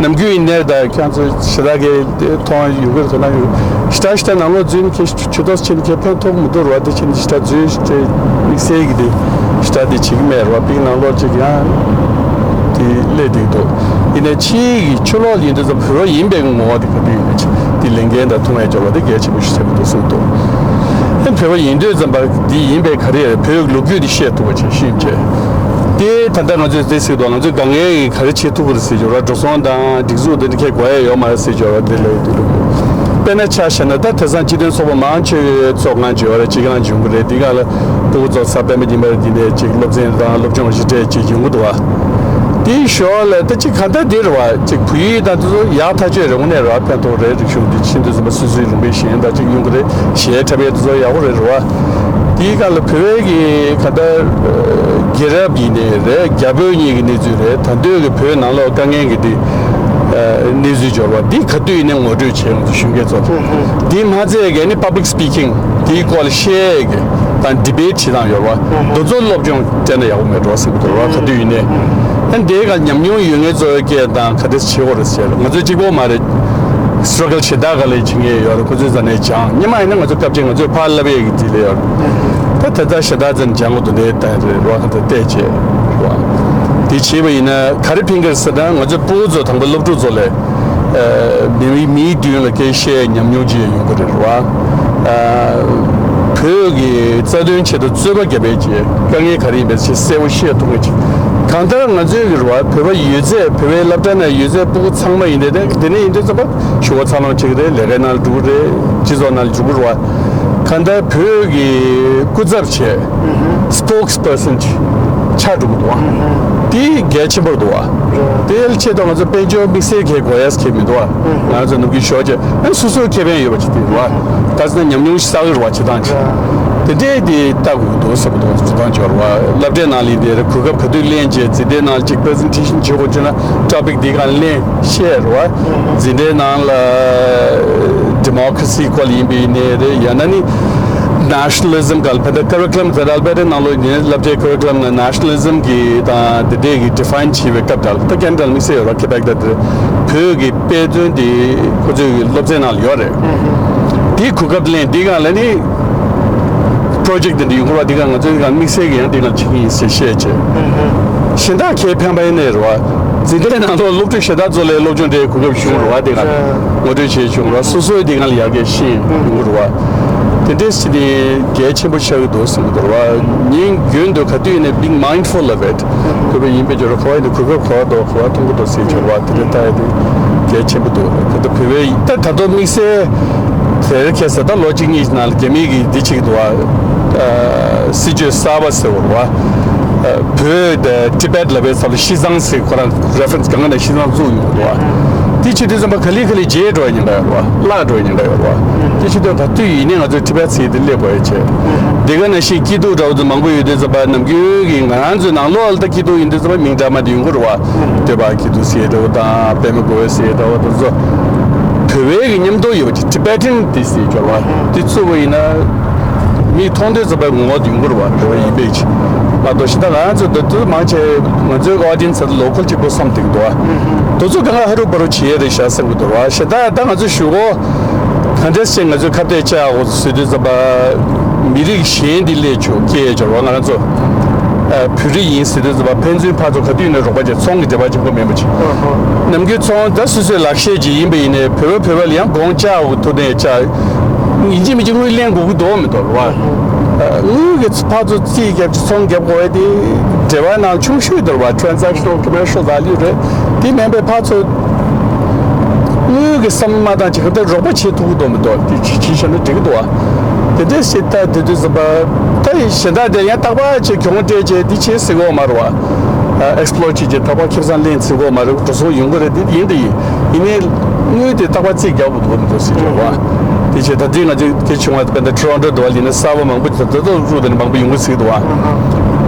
ནམ་རྒྱུན་ཡིན་ནའི་ད་ཁྱེད་ཚོ་ཞེ་དྲག་གི་དེ་མཐོང་ཡོང་གི་རེད། དོ་སྣང་ཡོད། ཞེ་དྲག་ཞེ་དྲག་ནང་ལོགས་འཛུལ་ནས་ཁྱེད་ཆུ་ཏོག་ཕྱིན་ཁྱེད་ཕན་ཐོགས་མི་འདུག་ར། དེ་ཕྱིན་ཞེ་དྲག་འཛུལ་ཞེ་དྲག་དམིགས་བསལ་གྱི་དེ་ཞེ་དྲག་དེ་བྱེད་ཀྱི་མེད་ར། པིག་ནང་ལོགས་ཅིག་ཡང་དེ་སླེབས་བསྡད་འདུག་ཡིན་ནའི་ཕྱིའི་གི་ཕྱི་ལོགས་ཡིན་དུས་ཙམ་བོད་པ་ཡིན་པའི་ངོ་བོ་དེ་ག་དུས་ཡིན་ནའི་དེ་ལས་འགན་དང་མཐོང་བའི་འབྱོར་བ་དེ་གལ་ཆེན་པོ་ཞིག་ཆགས་ཀྱི་འདུག་བསམ་འདུག་ཨེ་བོད་པ་ཡིན་དུས་ཙམ་པ་དེ་ཡིན་པའི་ག་རེ་ཡ་བོད་ཀྱི་ལོ་རྒྱུས་དེ་ཤེས་ཐུབ་པ་བྱས་ཤེས་བྱས། དེ་ད་ལྟ་ང་ཚོས་དེ་ཟེར་དུས་ང་ཚོས་དཀའ་ངལ་ག་རེ་བྱེད་ཐུབ་པ་རེད་ཟེར་འབྱོར་བ། འགྲོ་སོང་དང་སྒྲིག་འཛུགས་དེ་འདྲ་ཁྱེད་དགོས་ཡ་ཡོད་མ་རེད་ཟེར་འབྱོར་བ། དེ་ལས་དེ་ལུགས་དཔེར་ན་ཆ་བཞག་ན་ད་དེང་སང་སྤྱི་མཐུན་ཚོགས་པ་མང་ཆེ་བའི་ཚོགས་ཁང་བྱེད་ཡོད་རེད། སྤྱི་ཁང་བྱུང་གི་རེད། དེ་ག་ལ་སྤུ་གུ་ཚོ་གསར་སྤེལ་མ་ཡིན་པར་འདི་ནས་ཅིག་སློབ་ཚན་དང་སློབ་སྦྱོང་ཞིག་སྤྲད་ཅིག་ཡོང་གི་འདུག་བ། དེའི་ཞོར་ལ་ད་ཅིག་གང་ལྟར་འདི་རེད་བ། ཅིག་བོད་ཡིག་དང་དེ་ཚོ་ཡག་ཐག་ཆོད་རེད། དངོས་གནས་རེད་བ། ཕན་ཐོགས་རེད། རིག་གཞུང་འདི་ཤིན་ཏུ་ཟིན་པ་སོ་སོའི་ལུང་པའི་གཞན་དང་ཅིག་ཡོང་གི་རེད། གཞས་འཁྲབ་ཡས་དེ་ཚོ་ཡག་པོ་རེད་རེད་བ། དེའི་སྒང་ལ་བོད་པའི་གི་གང་ལྟར་རྒྱལ་རབས་ཡིན་ནའི་རེད། རྒྱ་བོད་གཉིས་ཀྱི་གནས་ཚུལ་རེད། ད་ལྟའི་གི་བོད་ནང་ལོགས་དཀའ་ངལ་གྱི་དེ་གནས་ཚུལ་འབྱོར་བ་འདི་ག་དུས་ཡིན་ནའི་ངོ་སྤྲོད་བྱས། ང་ཚོ་གཞོན་སྐྱེས་ཚོ་འདི་མ་ཚད་གི་ནི་པབ་ལིག་སི་པི་ཀིང་དེའི་སྐོར་ལ་བཤད་གི་དང་ཌི་བེ་ཊི་བྱེད་སྟངས་ཡོད་རེད་བ། དེ་ཚོ་སློབ་སྦྱོང་སྤྲད་ན་ཡག་པོ་མེད་འགྲོ་བསམ་གི་འདུག་རེད་བ། ག་དུས་ཡིན་ནའི་ཨ་ནི་དེའི་སྒང་ཉམས་མྱོང་ཡོད་མཁན་ཚོ་སྐད་དང་ག་འདྲ་བྱེད་དགོས་རེད་ཟེར། ང་ཚོ་གཅིག་པོ་མ་རེད། སི་ཊྲག་གལ་ཞེ་དྲག་ག་ལས་བྱེད་མཁན་ཡོད་རེད། ཁོ་ཚོའི་རྩ་ནས་སྦྱང་། སྔོན་མ་ཡིན་ན་ང་ཚོ་སྐབས་ཅིག་ང་ཚོས་ཕར་བསླབ་ཡས་ཀྱི་དེ་ལས་ཡོད་རེད། ད་དེ་ལྟར་ཞེ་དྲག་ཙམ་སྦྱང་དགོས་འདུག་འདྲའི་ལྟ་རེད་རོགས་ཁ་ཚ་བལྟས་བྱས་རོགས། དེ་བྱས་པ་ཡིན་ན་ག་རེ་ཕན་གི་རེད་ཟེར་ན། ང་ཚོའི་སྤུ་གུ་ཚོ་དང་པོ་སློབ་ཕྲུག་ཚོ་ལས་མི་མིའི་མདུན་ལ་སྐད་བཤད་ཉམས་མྱོང་ཅིག་ཡོང་གི་རེད་རོགས། བོད་ཀྱི་རྩ་དོན་ཆེད་དུ་རྩོད་པ་རྒྱབ་པའི་ཆེད་དཀའ་ངལ་ག་རེ་ཡིན་པའི་ཆེད་གསལ་པོ་ཤེས་ཐུབ་མཁན་ཅིག་གང་ལྟར་ང་ཚོའི་གི་རོགས་བོད་པ་ཡོད་ཚད་བོད་པའི་སློབ་གྲྭ་ནང་ཡོད་ཚད་སྤུ་གུ་ཚང་མ་ཡིན་ནའི་དེ་འདི་ནས་ཡིན་དུས་ཙམ་པ། ཞུ་བ་ཚ་ལོང་བྱེད་ཀྱི་རེད། ལས་ཀའི་ནང་ལ་འགྲོ་གི་རེད། སྤྱི་ཚོགས་ནང་ལ་འགྲོ་གི་རེད་བ། གང་ལྟར་བོད་ཀྱི་སྐུ་ཚབ་བྱས་སི་པོག་སི་པར་སན་ཆགས་འགྲོ་གི་འདུག་བ། དེ་གལ་ཆེན་པོ་འདུག་བ། དེ་ལ་ཆེད་དུ་ང་ཚོ་དཔལ་འབྱོར་དམིགས་བསལ་གྱི་དགོས་ཡས་ཁེལ་མི་འདུག་བ། ང་ཚོ་ནུབ་རྒྱུད་ཤོག་ཅེས་ཨ་སོ་སོའི་ཁེ་ཕན་ཡོད་པ་ཅིག་དེ་རེད་བ། ག་ཚོད་ན་ཉམས་མྱོང་ཞིག་བསགས་ཀྱི་རེད་བ། བྱེད་སྟངས་ཅིག་དེ་འདྲས་དེ་ལྟ་དགོས་ཀྱི་འདུག་བསམ་གྱི་འདུག་ང་ཚོ་བྱེད་སྟངས་ཅིག་ཡོད་རེད་བ། སློབ་གྲྭའི་ནང་ལ་ཡིན་དེ་རེད། གོ་སྐབས་ག་དུས་ལེན་བྱས་འཛིན་གྲྭའི་ནང་ལ་ཅིག་པི་རེ་སེན་ཊེ་ཤན་བྱེད་དགོས་བྱུང་ན་ཊོ་པིག་འདི་གང་ལེན་བཤད་རེད་བ། འཛིན་གྲྭའི་ནང་ལ་ཌི་མོ་ཀ་རེ་སི་སྐོར་ལ་ཡིན་པ་ཡིན་ནའི་རེད། ཡང་ན་ནི་ནེ་ཤ་ནལ་ལི་ཛམ་སྐོར་ལ། ཕ་ད་ཀ་རི་ཀུ་ལམ་ཛ་ར་ལ་པེ་རེ་ནང་ལོགས་ཡིན་ནའི་སློབ་གྲྭའི་ཀ་རི་ཀུ་ལམ་ནང་ནེ་ཤ་ནལ་ལི་ཛམ་གྱི་དང་དེ་འདྲས་ཀྱི་ཌི་ཕ་ཡིན་བྱེད་པའི་སྐབས་དག་ལ་ད་ཀན་ཌལ་དམིགས་བསལ་ཡོད་རེད། ཁེ་པེག་དང་དེ་བོད་ཀྱི་དཔེ་མཚོན་དེ་ཁོ་ཚོའི་གི་སློབ་ཚན་ནང་ལ་ཡོད་རེད། དེའི་གོ་སྐབས་ལེན་དེའི་སྒང་ལ་ནི་པྲོ་ཇེག་དེ་འདྲ་ཡོང་གི་རེད་བ། དེའི་སྒང་ང་ཚོའི་སྒང་དམིགས་བསལ་གྱི་ཡང་དེའི་སྒང་བྱེད་ཀྱི་ཡིན་ཟེར་བཤད་བྱས། གཞན་དག་ཁས་ཕན་པ་ཡིན་ནའི་རེད་བ། འཛིན་གྲྭའི་ནང་ལོགས་སློབ་ཕྲུག་གཞན་དག་ཚོ་ལས་སློབ་སྦྱོང་འདྲའི་གོ་སྐབས་བྱུང་རེད་བ། དེ་ག་ངོ་སྤྲོད་བྱས་བྱུང་རེད་བ། སོ་སོའི་དེ་ག་ལ་ཡར་རྒྱས་ཤེས་ཡོང་རེད་བ། དེ་འདྲས་ཞིག་ནི་གལ་ཆེན་པོ་ཆགས་ཀྱི་འདུག་བསམ་གྱི་འདུག་ར་བ། ཉིན་རྒྱུན་དུ་ག་དུས་ཡིན་ནའི་being mindful of it། གུས་པ་ཡིན་པའི་ཕྱིར་རོ། ག་བ་ཡིན་ནའི་གོ་སྐབས་ག་བ་འདུག་ག་བ་མཐོང་གི་འདུག་ཟེར་ཕྱིར་བ་དེ་འདྲ་ལྟ་ཡ་དེ་གལ་ཆེན་པོ་འདུག་ད་ལྟ་བོད་པའི་ད་ད་དུང་དམིགས་བསལ་དེར་ཁ་སང་ད་ལོ་གཅིག་གཉིས་ནང་ལ་རྒྱ་མི་གིས་འདི་བྱེད་ཀྱི་འདུག་བ། སྲིད་བྱུས་གསར་པ་ཟེར་བ་རེད་བ། བོད་དང་ཊི་བེཊ་ལབ་པའི་ས་ལ་ཤི་ཙང་ཟེར་ཁོ་རང་reference་གང་ག་ནས་ཤི་ཙང་བཙུགས་ཡོང་གི་འདུག་བ། དེ་བྱེད་དུས་ཙམ་པ་ག་ལེ་ག་ལེ་བརྗེད་འགྲོ་བའི་ཉེན་ཁ་ཡོད་རེད་བ། བརླག་འགྲོ་བའི་ཉེན་ཁ་ཡོད་རེད་བ། དེ་བྱེད་དུས་ད་དུས་ཡིན་ནའི་ང་ཚོའི་ཊི་བེཊ་ཟེར་དེ་སླེབས་དགོས་ཡ་བྱས། འདི་ག་ནང་བཞིན་སྐྱིད་སྡུག་འདྲ་བོ་ཚོ་མང་པོ་ཡོད་དུས་ཙམ་པ་ནམ་རྒྱུན་གྱི་ང་རང་ཚོའི་ནང་ལོགས་ལ་ད་སྐྱིད་སྡུག་ཡིན་དུས་ཙམ་པ་མིང་འདྲ་མ་དེ་ཡོང་གི་རེད་བ། སྟོད་པ་སྐྱིད་སྡུག་ཟེར་འདྲ་བོ་དང་པད་མ་དགུ་བ་ཟེར་འདྲ་བོ་དེ་ཚོ་བོད་པའི་གི་མཉམ་དུ་ཡོད་པ་ཅིག་ཊི་བེ་ཊན་དེ་ཟེར་སྦྱོར་བ་དེ་བཙུགས་པ་ཡིན་ན། མིག་མཐོང་དུས་ཙམ་པའི་ངོ་བོ་དེ་ཡོང་གི་རེད་བ། བོད་པ་ཡིན་པའི་ཕྱིར། མ་གཏོགས་ཤི་ད་ང་ཚོ་དེ་དུས་མང་ཆེ་ང་ཚོའི་ཨོ་ཌི་ཡེན་སི་ལོ་ཀལ་གཅིག་པོ་བསམ་བསྡད་ཀྱི་འདུག་བ། དེ་ཚོ་གང་ག་ཧ་རུ་པ་རུ་བྱེད་ཡས་རེད་ཤག་བསམ་གྱི་འདུག་བ། ཤི་ད་ད་ང་ཚོ་གཞུག་གུ་ག་འདྲས་བྱས་ང་ཚོའི་ཁ་གཏད་བཅག་དགོས་ཟེར་དུས་ཙམ་པ་མི་རིགས་གཞན་དེ་སླེབས་བྱུང་སྐད་སྦྱོར་བ་ང་ཚོ་བོད་རིགས་ཡིན་ཟེར་དུས་ཙམ་པ་ཕན་ཚུན་ཕར་ཚུར་ག་དུས་ཡིན་ན་རོགས་པ་བྱས་ཚོང་གི་འབྲེལ་བ་གཅིག་པོ་མེད་པ་ཅིག་ནམ་རྒྱུན་ཚོང་ད་སོ་སོའི་ལག་ཤེས་ཅིག་ཡིན་པ་ཡིན་ནའི་བོད་པ་བོད་པ་ལ་ཡང་དགོངས་འཇགས་འོག་ཐུག་ནས་བཅག་ཡིན་གཅིག་མིན་གཅིག་དངུལ་ལེན་དགོས་ཀྱི་འདུག་མི་འདུག་བ། དངུལ་གྱི་ཕར་ཚུར་རྩིས་རྒྱབ་ཀྱི་ཚོང་རྒྱབ་དགོས་དེ་འབྲེལ་བ་ནང་ཆུང་ཤོས་འདུག་བ། transactional commercial value རེད། དེ་མིན་པའི་ཕར་ཚུར་དངུལ་གྱི་བསམ་བློ་མ་བཏང་ཅིག་ག་འདྲ་རོགས་པ་བྱེད་ཐུབ་ཀྱི་འདུག་མི་འདུག་དེ་ཅིག་བྱས་ན་འགྲིག་གི་འདུག་བ། དེ་འདྲས་ཞིག་ལྟ་དེ་དུས་ཙམ་པ་ད་ཡི་གཞན་དག་དེ་ཡང་རྟག་པར་ཅིག་གྱོང་སྤྲད་བྱས་འདི་བྱེད་སྲིད་གོ་མ་རེད་བ། ཨེག་སི་པི་ལོ་ཊི་བྱེད་ཀྱི་ཐོབ་པ་ཁེ་བཟང་ལེན་ཚུལ་གོ་མ་རེད། འགྲོ་སོང་ཡོང་གི་རེད། འདི་ཡིན་འདི་ཡིན་ཡིན་ནའི་དངུལ་དེ་རྟག་པར་རྩིས་རྒྱག་དགོས་འདུག་མི་འདུག་ཟེར་གྱི་རེད་བ། དེ་བྱས་ད་ལྟའི་ང་ཚོའི་སྐད་ཆུང་བ་དཔེར་ན་ཊོ་རོན་ཊོ་འདྲ་བ་ཡིན་ན་གསར་པ་མང་པོ་ད་ལྟ་རུ་དེ་ནས་མང་པོ་ཡོང་གི་ཟེར་གྱི་འདུག་བ།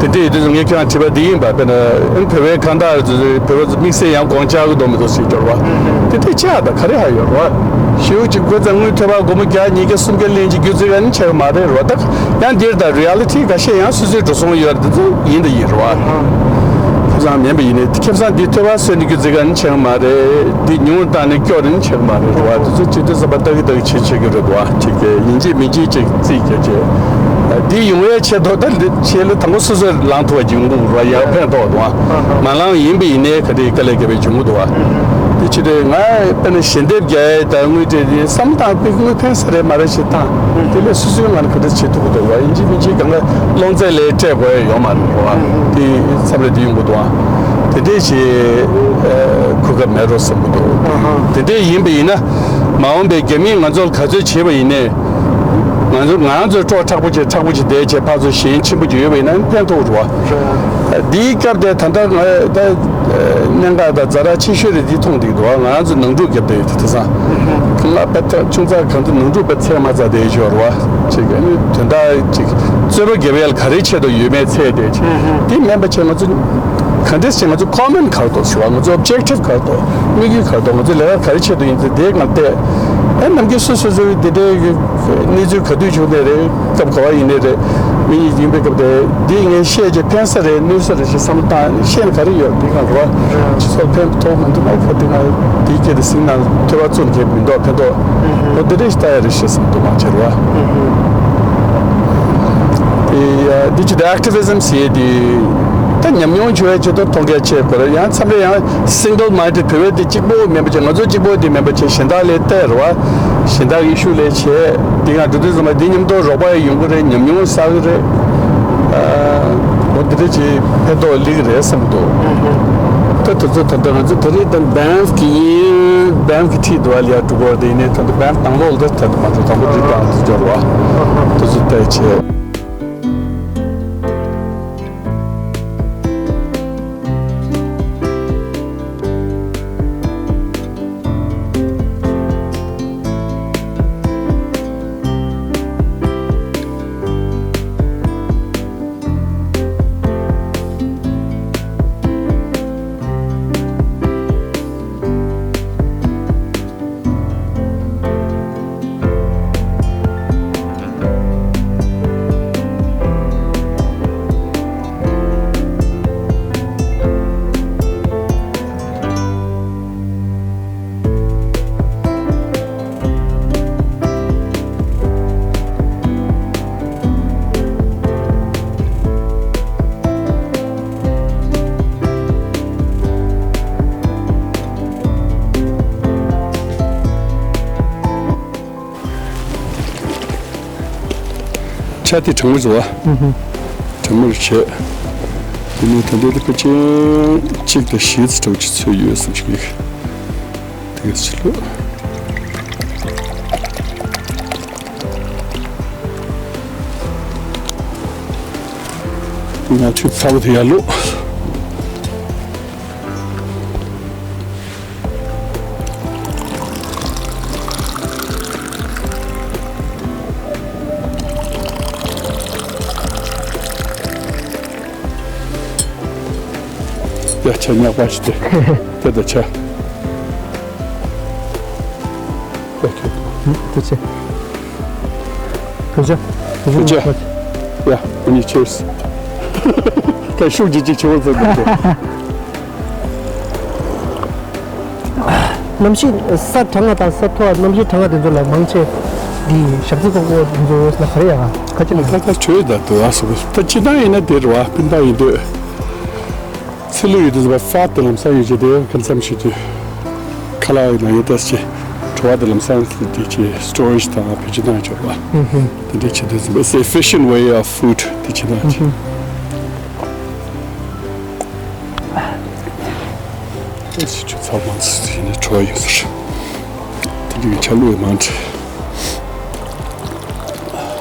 དེ་འདྲ་ཡོད་དུས་ངས་ཁྱེད་རང་དྲིས་པ་འདི་ཡིན་པ་དཔེར་ན་ཨེ་བོད་པའི་ཁ་བརྡ་ཚོ་བོད་པ་ཚོ་དམིགས་བསལ་ཡང་དགོངས་འཇགས་ཀྱི་འདུག་མི་འདུག་ཟེར་གྱི་རེད་བ། དེ་འདྲ་བྱས་ད་ག་རེ་ཧ་ཡོད་རེད་བ། ཞེའུ་གཅིག་དགོས་ཙང་དངུལ་ཐོབ་པ་སྒོར་མོ་བརྒྱ་ཉིས་བརྒྱ་སུམ་བརྒྱ་ལེན་གྱི་རྒྱུ་མཚན་ག་ནི་ཆགས་ཀྱི་མ་རེད་རེད་བ། ད་ཡང་འདིར་ད་རི་ཨེ་ལི་ཊི་ཁ་ཤས་ཡང་སོ་སོའི་འགྲོ་སོང་ཡོད་རེད། དེ་ཚོ་ཡིན་ད་ཡིན་རེད་བ། ཁེ་བཟང་མིན་པ་ཡིན་ནའི་ཁེ་བཟང་འདི་ཐོབ་པ་བཟོས་ནས་རྒྱུ་མཚན་ག་ནི་ཆགས་ཀྱི་མ་རེད། འདི་ཉུང་བཏང་ནས་སྐྱོར་ནི་ཆགས་ཀྱི་མ་རེད་རེད་བ། དེ་ཚོ་བྱེད་དུས་ཙམ་པ་ལྟ་གི་ལྟ་གི་བྱེད་བྱེད་ཀྱི་རེད་བ། ཅིག་གི་ཡིན་གཅིག་མིན་གཅིག་ཅིག་རྩིས་རྒྱག་བྱེད། འདི་ཡོང་བའི་ཆེད་དུ་ད་ལི་ཆེད་ལ་དང་པོ་སོ་སོས་ལངས་ཐུབ་པ་ཅིག་ཡོང་གི་རེད་བ། ཡག་ཕན་ཐོགས་འདུག་བ། མ་ལངས་ཡིན་པ་ཡིན་ནའི་ག་དེ་དཀའ་ལས་བརྒྱབ་པའི་འབྱུང་གི་འདུག་བ། དེ་ཕྱིར་ང་དཔེར་ན་ཞལ་འདེབས་རྒྱག་ཡས་དང་དངུལ་སྤྲད་དེ་བསམ་བཏང་དཔེ་དངུལ་ཕན་ས་རེད་མ་རེད་ཞེས་བཏང་། དེ་ལས་སོ་སོའི་ངང་ག་འདྲ་བྱེད་ཐུབ་ཀྱི་འདུག་བ། ཡིན་གཅིག་མིན་གཅིག་གང་ག་སློང་རྩིས་ལས་སྤྲད་དགོས་ཡ་ཡོད་མ་རེད་བ། དེ་མཚམས་རེ་དེ་ཡོང་གི་འདུག་བ། དེ་འདྲས་ཞེས་གོ་སྐབས་མེད་རོགས་བསམ་གྱི་འདུག་དེ་འདྲས་ཡིན་པ་ཡིན་ན་མ་འོངས་པའི་རྒྱ་མིས་ང་ཚོར་ག་ཚོད་བྱེད་པ་ཡིན་ནའི། ང་ཚོ་ང་རང་ཚོའི་སྤྲོ་མཁྲེགས་པོ་བྱས་མཁྲེགས་པོ་བྱས་བསྡད་བྱས་ཕར་ཚུར་གཞན་ཆེན་པོ་ཅིག་ཡོད་པ་ཡིན་ན་ཕན་ཐོགས་རེད་བ། འདིའི་སྐབས་དེ་ད་ལྟ་ང་ད་གནད་འགག་དང་ཛ་དྲག་ཆེ་ཤོས་རེད། འདི་མཐོང་བསྡད་འདུག་ང་རང་ཚོ་ནང་འཁྲུག་བརྒྱབ་བསྡད་ཡོད་དེ། དེང་སང་ང་དཔེ་ཐག་ཆུང་ཙག་གང་ཚོ་ནང་འཁྲུག་དཔེ་ཚད་མ་ཚ་བསྡད་ཡོད་ཤོར་བ་ཅིག་ཨ་ནི་དོན་དག་ཅིག་རྩོད་པ་རྒྱབ་ཡས་ལ་ག་རེ་ཆེད་དུ་ཡོད་མེད་ཚད་དེ་ཅིག་དེ་མིན་པ་བྱས་ང་ཚོ་ག་འདྲས་ཅིག་ང་ཚོ་ཁོ་མེན་ག་རེ་འདུག་ཟེར་བ། ང་ཚོ་ཨོབ་ཇེག་ཊིབ་ག་རེ་འདུག་དམིགས་ཡུལ་ག་རེ་འདུག་ང་ཚོ་ལས་ཀ་ག་རེ་ཆེད་དུ་ཡིན་ཚེ་དེ་ང་བལྟས། ཨ་ནམ་རྒྱུན་སོ་སོ་སོ་དེ་འདྲའི་གནས་ཚུལ་ག་དུས་བྱུང་ནའི་རེད། སྐབས་ག་བ་ཡིན་ནའི་རེད། མི་ཡིན་པའི་སྐབས་དེ་འདི་ངས་བཤད་རྗེས་ཕན་ས་རེད་གནོད་ས་རེད་ཞེས་བསམ་བློ་བཏང་། བཤད་ན་ག་རེ་ཡོད། འདི་གང་རེད་བ། སྤྱི་ཚོགས་ཕན་ཐོགས་མི་འདུག་ན་ཁ་འདི་ང་འདིའི་སྐད་དེ་ཟིན་ན་ཐོས་པ་བཙུན་གྱི་མི་འདུག་ཕན་ཐོགས་འོ་འདི་རེད་ལྟ་ཡ་རེད་ཞེས་བསམ་འདུག་མ་བྱེད་རེད་བ། དེ་ཡ་འདི་ཅི་དེ་ཨེག་ཊི་བི་ཟམ་ཟེར་དེ་ད་ཉམས་མྱོང་བྱུང་བའི་ཆེད་དུ་མཐོང་རྒྱ་ཆེ་དགོས་རེད། ཡང་མཚམས་རེ་ཡང་སིང་གལ་མའིན་ཌེཌ་བོད་པའི་དེ་གཅིག་པོ་མིན་པ་བྱས་ང་ཚོ་གཅིག་པོ་དེ་མིན་པ་བྱས་གཞན་དག་ལས་བལྟས་རེད་བ། གཞན་དག་གི་ཤུགས་ལས་བྱས་འདི་ང་འགྲོ་དུས་ཙམ་པ་འདི་མཉམ་དུ་རོགས་པ་ཡང་ཡོང་གི་རེད། ཉམས་མྱོང་བསགས་གི་རེད། ཨ་འོ་འདི་འདྲ་ཅིག་ཕན་ཐོགས་སླེབས་གི་རེད་བསམ་གི་འདུག་ད་དེ་ཚོ་ད་ལྟ་ང་ཚོ་ད་རེས་ད་བྷེང་ཀི་ཡིན། བྷེང་ཀི་ཁྲིད་འདུག་བ། ལ་ཡ་འགྲོ་གི་རེད། ཡིན་ནའི་ད་ལྟ་བྷེང་ཀི་དང་པོ་ལ་ད་ད་ང་ཚོ་དང་པོ་འདི་དང་འདི་འབྱོར་བ་དེ་ཚོ་བལྟས་བྱས། ཆ་དེ་གྲང་མོ་བཟོ་བ། ཨུ་ཧུ། གྲང་མོར་བྱས། དེ་ནས་ད་ལྟ་དེ་ཕལ་ཆེར་གཅིག་དང་བཞི་ཙམ་ཅིག་ཚོད་ཡོད་བསམ་ཞིག་ཡོད། དེ་ག་ཚོད་ལོ། ང་ཆུ་ཚ་བོ་དེ་ཡར་བླུགས། ཡ་ཆ་ཉག་པ་ཞིག་སྟེ། དེ་ད་ཆ། ཨོ་ཁེ། དེ་ཆ། དེ་ཆ། དེ་ཆ། ཡ། ཨ་ནི་ཆེར་སི། ད་ཤུགས་ཀྱིས་ཅིག་ཆེ་བོ་ཙམ་འདུག་གནམ་གཤིས་ས་གྲང་བ་དང་ས་མཐོ་བ། གནམ་གཤིས་གྲང་བ་དེ་ཚོ་ལ་མང་ཆེ་འདི་ཞག་རྩི་ཚོགས་པོ་དེ་ཚོ་ལ་ག་རེ་ཡ་ག་ཅི་ལ། ད་ད་བྲོས་ད་དུ་ཨ་སོ་སོ་ད་ཅི་ད་ཡིན་ན་དེ་རུ་བ་སྤུན་ཟླ་ཡིན་དུས་ཚི་ལུ་ཡོད་དུས་ཟ་བ་ས་དེ་ལམ་ས་ཡོད་ཅེ་དེ་ཁ་མཚམས་ཤིག་དུས་ཁ་ལག་ཡིན་ན་ཡོད་ད་ཅེ་བྲོ་བ་དེ་ལམ་ས་དེ་ཅེ་སི་ཊོ་རེ་ཇི་དང་བེད་སྤྱོད་གཏང་ཡོད་ཅོར་བ་དེ་འདྲ་བྱེད་དུས་ཟ་བ། It's efficient way of food དེ་ཅི་ད་ཅེ། ཨེ་སི་ཆུ་ཚ་མང་ཙམ་ཡིན་ན་བྲོ་བ་ཡོད་ཟེར། དེ་འདྲའི་ཆ་ལུགས་མང་ཆེ་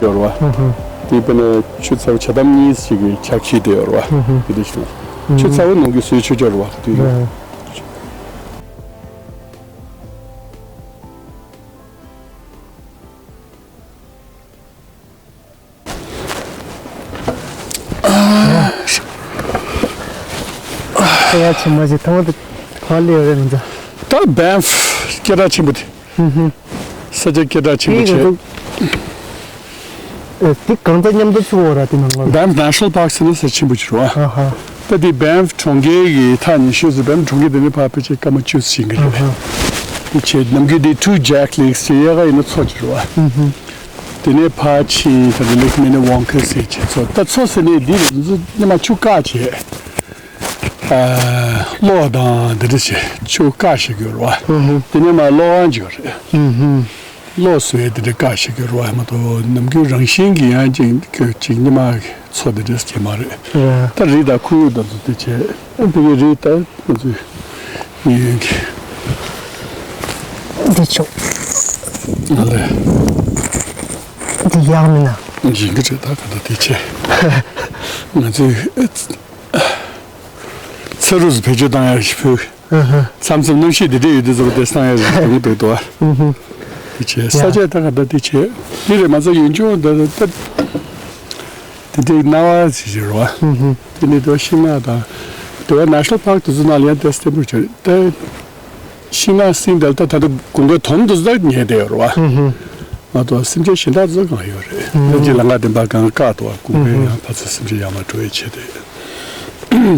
ཡོད་རེད་བ། དེ་དཔེར་ན་ཆུ་ཚ་བོ་ཇ་དམ་གཉིས་ཤིག་གི་ཆ་ཁྱི་དེ་ཡོད་རེད་བ། དེ་འདྲ་ཞིག་ཆུ་ཚ་བོ་ནང་གི་བཟོས་ཆུ་ཅོག་རེད་བ་དེ། ཁ་ཡ་ཆེན་མོ་ཞིག་ཐང་དུ་ག་ལེ་ཡོད་རེད་ང་ཚོ། ད་བན་ཧྥ་སྐད་གྲགས་ཆེན་པོ་དེ། ཧུམ་ཧུམ། ས་ཆ་སྐད་གྲགས་ཆེན་པོ་དེ་ང་བྱས། ཚོ་ཨེ་དེ་གང་ཚ་མཉམ་དུ་ཚུགས་འོ་ར་དེ་ནང་ལ། བན་ཧྥ་ནེ་ཤ་ནལ་པཱརྐ་ཟེར་ན་ས་ཆེན་པོ་ཅིག་རེད་བ། ཨ་ཧ། ད་དེ་བན་ཧྥ་གྲོང་ཁྱེར་གྱི་ཐག་ཉེ་ཤོས་སུ་བན་ཧྥ་གྲོང་ཁྱེར་དེ་ནས་ཕར་ཕལ་ཆེར་སྐར་མ་བཅུ་ཙམ་ཞིག་ཡིན་གྱི་རེད། ཨ་ཧ། དེ་བྱས་ནམ་རྒྱུན་དེ་ཊུ་ཇེག་ལེག་ཟེར་ཡ་ག་ཡིན་ན་མཚོ་ཅིག་རེད་བ། ཧུམ་ཧུམ། དེ་ནས་ཕར་ཕྱིན་ད་དེ་ལེག་མི་ནི་ཝོང་ཁེ་ཟེར་ཅིག་མཚོ། ད་མཚོ་ཟེར་ནས་འདི་རེད། འདི་ཚོ་སྔོན་མ་ཆུ་བཀག་བྱས། ཨ། གློག་དང་འདི་འདྲ་བྱས་ཆུ་བཀག་བྱེད་ཀྱི་ཡོད་རེད་བ། ཧུམ་ཧུམ། དེ་ནས་མར་གློག་ཁང་ཅིག་ཡོད་རེད། ཧུམ་ཧུམ། གློག་བཟོ་ཡས་འདི་འདྲ་བཀག་བྱེད་ཀྱི་ཡོད་རེད་བ། མ་གཏོགས་ནམ་རྒྱུན་རང་བཞིན་གྱི་ཡང་ཅིག་ཅིག་སྔོན་མ་མཚོ་འདི་འདྲ་སྐྱེས་མ་རེད། རེད། ད་རི་དང་ཁོར་ཡུག་དང་ཚོ་དེ་བྱས། ཨ་འདི་གའི་རི་ད་ང་ཚོའི་གཡས་གཡོན་གྱི། འདི་ཆུ། ང་ལས། འདི་ཡག་མིན་ན། ཡིན་གྱི་རེད། ད་ག་ད་དེ་བྱས། ང་ཚོའི་ཚ་རུ་སུ་བེད་སྤྱོད་བཏང་ཡག་ཞིག་ཕུལ། ཨ་ཧ། མཚམས་མཚམས་གནམ་གཤིས་འདི་འདྲ་ཡོད་དུས་ཚོ་དེ་སང་ཡག་ཞིག་དུང་དུ་དུ་བ། ཨུ་ཧུ། དེ་བྱས་ས་ཆ་ད་ག་ད་དེ་བྱས། དེ་རེད་མ་ཚད་ཡུལ་ལྗོངས་འདི་ད་དེ་འདྲའི་སྣང་བ་ཞིག་རེད་བ། ཨུ་ཧུ། དེ་ནས་དེ་བ་ཤིང་ནགས་དང་། དེ་བ་ནེ་ཤ་ནལ་པཱརྐ་དེ་ཚོ་ནང་ལ་ཡང་དེ་བརྟན་པོ་བྱས་ད། ཤིང་ནགས་སྲིང་དེ་ལ་ད་ད་ལྟ་དགུན་ཁའི་དོམ་དེ་ཚོ་ད་ཉལ་བསྡད་ཡོད་རེད་བ། ཨུ་ཧུ། མ་གཏོགས་སེམས་ཅན་གཞན་དག་ཚོ་གང་ཡོད་རེད། ཨུ་ཧུ། ད་ཅི་ལ་ང་དེ་འབའ་གང་བཀག་ཏུ་བ་དགུན་ཁའི་ཡང་ཕ་ཚོ་སེམས་ཅན་ཡར་མར་འགྲོ་ཡས་བྱས་ཏེ།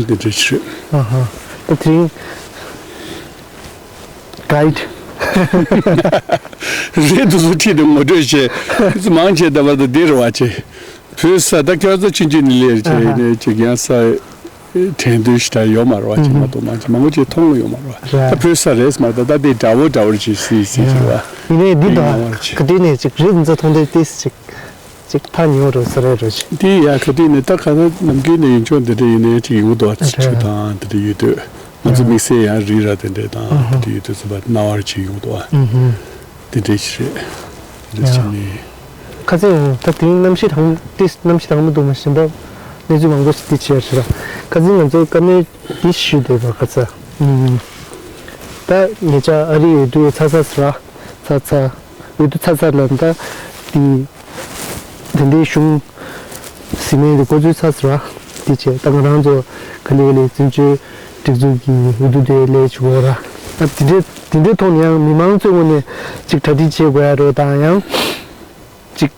དེ་འདྲ་ཞིག་རེད། ཨ་ཧ། ད་དེ་རིང་གའིཌ་རེད་འདུག་སུ་ཁྲིད་དེ་ངོ་སྤྲོད་བྱས། མང་ཆེ་ད་བར་དུ་འདི་རུ་བ་ཆེ། བོད་ས་ད་ཁྱོད་ཚོ་ཆུང་ཆུང་ནས་ལས་བྱས་ནས་ཅིག་ཡང་ས་དྲན་འདུན་ཞིག་ད་ཡོད་མ་རེད་བ། ཅིག་མ་གཏོགས་མང་ཆེ་མང་པོ་ཅིག་མཐོང་ཡོད་མ་རེད་བ། ད་བོད་ས་རེད་མ་ད་ད་དེ་འདྲ་བོ་འདྲ་བོར་ཅིག་སྲིད་སྲིད་ཅིག་བ། ཡིན་ནའི་འདི་དང་ག་དུས་ནས་ཅིག་རི་འཛེག་མཐོང་དེ་ཏིས་ཅིག་ཅིག་ཐག་ཉེ་བོ་རེད་ས་རེད་རོ་ཅིག་དེ་ཡ་ག་དུས་ནས་ད་ག་ད་ནམ་རྒྱུན་ནས་ཡིན་ཆོག་འདི་འདྲ་ཡིན་ནའི་ཅིག་ཡོང་གི་འདུག་བ། ཆུ་དང་འདི་འདྲ་ཡོད་དུས། ང་ཚོ་དམིགས་བསལ་ཡང་རི་ར་དེ་འདྲས་དང་དེ་ཡོད་དུས་ཚོད་པ་སྣང་བར་བྱེད་ཡོང་འདུག་ཨ། དེ་འདྲས་ཞིག་རེད། དེ་འདྲས་བྱས་ནས། ཁ་སང་ད་དེ་རིང་གནམ་གཤིས་དྭངས་དེ་གནམ་གཤིས་དྭངས་མ་འདུག་མ་གཞན་པ་གནས་ཚུལ་མང་པོ་ཞིག་དེ་བྱས་རེད་ར། ཁ་སང་ང་ཚོ་བཀའ་མོལ་དེ་ཞུས་འདུག་བ་ཁ་ཚ། ད་ཉེ་ཆར་ཨ་རི་འོས་བསྡུ་ཚར་ཚར་ཟེར་ར། ཚར་ཚར། འོས་བསྡུ་ཚར་ཚར་ལ་ད་དེ། དེ་འདྲའི་གཞུང་ཟིན་མེད་དེ་འགོ་འཛུགས་ཚར་ཟེར་བ། དེ་བྱས་ད་ང་རང་ཚོ་ག་ལེ་ག་ལེ་བཙན་བྱོལ་སྒྲིག་འཛུགས་ཀྱི་འོས་བསྡུ་དེ་ལས་བྱུང་བ་ར། ད་དེ་འདྲའི་དེ་འདྲའི་ཐོག་ནས་ཡང་མི་མང་ཚོའི་ངོས་ནས་ཅིག་གྲ་སྒྲིག་བྱེད་དགོས་ཡ་རེད་དང་ཡང་། ཅིག་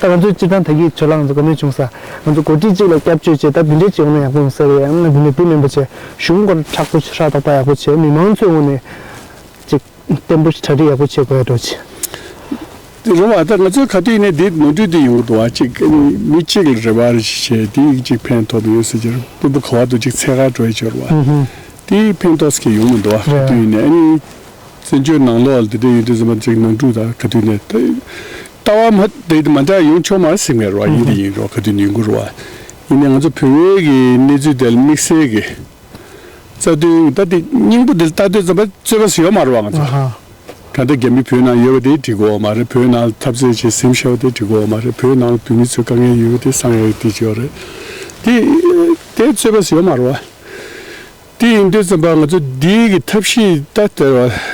ད་ང་ཚོས་སྤྱིར་བཏང་ད་གིན་ཇོ་ལགས་ང་ཚོ་བཀའ་མོལ་བྱུང་ས། ང་ཚོ་འགོ་ཁྲིད་ཅིག་ལ་སྐྱབས་བཅོལ་བྱས་ད་དེ་འདྲའི་བྱས་ཡོང་ན་ཡག་པོ་ཡོང་ས་རེད། ཡང་ན་དེ་འདྲ་དེ་མིན་པ་བྱས་གཞུང་སྐོར་མཁྲེགས་པོ་ཤ་སྟག་པ་ཡག་པོ་བྱས་མི་མང་ཚོའི་ངོས་ནས་ཅིག་བརྟན་པོ་ཞིག་གྲ་སྒྲིག་ཡག་པོ་བྱེད་དགོས་འགྲོ་ཆེ། དེ་རུང་བ་ད་ང་ཚོའི་ཁ་ཐུག་ནས་འདི་ནོར་འཁྲུལ་དེ་ཡོང་གི་འདུག་བ། གཅིག་ཨ་ནི་མི་གཅིག་ལ་རེ་བ་རེ་ཞིག་བྱས་དེ་ཡིག་གཅིག་ཕན་ཐོགས་པ་ཡོད་ཟེར་གྱི་རེད། དཔོན་པོ་ག་བ་དུ་གཅིག་འཚོལ་ག་འགྲོ་ཡི་ཆོག་རེད་བ། དེ་ཕན་ཐོགས་ཀྱི་ཡོང་མི་འདུག་བ། ཁ་ཐུག་ནས་ཨ་ནི་བཙན་བྱོལ་ནང་ལོགས་ལ་དེ་འདྲ་ཡོད་དུས་ཙམ་པ་གཅིག་ནོར་འཁྲུལ་དང་ཁ་ཐུག་ནས་ད། ལྟ་བ་མ་དེ་མ་འདྲ་ཡོང་ཆོག་མ་རེད་ཟེར་མཁན་རེད་བ། ཡིན་དེ་ཡིན་རོགས་ག་དུས་ཡིན་དགོས་རེད་བ། ཡིན་ནའི་ང་ཚོ་བོད་པའི་གི་གནས་ཚུལ་དེ་ལ་དམིགས་བསལ་གི་རྩ་དོན་ད་དེ་སྙིང་པོ་དེ་ལ་ལྟ་དུས་ཙམ་པ་རྩོད་པ་ཟེར་ཡོད་མ་རེད་བ་ང་ཚོ། ཨ་ཧ། གང་ལྟར་རྒྱ་མི་བོད་ནང་ཡོད་པ་དེ་འགྲིག་གི་ཡོད་མ་རེད། བོད་ནང་འཐབ་རྩོད་བྱེད་ཟིན་བཞག་པ་དེ་འགྲིག་གི་ཡོད་མ་རེད། བོད་ནང་བོད་མི་ཚོའི་དཀའ་ངལ་ཡོད་པ་དེ་གསང་ཡག་དེ་ཅིག་ཡོད་རེད། དེ་དེ་རྩོད་པ་ཟེར་ཡོད་མ་རེད་བ། དེ་ཡིན་དུས་ཙམ་པ་ང་ཚོ་འདིའི་གི་ཐབས་ཤེས་ད་ལྟ་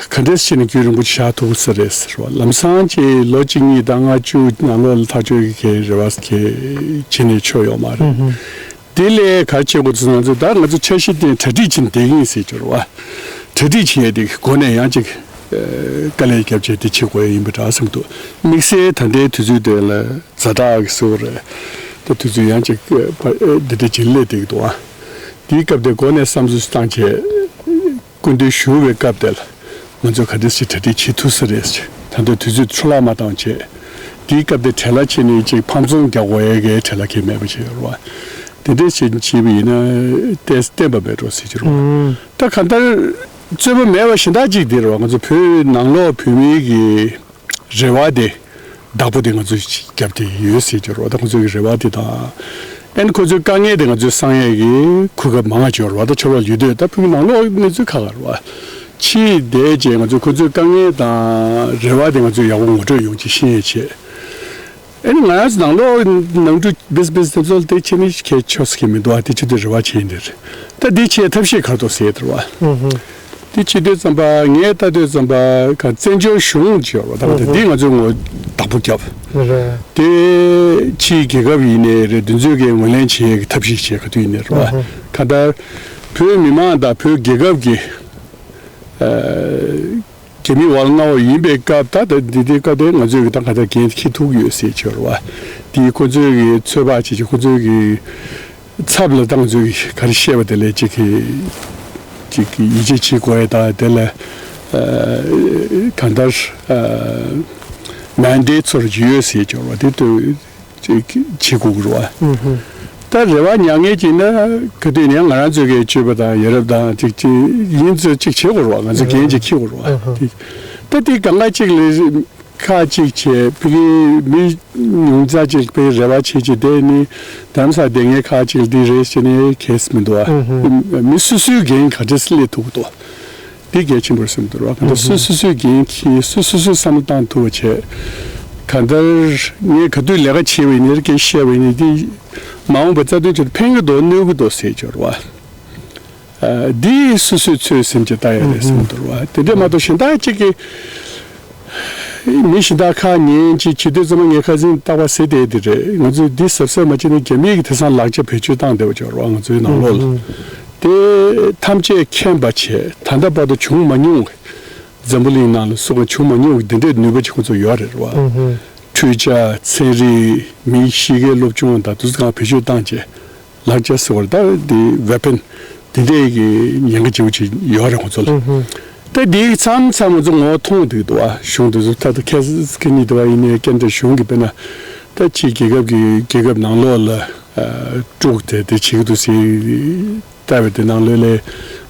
ག་འདྲས་བྱས་ནས་རྒྱུན་རིང་པོ་ཞིག་བཞག་ཐུབ་ས་རེད་ཟེར་བ། ལམ་སང་ཅིག་ལོ་གཅིག་གཉིས་དང་ལྔ་བཅུ་ནང་ལོགས་ལ་ཐག་གཅོད་ཀྱི་རེ་བ་གི་བྱེད་ནས་ཆོག་ཡོད་མ་རེད། དེ་ལས་ག་བྱེད་དགོས་ཚུལ་ང་ཚོས་ད་ང་ཚོ་འཆར་གཞི་བཏིང་གྲ་སྒྲིག་བྱེད་བསྡད་ཀྱི་ཡིན་ཟེར་གྱི་རེད་བ། གྲ་སྒྲིག་བྱེད་ཡས་དེ་སྒོ་ནས་ཡང་ཅིག་དཀའ་ལས་བརྒྱབ་བྱས་དེ་བྱེད་དགོས་ཡ་ཡིན་པ་འདྲ་བསམ་འདུག་དམིགས་བསལ་ད་ལྟའི་དུས་ཚོད་དེ་ལ་ཛ་དྲག་གི་བཟོ་རེད། ད་དུས་ཚོད་ཡང་ཅིག་འདི་འདྲ་ཅིག་སླེབས་བསྡད་ཀྱི་འདུག་ཨ། དེའི་སྐབས་དེ་སྒོ་ནས་བསམ་ཚུལ་བཏང་བྱས། སྐུ་མདུན་བཞུགས་པའི་སྐབས་དེ་ལ་ང་ཚོས་ག་འདྲ་ཞིག་གྲ་སྒྲིག་བྱེད་ཐུབ་ས་རེད་ཟེར། ད་ལྟ་དུས་ཚོད་འཕྲོ་བརླག་མ་བཏང་བྱས། དེའི་སྐབས་དེ་བྲེལ་བ་བྱས་ནས་ཅིག་ཕམ་ཚོང་རྒྱག་དགོས་ཡས་ཀྱི་བྲེལ་བ་གང་མེད་པ་བྱས་ཡོད་རེད་བ། དེ་འདྲ་བྱས་བྱས་པ་ཡིན་ན་ཏོག་ཙམ་བརྟན་པ་མེད་འགྲོ་ཟེར་གྱི་རེད་བ། ད་གང་ལྟར་རྩོད་པ་མེད་པ་གཞན་དག་ཅིག་དེ་རེད་བ། ང་ཚོ་བོད་ནང་ལོགས་བོད་མིའི་གི་རེ་བ་དེ་བདག་པོ་དེ་ང་ཚོས་བརྒྱབ་བསྡད་ཡོད་ཟེར་གྱི་རེད་བ། ད་ཁོ་ཚོའི་གི་རེ་བ་དེ་དང་། ཨན་ཁོ་ཚོའི་དཀའ་ངལ་དེ་ང་ཚོས་སེལ་ཡས་ཀྱི་གོ་སྐབས་མང་ང་ཅིག་ཡོད་རེད་བ། ད་ཕྱི་ལོགས་ཡོད་དུས་ད་ཕུགས་ནང་ལོགས་གནས་ཚུལ་ཁག་ཁག་རེད་བ། ཕྱིར་བསྡད་རྗེས་ང་ཚོས་ཁོ་ཚོའི་དཀའ་ངལ་དང་རེ་བ་དེ་ང་ཚོས་ཡག་པོ་ངོ་སྤྲོད་ཡོང་ཅིག་ཤེས་ཡས་ཆེད། ཨ་ནི་ང་རང་ཚོ་ནང་ལོགས་ནང་འཁྲུག་བེས་བེས་དེ་ཚོ་དེ་ཆེ་ནི་ཁྱད་ཆོས་ཀྱི་མི་འདུག་ཨ། དེ་ཆེ་དུས་རེ་བ་བྱེད་ཡིན་དེ་རེད། ད་འདི་ཆེ་ཐབས་ཤེས་ག་རེ་འདུག་ཟེར་དེ་རེད་བ། དེ་བྱེད་དུས་ཙམ་པ་ངས་ལྟ་དུས་ཙམ་པ་ག་བཙན་བྱོལ་གཞུང་ཅིག་ཡོད་རེད་བ། ད་འདི་ང་ཚོས་ངོ་བདག་པོ་བརྒྱབ། དེ་ཕྱིའི་རྒྱལ་ཁབ་ཡིན་ནའི་རེད། དེ་ཚོས་ཀྱི་ངོས་ལེན་བྱེད་ཡས་ཀྱི་ཐབས་ཤེས་བྱེད་ག་དུས་ཡིན་ནའི་རེད་བ། ག་ད་བོད་མི་མང་དང་བོད་རྒྱལ་ཁབ་ཀྱི་རྒྱ་མི་ཝལ་མངའ་འོག་ཡིན་པའི་སྐབས་ད་ད་འདི་འདི་སྐབས་དེ་ང་ཚོས་ཀྱི་ད་ག་ད་འགན་འཁྱེར་ཐུབ་ཀྱི་ཡོད་ཟེར་གྱི་ཡོད་རེད་བ། དེ་ཁོ་ཚོས་ཀྱི་ཚོད་དཔག་བྱེད་ཀྱི་ཁོ་ཚོས་ཀྱི་ཚབ་ལ་ད་ང་ཚོས་ཀྱི་ག་རེ་བཤད་པ་དེ་ལས་ཅིག་གི་ཅིག་གི་ཡིད་ཆེས་བྱེད་དགོས་ཡ་ད་དེ་ལ་གང་ལྟར་མན་ཌེ་ཊི་ཚོར་ཡོད་ཟེར་གྱི་ཡོད་རེད་བ། དེ་ལྟོས། ཅིག་བྱེད་དགོས་ཀྱི་རེད་བ། ད་རེ་བ་ཉག་ཉལ་གྱིས་ན་ག་དུས་ནས་ང་རང་ཚོའི་གི་སྤྱོད་པ་དང་ཡ་རབས་དང་ཅིག་ཅིག་ཡིན་ཚོད་ཅིག་བྱེད་དགོས་རེད་བ། ང་ཚོ་འགན་ཅིག་འཁྱེར་དགོས་རེད་བ། ད་དེ་གང་ག་ཅིག་ལས་ཁག་ཅིག་བྱས་ཕ་གི་མི་ཉུང་ཙག་ཅིག་ཕ་གི་རེ་བ་བྱེད་ཅིག་དེ་ནི་དམ་ས་དེ་ངའི་ཁག་ཅིག་ལ་འདི་རེད་ཟེར་ནས་གལ་སྲིད་མི་འདུག་བ། མི་སོ་སོའི་འགན་ག་འདྲས་སླེབས་ཐུབ་ཀྱི་འདུག་འདི་གལ་ཆེན་པོར་སེམས་འདུག་ར། གང་ལྟར་སོ་སོ་སོའི་འགན་འཁྱེར། སོ་སོ་སོས་བསམ་བློ་བཏང་ཐུབ་པ་བྱས། གང་ལྟར་ངས་ག་དུས་ལས་ཀ་བྱས་པ་ཡིན་ནའི་སྐད་བཤད་པ་ཡིན་ནའི་འདི་མ་འོངས་པའི་རྩ་དོན་ཆེད་དུ་ཕན་གྱི་འདུག་གནོད་ཀྱི་འདུག་ཟེར་གྱི་རེད་བ། འདི་སོ་སོའི་ཚོད་སེམས་ཀྱིས་ལྟ་ཡ་རེད་སེམས་འདུག་ར་བ། དེ་འདྲས་མ་གཏོགས་གཞན་དག་ཅིག་གིས་མི་གཞན་དག་ཁ་ཉན་ཅིག་བྱེད་དུས་ཙམ་པ་ངས་ཁ་སང་རྟག་པར་ཟེར་བསྡད་དེ་རེད། ང་ཚོས་འདི་གཟབ་གཟབ་མ་བྱས་ན་རྒྱ་མིའི་གི་དེང་སང་ལག་ཆ་བེད་སྤྱོད་བཏང་བསྡད་པ་ཅིག་ཡོད་རེད་བ། ང་ཚོའི་ནང་ལོགས་ལ། དེ་ཐམས་ཅད་མཁྱེན་པ་བྱས། ད་ལྟ་བར་དུ་བྱུང་མ་མྱོང་བའི། འཛམ་བུ་གླིང་ནང་ལ་སུ་གང་བྱུང་མ་མྱོང་བའི་འདི་འདྲའི་ནུས་པ་ཅིག་ཁོ་ཚོ་ཡོད་རེད་བ། འཕྲུལ་ཆས། ཚན་རིག་མིའི་གཤིས་ཀའི་སློབ་སྦྱོང་དང་དེ་ཚོ་གང་བེད་སྤྱོད་བཏང་བྱས། ལག་ཆ་ཟེར་བ་ད་འདི་ཝེ་པན་འདི་འདྲའི་གི་ཉེན་ཁ་ཆེ་བོ་ཅིག་ཡོད་རེད་ཁོ་ཚོ་ལ། ད་འདི་མཚམས་མཚམས་ང་ཚོ་ངོ་མཐོང་འདུག་འདུག་བ། གཞུང་དེ་ཚོ་ད་ལྟ་ཁ་སང་ཉིན་དེ་བ་ཡིན་ནའི་ཀན་ཌ་གཞུང་གིས་དཔེར་ན་ད་ཕྱིའི་རྒྱལ་ཁབ་ཀྱི་རྒྱལ་ཁབ་ནང་ལོགས་ལ་དཀྲུག་དེ་དེ་བྱེད་ཀྱི་འདུག་ཟེར། ལྟ་བའི་དེ་ནང་ལོགས་ལས་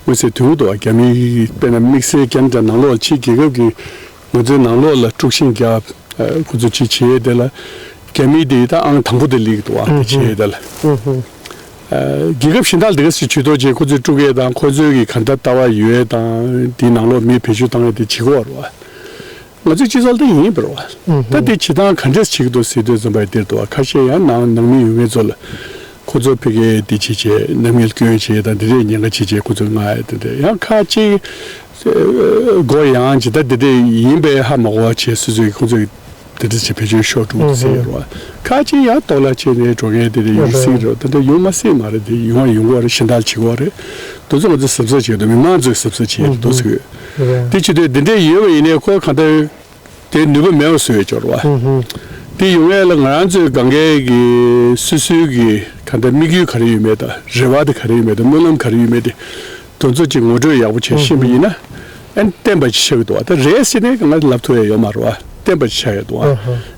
མངོན་གསལ་དོད་པོ་འདུག་བ། རྒྱ་མིའི་དཔེར་ན་དམིགས་བསལ་ཀན་ཌ་ནང་ལོགས་ཕྱིའི་རྒྱལ་ཁབ་ཀྱིས་ང་ཚོའི་ནང་ལོགས་ལ་དཀྲུག་ཤིང་རྒྱག་ཁོ་ཚོ་ཅིག་བྱེད་ཡས་དེ་ལ་རྒྱ་མིའི་དེ་ད་ཨང་དང་པོ་དེ་སླེབས་ཀྱི་འདུག་བ། དེ་བྱེད་ཡས་དེ་ལ། རྒྱལ་ཁབ་གཞན་དག་ལ་དེ་ག་ཞིག་ཇུས་གཏོགས་བྱས་ཁོ་ཚོས་དཀྲུག་ཡས་དང་ཁོ་ཚོའི་གི་ག་འདྲ་ལྟ་བ་ཡོད་ཡས་དང་དེའི་ནང་ལོགས་མི་བེད་སྤྱོད་བཏང་ཡས་དེ་བྱེད་ཀྱི་ཡོད་རེད་བ། ང་ཚོའི་སྤྱི་ཚོགས་ལ་ད་ཡིན་པ་རེད་བ། ད་དེ་བྱེད་སྟངས་ག་འདྲས་བྱེད་ཀྱི་འདུག་ཟེར་དུས་ཙམ་པ་འདིར་འདུག་བ། ཁ་ཤས་ཡང་ནང་ནང་མི་ཡོད་མཁན་ཚོ་ལ་ཁོ་ཚོ་ཕ་གིའི་དེ་བྱེད་བྱེད་ནམ་ཡིན་སྐྱོན་བྱེད་དང་དེ་འདྲས་ཉེན་ཁ་བྱེད་བྱེད་ཁོ་ཚོ་མངགས་ཡས་དེ་འདྲས། ཡང་ཁ་ཅིག་སྒོ་ཡངས་བྱེད་ད་དེ་འདྲས་ཡིན་པས་ཧ་མ་གོ་བ་བྱེད་སོ་སོའི་ཁོ་ཚོས་དེ་འདྲས་བྱེད་བེད་སྤྱོད་ཤོར་འགྲོ་འདུག་ཟེར་ཡོད་རེད་བ། ཁ་ཅིག་ཡང་ལྟོགས་ལ་བྱས་ནས་འགྲོ་མཁན་དེ་འདྲས་ཡོད་སྲིད་རེད། དེ་འདྲས་ཡོང་མ་སྲིད་མ་རེད། དེ་ཡོང་བ་ཡོང་གི་རེད། གཞན་དག་བྱེད་ཀྱི་རེད། དེ་ཚོ་ང་ཚོས་གཟབ་གཟབ་བྱེད་དགོས་འདུག་མི་མང་ཚོས་གཟབ་གཟབ་བྱེད་དགོས་འདུག་ཟེར་གྱི་ཡོད། དེ་བྱེད་དུས་འདི་འདྲས་ཡོད་པ་ཡིན་ནའི་ཁོ་གང་ལྟར་དེ་ནུས་པ་མེད་པ་བཟོ་ཡས་སྦྱོར་བ། དེ་ཡོང་ཡས་ལ་ང་རང་ཚོའི་སྒང་གའི་གི་སོ་སོའི་གི་གང་ལྟར་དམིགས་ཡུལ་ག་རེ་ཡོད་མེད་དང་རེ་བ་དེ་ག་རེ་ཡོད་མེད་དང་སྨོན་ལམ་ག་རེ་ཡོད་མེད་དེ་དེ་ཚོ་ཅིག་ངོ་སྤྲོད་ཡག་པོ་བྱས་ཤེས་པ་ཡིན་ན། ཨན་བརྟན་པ་ཅིག་ཆགས་ཀྱི་འདུག་བ། ད་རེད་ཟེར་ནས་ང་ལབ་ཐུབ་ཡས་ཡོད་མ་རེད་བ། བརྟན་པ་ཅིག་ཆགས་ཡས་འདུག་བ།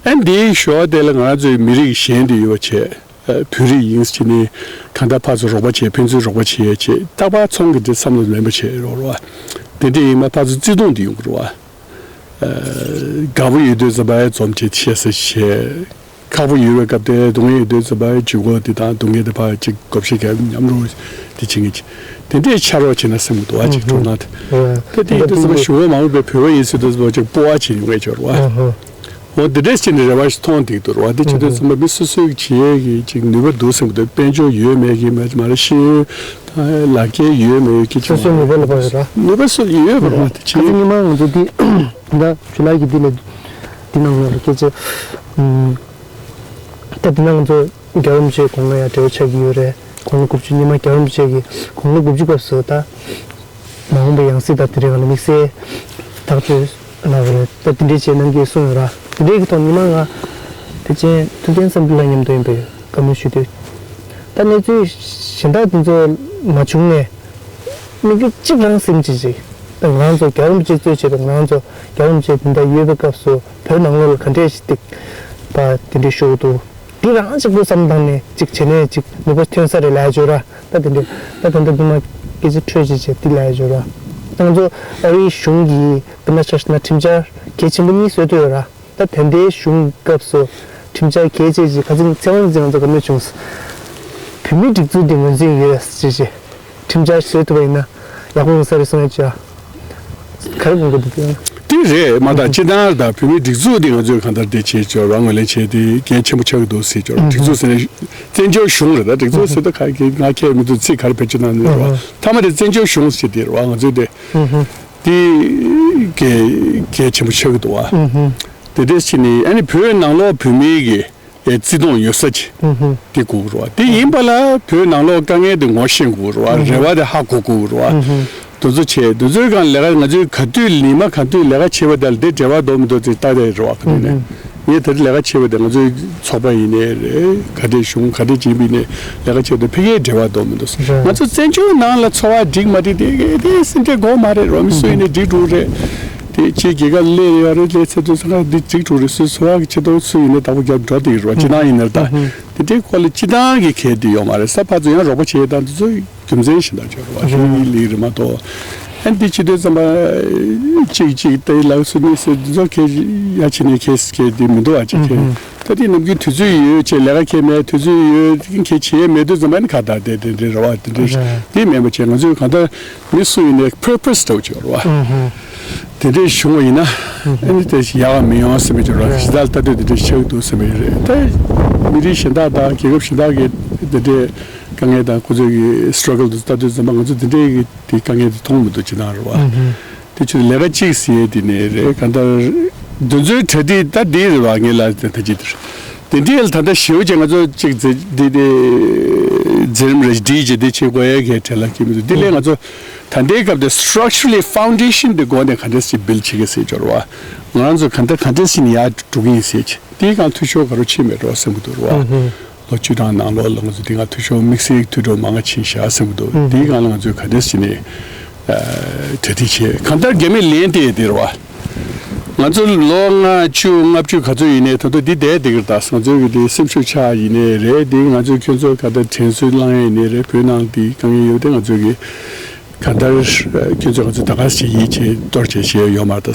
ཨན་དེའི་ཞོར་དེ་ལ་ང་རང་ཚོའི་མི་རིགས་གཞན་དེ་ཡོད་པ་བྱས། བོད་རིགས་ཡིན་ཟེར་ནས་གང་ལྟར་ཕར་ཚུར་རོགས་པ་བྱས། ཕན་ཚུན་རོགས་པ་བྱས་བྱས་རྟག་པར་ཚོང་གི་འདི་བསམ་བློ་ལེན་པ་བྱས་རོགས་རོགས། དེ་འདྲ་ཡིན་ན་ཕར་ཚུར་བརྩེ་དུང་འདི་ཡོང་གི་རེད་བ། དགའ་པོ་ཡོད་དུས་ཙམ་པ་འཛོམས་བྱས་བཤད་ས་བྱས། ཁག་པོ་ཡོད་པའི་སྐབས་དེ་སྡུག་བསྔལ་ཡོད་དུས་ཙམ་པ་ལྗིད་ཁོག་དེ་དང་སྡུག་བསྔལ་དེ་ཕར་ཅིག་བགོ་བཤའ་བརྒྱབ་མཉམ་རུབ་དེ་བྱེད་ངེས་ཀྱི། དེ་འདྲའི་ཕྱག་རོགས་བྱེད་ན་སེམས་མི་འདུག་བ་ཅིག་གྲོང་ནང་དེ། དེ་དེ་ཡིན་དུས་ཙམ་པ་གཞུང་བ་མང་པོས་བོད་པ་ཡིན་ཟེར་དུས་ཙམ་པ་ཅིག་སྤོབས་པ་བྱེད་ཡོང་ངེས་ཀྱི་རེད་བ། འོ་འདི་འདྲས་བྱས་ནས་རེ་བ་ཞིག་མཐོང་བསྡད་འདུག་རེད་བ། འདི་བྱེད་དུས་ཙམ་པ་མི་སོ་སོའི་བྱེད་ཡས་ཀྱི་ཅིག་ནུས་པ་འདུག་བསམ་གྱི་འདུག་དཔལ་འབྱོར་ཡོད་མེད་ཀྱི་མ་མ་རེད། ཤེས་ཡོན་དང་ལག་འཁྱེར་ཡོད་མེད་ཀྱི་ཅིག་སོ་སོའི་ནུས་པ་ལ་བབས་ཡོད་ར། ནུས་པ་སོ་ཡོད་པ་རེད་བ། དེ་ཁ་སང་ཉི་མ་ང་ཚོ་འདི་ད་ཇུ་ལའི་གི་འདི་ནས་འདི་ནང་ལ་སྐད་ཆ་ད་འདི་ན་ང་ཚོ་རྒྱལ་བ་རིན་པོ་ཆེ་དགུང་ལོ་ཡང་འབྲེལ་བ་ཆགས་ཀྱི་ཡོད་རེད། དགུང་ལོ་དགུ་བཅུ་ཉི་མ་རྒྱལ་བ་རིན་པོ་ཆེ་གི་དགུང་ལོ་དགུ་བཅུ་སྐབས་སུ་ད། མ་འོངས་པའི་ཡང་སྲིད་དང་དེ་རིང་ལ་དམིགས་བསལ་ཐག་གཅོད་གནང་བ་རེད། ད་དེ་འདྲའི་བྱས་གནང་གི་གསུངས་ཡོད་ར། དེ་འདྲའི་གི་ཐོག་ཉི་མ་ང་དེ་ཅན་ཐུབ་བསྟན་བསམ་འགྲུབ་ལ་མཉམ་དུ་ཡིན་པའི་བཀའ་མོལ་ཞུ་དུས། ད་གནས་ཚུལ་གཞན་དག་དེ་ཚོ་མ་བྱུང་ནས་དམིགས་ཡུལ་གཅིག་རང་སེམས་ཀྱི་ཅིག་ད་ང་རང་ཚོ་རྒྱལ་བ་རིན་པོ་ཆེ་གཙོས་བྱས་པའི་ང་རང་ཚོ་རྒྱལ་བ་རིན་པོ་ཆེ་དེ་འདྲ་ཡོད་པའི་སྐབས་སུ་བོད་ནང་ལོགས་ལ་ག་འདྲས་ཤིག་སྟེགས་པ་དེ་འདྲའི་ཤོག་འདུག་དེ་རང་གཅིག་པུ་བསམ་བཏང་ནས་གཅིག་བྱས་ནས་གཅིག་ནུས་པ་ཐོན་ས་རེད་ལབ་ཡ་ཅིག་ཡོད་ར། ད་དེ་འདྲ་ད་ད་ལྟ་དུ་མ་སྐད་ཆ་འཕྲོས་བྱས་བྱས་དེ་ལབ་ཡ་ཅིག་ཡོད་ར། ད་ང་ཚོ་ཨ་རིའི་གཞུང་གིས་དཔེར་ན་ཆ་བཞག་ན་ཁྲིམས་འཆར་གལ་ཆེན་པོ་གཉིས་བཟོས་ཐུབ་ཡོད་ར། ད་དེ་འདྲའི་གཞུང་སྐབས་སུ་ཁྲིམས་འཆར་གལ་ཆེ་ཆེ་ཁ་སང་ཚེ་དབང་ཚེ་ང་ཚོ་ག་མེད་བྱུང་། བོད་མིའི་སྒྲིག་འཛུགས་འདི་ངོས་འཛིན་ཡོད་ཟེར་བྱས། ཁྲིམས་འཆར་བཟོས་ཐུབ་པ་ཡིན་ན་ཡག་པོ་ཡོང་ས་རེད་གསུང་ཡ་ཅིག་ཡ། ག་རེ་དགོངས་ཀྱི་འདུག་དེ། དེ་རེད་མ་གཏོགས་སྤྱི་བཏང་དང་བོད་མིའི་སྒྲིག་འཛུགས་འདི་ང་ཚོས་གང་ལྟར་དེ་བྱས་ཆོག་རང་ངོས་ལེན་བྱས་ཏེ་གལ་ཆེན་པོ་ཆགས་ཀྱི་འདུག་ཟེར་ཆོག་སྒྲིག་འཛུགས་ཟེར་ན་བཙན་བྱོལ་གཞུང་རེད། ད་སྒྲིག་འཛུགས་ཟེར་ད་ག་གི་ང་ཁས་མི་འདུག་ཚིག་ག་རེ་བེད་སྤྱོད་གནང་ནས་རེད་བ། མཐའ་མ་དེ་བཙན་བྱོལ་གཞུང་ཟེར་དེ་རེད་བ། ང་ཚོས་དེ་དེ་གལ་གལ་ཆེན་པོ་ཆགས་ཀྱི་འདུག་བ། དེ་འདྲས་བྱས་ནས་ཨ་ནི་བོད་ནང་ལོགས་བོད་མིའི་གི་ཨེ་བརྩི་མཐོང་ཡོད་ས་ཅིག་དེ་དགོས་རེད་བ། དེ་ཡིན་པ་ལ་བོད་ནང་ལོགས་དཀའ་ངལ་དེ་ངོ་ཤེས་དགོས་རེད་བ། རེ་བ་དེ་ཧ་གོ་དགོས་རེད་བ། དེ་ཚོ་བྱས་དེ་ཚོའི་སྒང་ལས་ཀ་ང་ཚོས་ག་དུས་ཉི་མ་ག་དུས་ལས་ཀ་བྱེད་པ་དེ་ལ་དེ་འབྲེལ་བ་འདུག་མི་འདུག་དེ་ལྟ་དེ་རེད་བ། ག་དུས་ནས་ངས་དེ་རིང་ལས་ཀ་བྱེད་པ་དེ་ང་ཚོའི་ཚོགས་པ་ཡིན་ནའི་རེད། ག་འདྲས་གཞུང་ག་འདྲས་བྱེད་པ་ཡིན་ནའི་ལས་ཀ་བྱེད་པ་དེ་ཕ་གིའི་འབྲེལ་བ་འདུག་མི་འདུག་ང་ཚོ་བཙན་བྱོལ་ནང་ལ་འཚོ་བ་འགྲིག་མ་འགྲིག་དེ་དེ་སེམས་ཁྲལ་དགོས་མ་རེད་རོ། མི་སུ་ཡིན་ནའི་འགྲིག་འགྲོ་རེད། དེ་ཕྱི་རྒྱལ་ཁབ་སླེབས་ཡོད་རེད། སླེབས་ཚེ་དུས་ཚོད་ཁག་འདི་འགྲིག་འགྲོ་རེད། སུའི་འཚོ་བ་གི་ཆེད་དུ་སུ་ཡིན་ནའི་བདག་པོ་རྒྱབ་འགྲོ་དེ་ཡོད་རེད་བ། སྤྱི་བཏང་ཡིན་ནའི་ད་དེ་འདྲའི་སྐོར་ལ་སྤྱི་བཏང་གི་གལ་དེ་ཡོད་མ་རེད། ས་ཕར་ཚུར་ཡང་རོགས་པ་བྱེད་ཡས་དང་དེ་ཚོ་རྒྱུ་མཚན་ཞིག་དང་ཆོག་རེད་བ། ཤུགས་ཡིན་ལིག་རེད་མ་གཏོགས། ཨ་འདི་བྱེད་དུས་ཙམ་པ་གཅིག་གཅིག་ལྟ་ཡི་ལགས་སུ་གནས་སེ་འདི་ཚོ་གལ་ཡ་བྱེད་ནས་གལ་གལ་དེ་མི་འདུག་བ། ཅིག་གལ་ད་དེ་ནམ་རྒྱུན་དུས་ཚོད་ཡོད་ཅེས་ལས་ཀ་ཁྱེད་མེད་དུས་ཚོད་ཡོད་ཁྱེད་བྱེད་མེད་དུས་ཙམ་པ་ནི་ཁ་བརྡ་དེ་དེ་འདྲའི་རེད་བ། དེ་འདྲའི་དེ་མེད་པ་བྱས་ང་ཚོས་གང་ལྟར་མི་སུ་ཡིན་ནའི་purpose་འདྲ་བོ་ཅིག་ཡོད་རེད་བ། དེ་འདྲའི་བྱུང་བ་ཡིན་ན་ཨ་ནི་དེ་ཡག་ག་མི་ཡོང་སེམས་པའི་ཅིག་རེད་བ། གཞི་བདག་ལྟ་དུས་དེ་འདྲའི་ཆགས་འདུག་སེམས་པའི་རེད། ད་མི་རིགས་གཞན་དག་དང་རྒྱལ་ཁབ་གཞན་དག་གི་དེ་འདྲའི་དཀའ་ངལ་དང་ཁོ་ཚོའི་struggle་དེ་ལྟ་དུས་ཙམ་པ་ང་ཚོ་དེ་འདྲའི་གི་དེ་དཀའ་ངལ་དེ་མཐོང་མི་འདུག་ཅི་ན་རེད་བ། དེ་ཆུ་ལས་ཀ་གཅིག་ཟེར་ཡས་དེ་ནས་རེད། གང་ལྟར་འདི་ཚོའི་གྲ་སྒྲིག་ད་འདི་རེད་བ། ངས་ལ་དེ་ད་ཅི་དེར་དེ་འདྲའི་ལ་ད་ལྟ་ཞེའུ་ཅན་ང་ཚོ་གཅིག་འཛི་འདི་དེ་འཛིན་རིམ་རེ་བསྒྲིགས་བྱས་དེ་བྱེད་དགོས་ཡས་གའི་གྲས་ལ་སྐྱེ་མི་འདུག་དེ་ལས་ང་ཚོ་ད་ལྟའི་སྐབས་དེ་structurally foundation་དེ་སྒོ་ནས་ག་འདྲས་ཞིག་build་བྱེད་ཀྱི་ཟེར་འབྱོར་བ། ང་རང་ཚོ་ག་འདྲ་ག་འདྲས་ཞིག་ནས་ཡར་འགྲོ་གི་ཡིན་ཟེར་གྱི་དེའི་སྒང་འཐུས་ཤོར་ག་རེ་ཕྱིན་མེད་འགྲོ་བསམ་གྱི་འདུག་རེད་བ། ལོ་བཅུ་གྲངས་ནང་ལོགས་ལ་ང་ཚོ་འདི་སྒང་འཐུས་ཤོར་དམིགས་བསལ་འཐུས་སྒྲོ་མང་ང་ཕྱིན་བཞག་བསམ་གྱི་འདུག་དེའི་སྒང་ལ་ང་ཚོས་ག་འདྲས་ཞིག་ནས་གྲ་སྒྲིག་བྱས་གང་ལྟར་རྒྱ་མི་ལན་དེ་དེ་རེད་བ། ང་ཚོ་ལོ་ལྔ་བཅུ་ལྔ་བཅུ་ག་ཚོད་ཡིན་ནའི་ད་དུང་འདི་བསྡད་བསྡད་ཀྱི་རེད། ད་ང་ཚོའི་གི་དེ་སེམས་ཤུགས་ཆག་ཡིན་ནའི་རེད། དེ་ང་ཚོའི་ཁྱོད་ཚོ་ག་འདྲ་དྲན་གསོ་བསླང་ཡ་ཡིན་ནའི་རེད། བོད་ནང་དེ་དཀའ་ངལ་ཡོད་དེ་ང་ཚོའི་གི་ག་འདྲ་ཁྱོད་ཚོ་ང་ཚོ་ད་ག་ཞིག་ཡིད་ཆེས་གཏོར་བྱས་བྱས་ཡོད་མ་རེད། ད་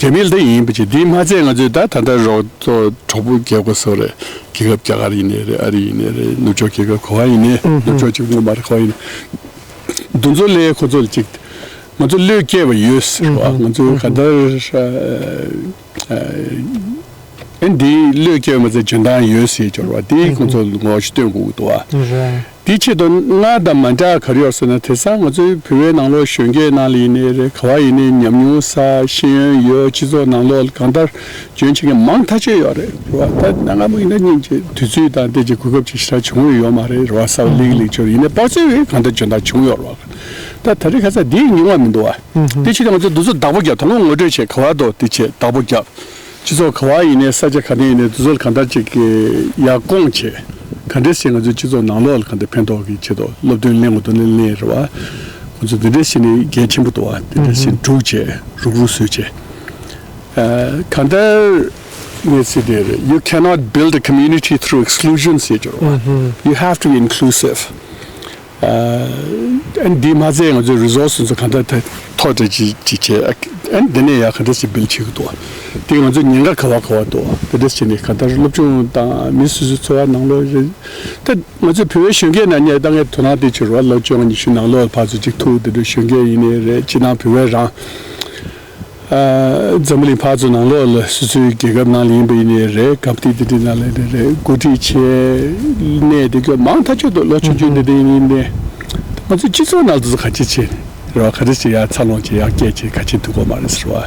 རྒྱ་མིར་ད་ཡིན་པ་ཅིག་འདི་མ་ཚད་ང་ཚོས་ད་ད་ལྟ་རོགས་ཚོ་གྲོགས་པོ་རྒྱལ་ཁབ་སོགས་རེད། རྒྱལ་ཁབ་རྒྱ་གར་ཡིན་ནའི་རེད། ཨ་རི་ཡིན་ནའི་རེད། ནུབ་ཕྱོགས་རྒྱལ་ཁབ་ག་བ་ཡིན་ནའི་ནུབ་ཕྱོགས་གཅིག་པུ་མ་རེད། ག་བ་ཡིན་ནའི་འདི་ཚོ་ལས་ཁོ་ཚོ་ལ་ཅིག་ང་ཚོ་བློས་བཀལ་བ་ཡོད་ཟེར་བ། ང་ཚོས་ག་འདྲ་ཨ་འདི་བློས་བཀལ་བ་མ་ཚད་འཇོན་ཐང་ཡོད་ཟེར་འབྱོར་བ་འདི་ཁོ་ཚོ་ལ་ངོ་ཤེས་སྟོན་དགོས་ཀྱི་འདུག་བ། འདི་ཆེད་དུ་སྔར་དང་མ་འདྲ་ག་རེ་ཡོད་ཟེར་ན། དེང་སང་ང་ཚོའི་བོད་པའི་ནང་ལོགས་གཞོན་སྐྱེས་ནང་ལ་ཡིན་ནའི་རེད། ག་བ་ཡིན་ནའི་ཉམས་མྱོང་བསགས་ཤེས་ཡོན་ཡོད། སྤྱི་ཚོགས་ནང་ལོགས་ལ་གང་ལྟར་འཇོན་ཆེ་མཁན་མང་ཐག་ཆོད་ཡོད་རེད་བ། ད་གནའ་སྔ་མོ་ཡིན་ན་སྙིང་རྗེ་དུས་ཚོད་དང་དེ་ཅིག་གོ་སྐབས་ཅིག་ཞེ་དྲག་བྱུང་ཡོད་མ་རེད་བ། གསར་པ་ལིག་ལིག་ཆོད་ཡིན་ནའི་ཕར་ཚུར་གང་ལྟར་འཇོན་ཐང་བྱུང་ཡོད་རེད་བ། ད་ད་རེས་ཁ་སང་འདིའི་ཉུང་བ་མི་འདུག་བ། དེ་ཕྱིར་ང་ཚོས་འདི་ཚོ་བདག་པོ་རྒྱབ་དང་པོ་ངོ་སྤྲོད་བྱས་ག་བ་འདུག་དེ་བྱས་བདག་པོ་རྒྱབ། སྤྱི་ཚོགས་ག་བ་ཡིན་ནའི་ས་ཆ་ག་ནས་ཡིན་ནའི་འདི་ཚོ་ལ་གང་ལྟར་ཅིག་གི་ཡར་སྐོང་བྱས། ག་འདྲས་ཟེར་ང་ཚོའི་སྤྱི་ཚོགས་ནང་ལོགས་ལ་གང་ལྟར་ཕན་ཐོགས་ཀྱི་ཆེད་དུ་སློབ་སྟོན་གླེང་དགོས་འདུག་ན་གླེང་རེད་བ། ང་ཚོ་འདི་འདྲས་བྱས་ནས་གལ་ཆེན་པོ་འདུག་བ། འདི་འདྲས་བྱས་ནས་སྒྲུག་བྱས་རུག་རུག་བཟོས་བྱས། ཨ་གང་ལྟར་ངས་ཟེར་དེ་རེད། You cannot build a community through exclusion ཟེར་གྱི་རེད་བ། You have to be inclusive. ཨ་འདི་མ་ཚད་ང་ཚོའི་resource་ཚོ་གང་ལྟར་ཐོག་འདྲ་ཅིག་ཅིག་བྱས། ཨན་འདི་ནས་ཡང་ག་འདྲ་ཞིག་སྦིལ་བྱེད་ཀྱི་འདུག་དེ་ང་ཚོ་ཉེན་ཁ་ག་བ་ག་བ་འདུག་དེ་འདྲ་བྱས་ནས་གང་ལྟར་སློབ་སྦྱོང་དང་མི་སོ་སོའི་འཚོ་བ་ནང་ལོགས་རེད། ད་ང་ཚོའི་བོད་པའི་གཞོན་སྐྱེས་ནང་ནས་ད་ངས་དོ་སྣང་དེ་བྱེད་རོགས། ལོ་བཅོ་ལྔ་ཉི་ཤུ་ནང་ལོགས་ཕར་ཚུར་གཅིག་ཐུག་དེ་འདྲ་གཞོན་སྐྱེས་ཡིན་ནའི་རེད། སྤྱིར་ནང་བོད་པའི་རང་ཨ་འཛམ་བུ་གླིང་ཕར་ཚུར་ནང་ལོགས་ལ་སོ་སོའི་རྒྱལ་ཁབ་ནང་ལ་ཡིན་པ་ཡིན་ནའི་རེད། གབ་སྟེ་དེ་འདྲའི་ནང་ལ་ཡིན་ནའི་རེད། འགོ་ཁྲིད་བྱས་གནས་དེ་སྐྱོ་མང་ཐག་ཆོད་འདུག་ལོ་ཆུང་ཆུང་འདི་འདྲ་ཡིན་ནའི་ང་ཚོའི་སྤྱི་ཚོགས་ནང་དུ་ག་ཅི་བྱས་རེད་བ། ག་རེ་བྱས་ཡར་འཚར་ལོངས་བྱས་ཡར་སྐྱེད་བྱས་ག་ཅི་འདུག་གོ་མ་རེད་ཟེར་བ།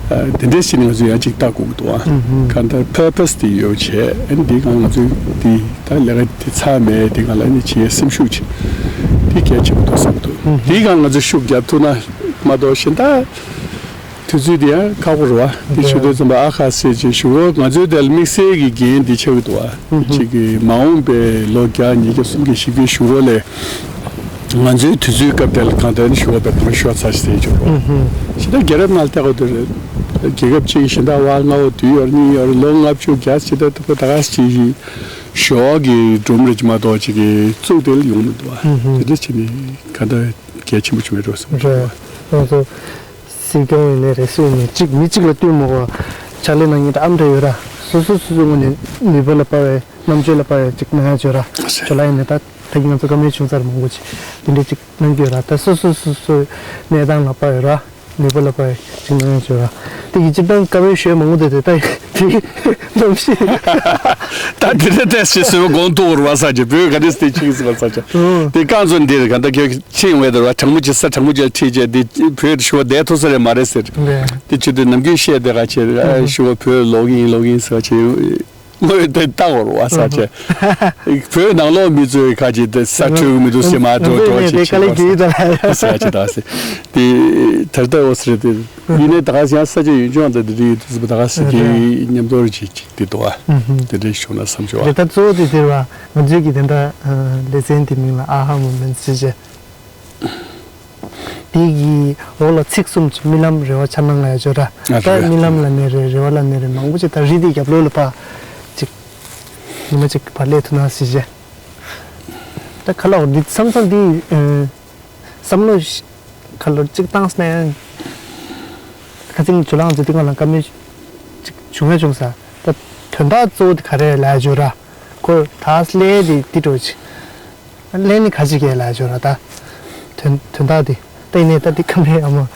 ཨ་དེ་འདྲའི་ཞིག་ནས་ང་ཚོས་ཡང་ཅིག་ལྟ་དགོས་ཀྱི་འདུག་ཨ། ཨུ་ཧུ། གང་ལྟར་ཕར་པས་དེ་ཡོད་བྱས་ཨ་ནི་དེའི་སྒང་ང་ཚོས་དེ་ད་ལས་ཀ་དེ་ཚར་མེད་དེ་སྒང་ལ་ཨ་ནི་བྱེད་སེམས་ཤུགས་ཆེ་དེ་གལ་ཆེན་པོ་འདུག་བསམ་འདུག་ཨུ་ཧུ། དེའི་སྒང་ང་ཚོས་ཤུགས་རྒྱབ་ཐུབ་ན་མ་གཏོགས་གཞན་དག་དུས་ཚོད་དེ་ཡང་ཁག་པོ་རེད་བ། དེ་ཆུ་ཚོད་ཙམ་པ་ཨ་ཁ་སེ་ཅེ་ཞུ་གོ་ང་ཚོའི་དེ་ལ་དམིགས་བསལ་གྱི་འགན་དེ་ཆགས་ཀྱི་འདུག་བ། ཨུ་ཧུ། གཅིག་གི་མ་འོངས་པའི་ལོ་བརྒྱ་ཉིས་བརྒྱ་སུམ་བརྒྱ་བཞི་བརྒྱའི་གཞུག་ལོ་ལས། ང་ཚོའི་དུས་ཚོད་སྐབས་དེ་ལ་གང་ལྟར་ནི་ཞུ་བ་བས་གང་ཤོར་ཚར་ཞིག་ཟེར་ཆོག་རོགས། ཨུ་ཧུ། ཞེ་དྲག་རྒྱལ་རབས་ནང་ལ་བལྟ་དགོས་དེ་རེད། རྒྱལ་ཁབ་གཅིག་གི་གཞན་དག་བར་མངའ་འོག་དུས་ཡོད་རེད་གཉིས་ཡོད་རེད་ལོ་ལྔ་བཅུ་བརྒྱ་ཞེ་དྲག་ཏུ་ཁོ་ད་ག་ཞིག་ཞོག་གི་སྒྲུང་རེད་ཀྱི་མ་གཏོགས་ཅིག་གི་གཙུག་དེ་ལ་ཡོང་མི་འདུག་ཨ། ཨུ་ཧུ། དེ་འདྲ་བྱས་ནས་གང་ལྟར་གལ་ཆེན་པོ་བྱུང་བའི་འགྲོ་སོང་རེད། ང་ཚོ་སྲིད་སྐྱོང་ཡིན་ནའི་རེད་སུ་ཡིན་ནའི་གཅིག་མི་གཅིག་ལ་བསྟུན་མ་དགོས་ཕྱག་ལས་གནང་མཁན་འདྲ་ཨམ་འདྲ་ཡོད་ར། སོ་སོ་སོ་སོའི་ངོས་ནས་ནུས་པ་ལ་དཔག་པའི་རྣམ་དཔྱོད་ལ་དཔག་པའི་ཅིག་གནང་ཡ་བྱོས་ར། ཞོ་ལ་ཡིན་ནའི་ད་ད་གིན་ང་ཚོ་བཀའ་མོལ་བྱུང་ཚར་མང་པོ་ཅིག་དེ་འདྲའི་ཅིག་གནང་རྒྱུ་ཡོད་ར། ད་སོ་སོ་སོ་སོའི་གནས་སྟངས་ལ་དཔག་པའི་ར་ནུས་པ་ལ་དཔག་པའི་ཅིག་གནང་ཡ་བྱོས་ར། དེ་གི་སྤྱིར་བཏང་བཀའ་མོལ་ཞུ་ཡ་མང་པོ་འདུག་དེ་ད་དེ་གནམ་གཤིས། ད་དེ་འདྲ་ཏོག་ཙམ་བཟོས་པ་དགོངས་ཐོག་རུ་བ་ས་ཆ་བོད་ག་འདྲ་སྟེ་ཆིག་ཟེར་བ་ས་ཆ་ཨོ། དེ་རྐང་བཙོན་འདིར་ག་འདྲ་ཁྱོད་ཁྲིད་ཡོང་བའི་དུ་བ་གྲང་མོ་ཅིག་ས་གྲང་མོ་ཅིག་ཁྲིད་བྱས་དེ་བོད་ཞུ་བ་བསྡད་ཐུབ་ས་རེད་མ་རེད་ཟེར། ལས། དེ་ཆུ་དུས་ནམ་རྒྱུན་བཤད་དེ་ག་ཆེ་ཨ་ཞུ་བ་བོད་ལོག་གིན་ལོག་གིན་ཟེར་བ་ཆེ། དངོས་དེ་ལྟ་བར་བ་ས་ཆེ། བོད་ནང་ལོག་མི་ཚོའི་ཁ་ཅིག་དེ་ས་འཕྲོད་གི་མི་འདུག་ཟེར་མ་འགྲོ་འགྲོ་ཅིག་ཆེ་བ་ས་ཆེ་ད་ཟེར། དེ་ད་ལྟ་འོ་ཟེར་དེ་ཡིན་ནའི་ད་ག་ཡང་ས་ཆ་ཡུལ་ལྗོངས་དང་དེ་རིགས་དུ་ཟེར་བ་ད་ག་ས་ཆེ་མཉམ་དུ་རེ་ཅིག་ཅིག་དེ་འདུག་ཨ། དེ་འདྲའི་བྱུང་ན་བསམ་བྱུང་ཨ། ད་གཙོ་བོ་དེ་དེར་བ་ང་ཚོའི་གི་དེ་འདྲ་ལེ་ཚན་དེ་མིང་ལ་ཨ་ཧ་མོ་མེན་སི་ཇེ། དེ་གི་འོག་ལ་ཚིག་གསུམ་གྱི་རྨི་ལམ་རེ་བ་འཆར་སྣང་ལ་ཡ་བརྗོད་ར། ཨ་ད་རེད། རྨི་ལམ་ལ་ནི་རེད་རེ་བ་ལ་ནི་རེད་མང་པོ་ཅིག་ད་རི་དེ་རྒྱབ་ལོགས་ལ་ཕ་ཅིག་ཉི་མ་ཅིག་ཕ་སླེབས་ཐུབ་ན་སི་ཇེ། ད་ཁ་ལོག་འདི་བསམ་བསམ་འདི་བསམ་བློ་ཁ་ལོག་ཅིག་བཏང་སྣང་ཁ་ཚིག་ཇོ་ལང་ཚོ་འདི་ག་ལ་བཀའ་མོལ་ཅིག་བྱུང་ཡ་བྱུང་ས་ད་དོན་དག་གཙོ་བོ་དེ་ག་རེ་ལ་ཡ་བརྗོད་ར། ཁོ་ད་སླེབས་དེ་འདི་འགྲོ་ཅིག་ལན་ནི་ག་ཅི་གས་ལ་འཇོག་ར་ད། དོན་དོན་དག་དེ་ད་ཡིན་ནའི་ད་འདི་ཁམས་རེད་ཨ་མ།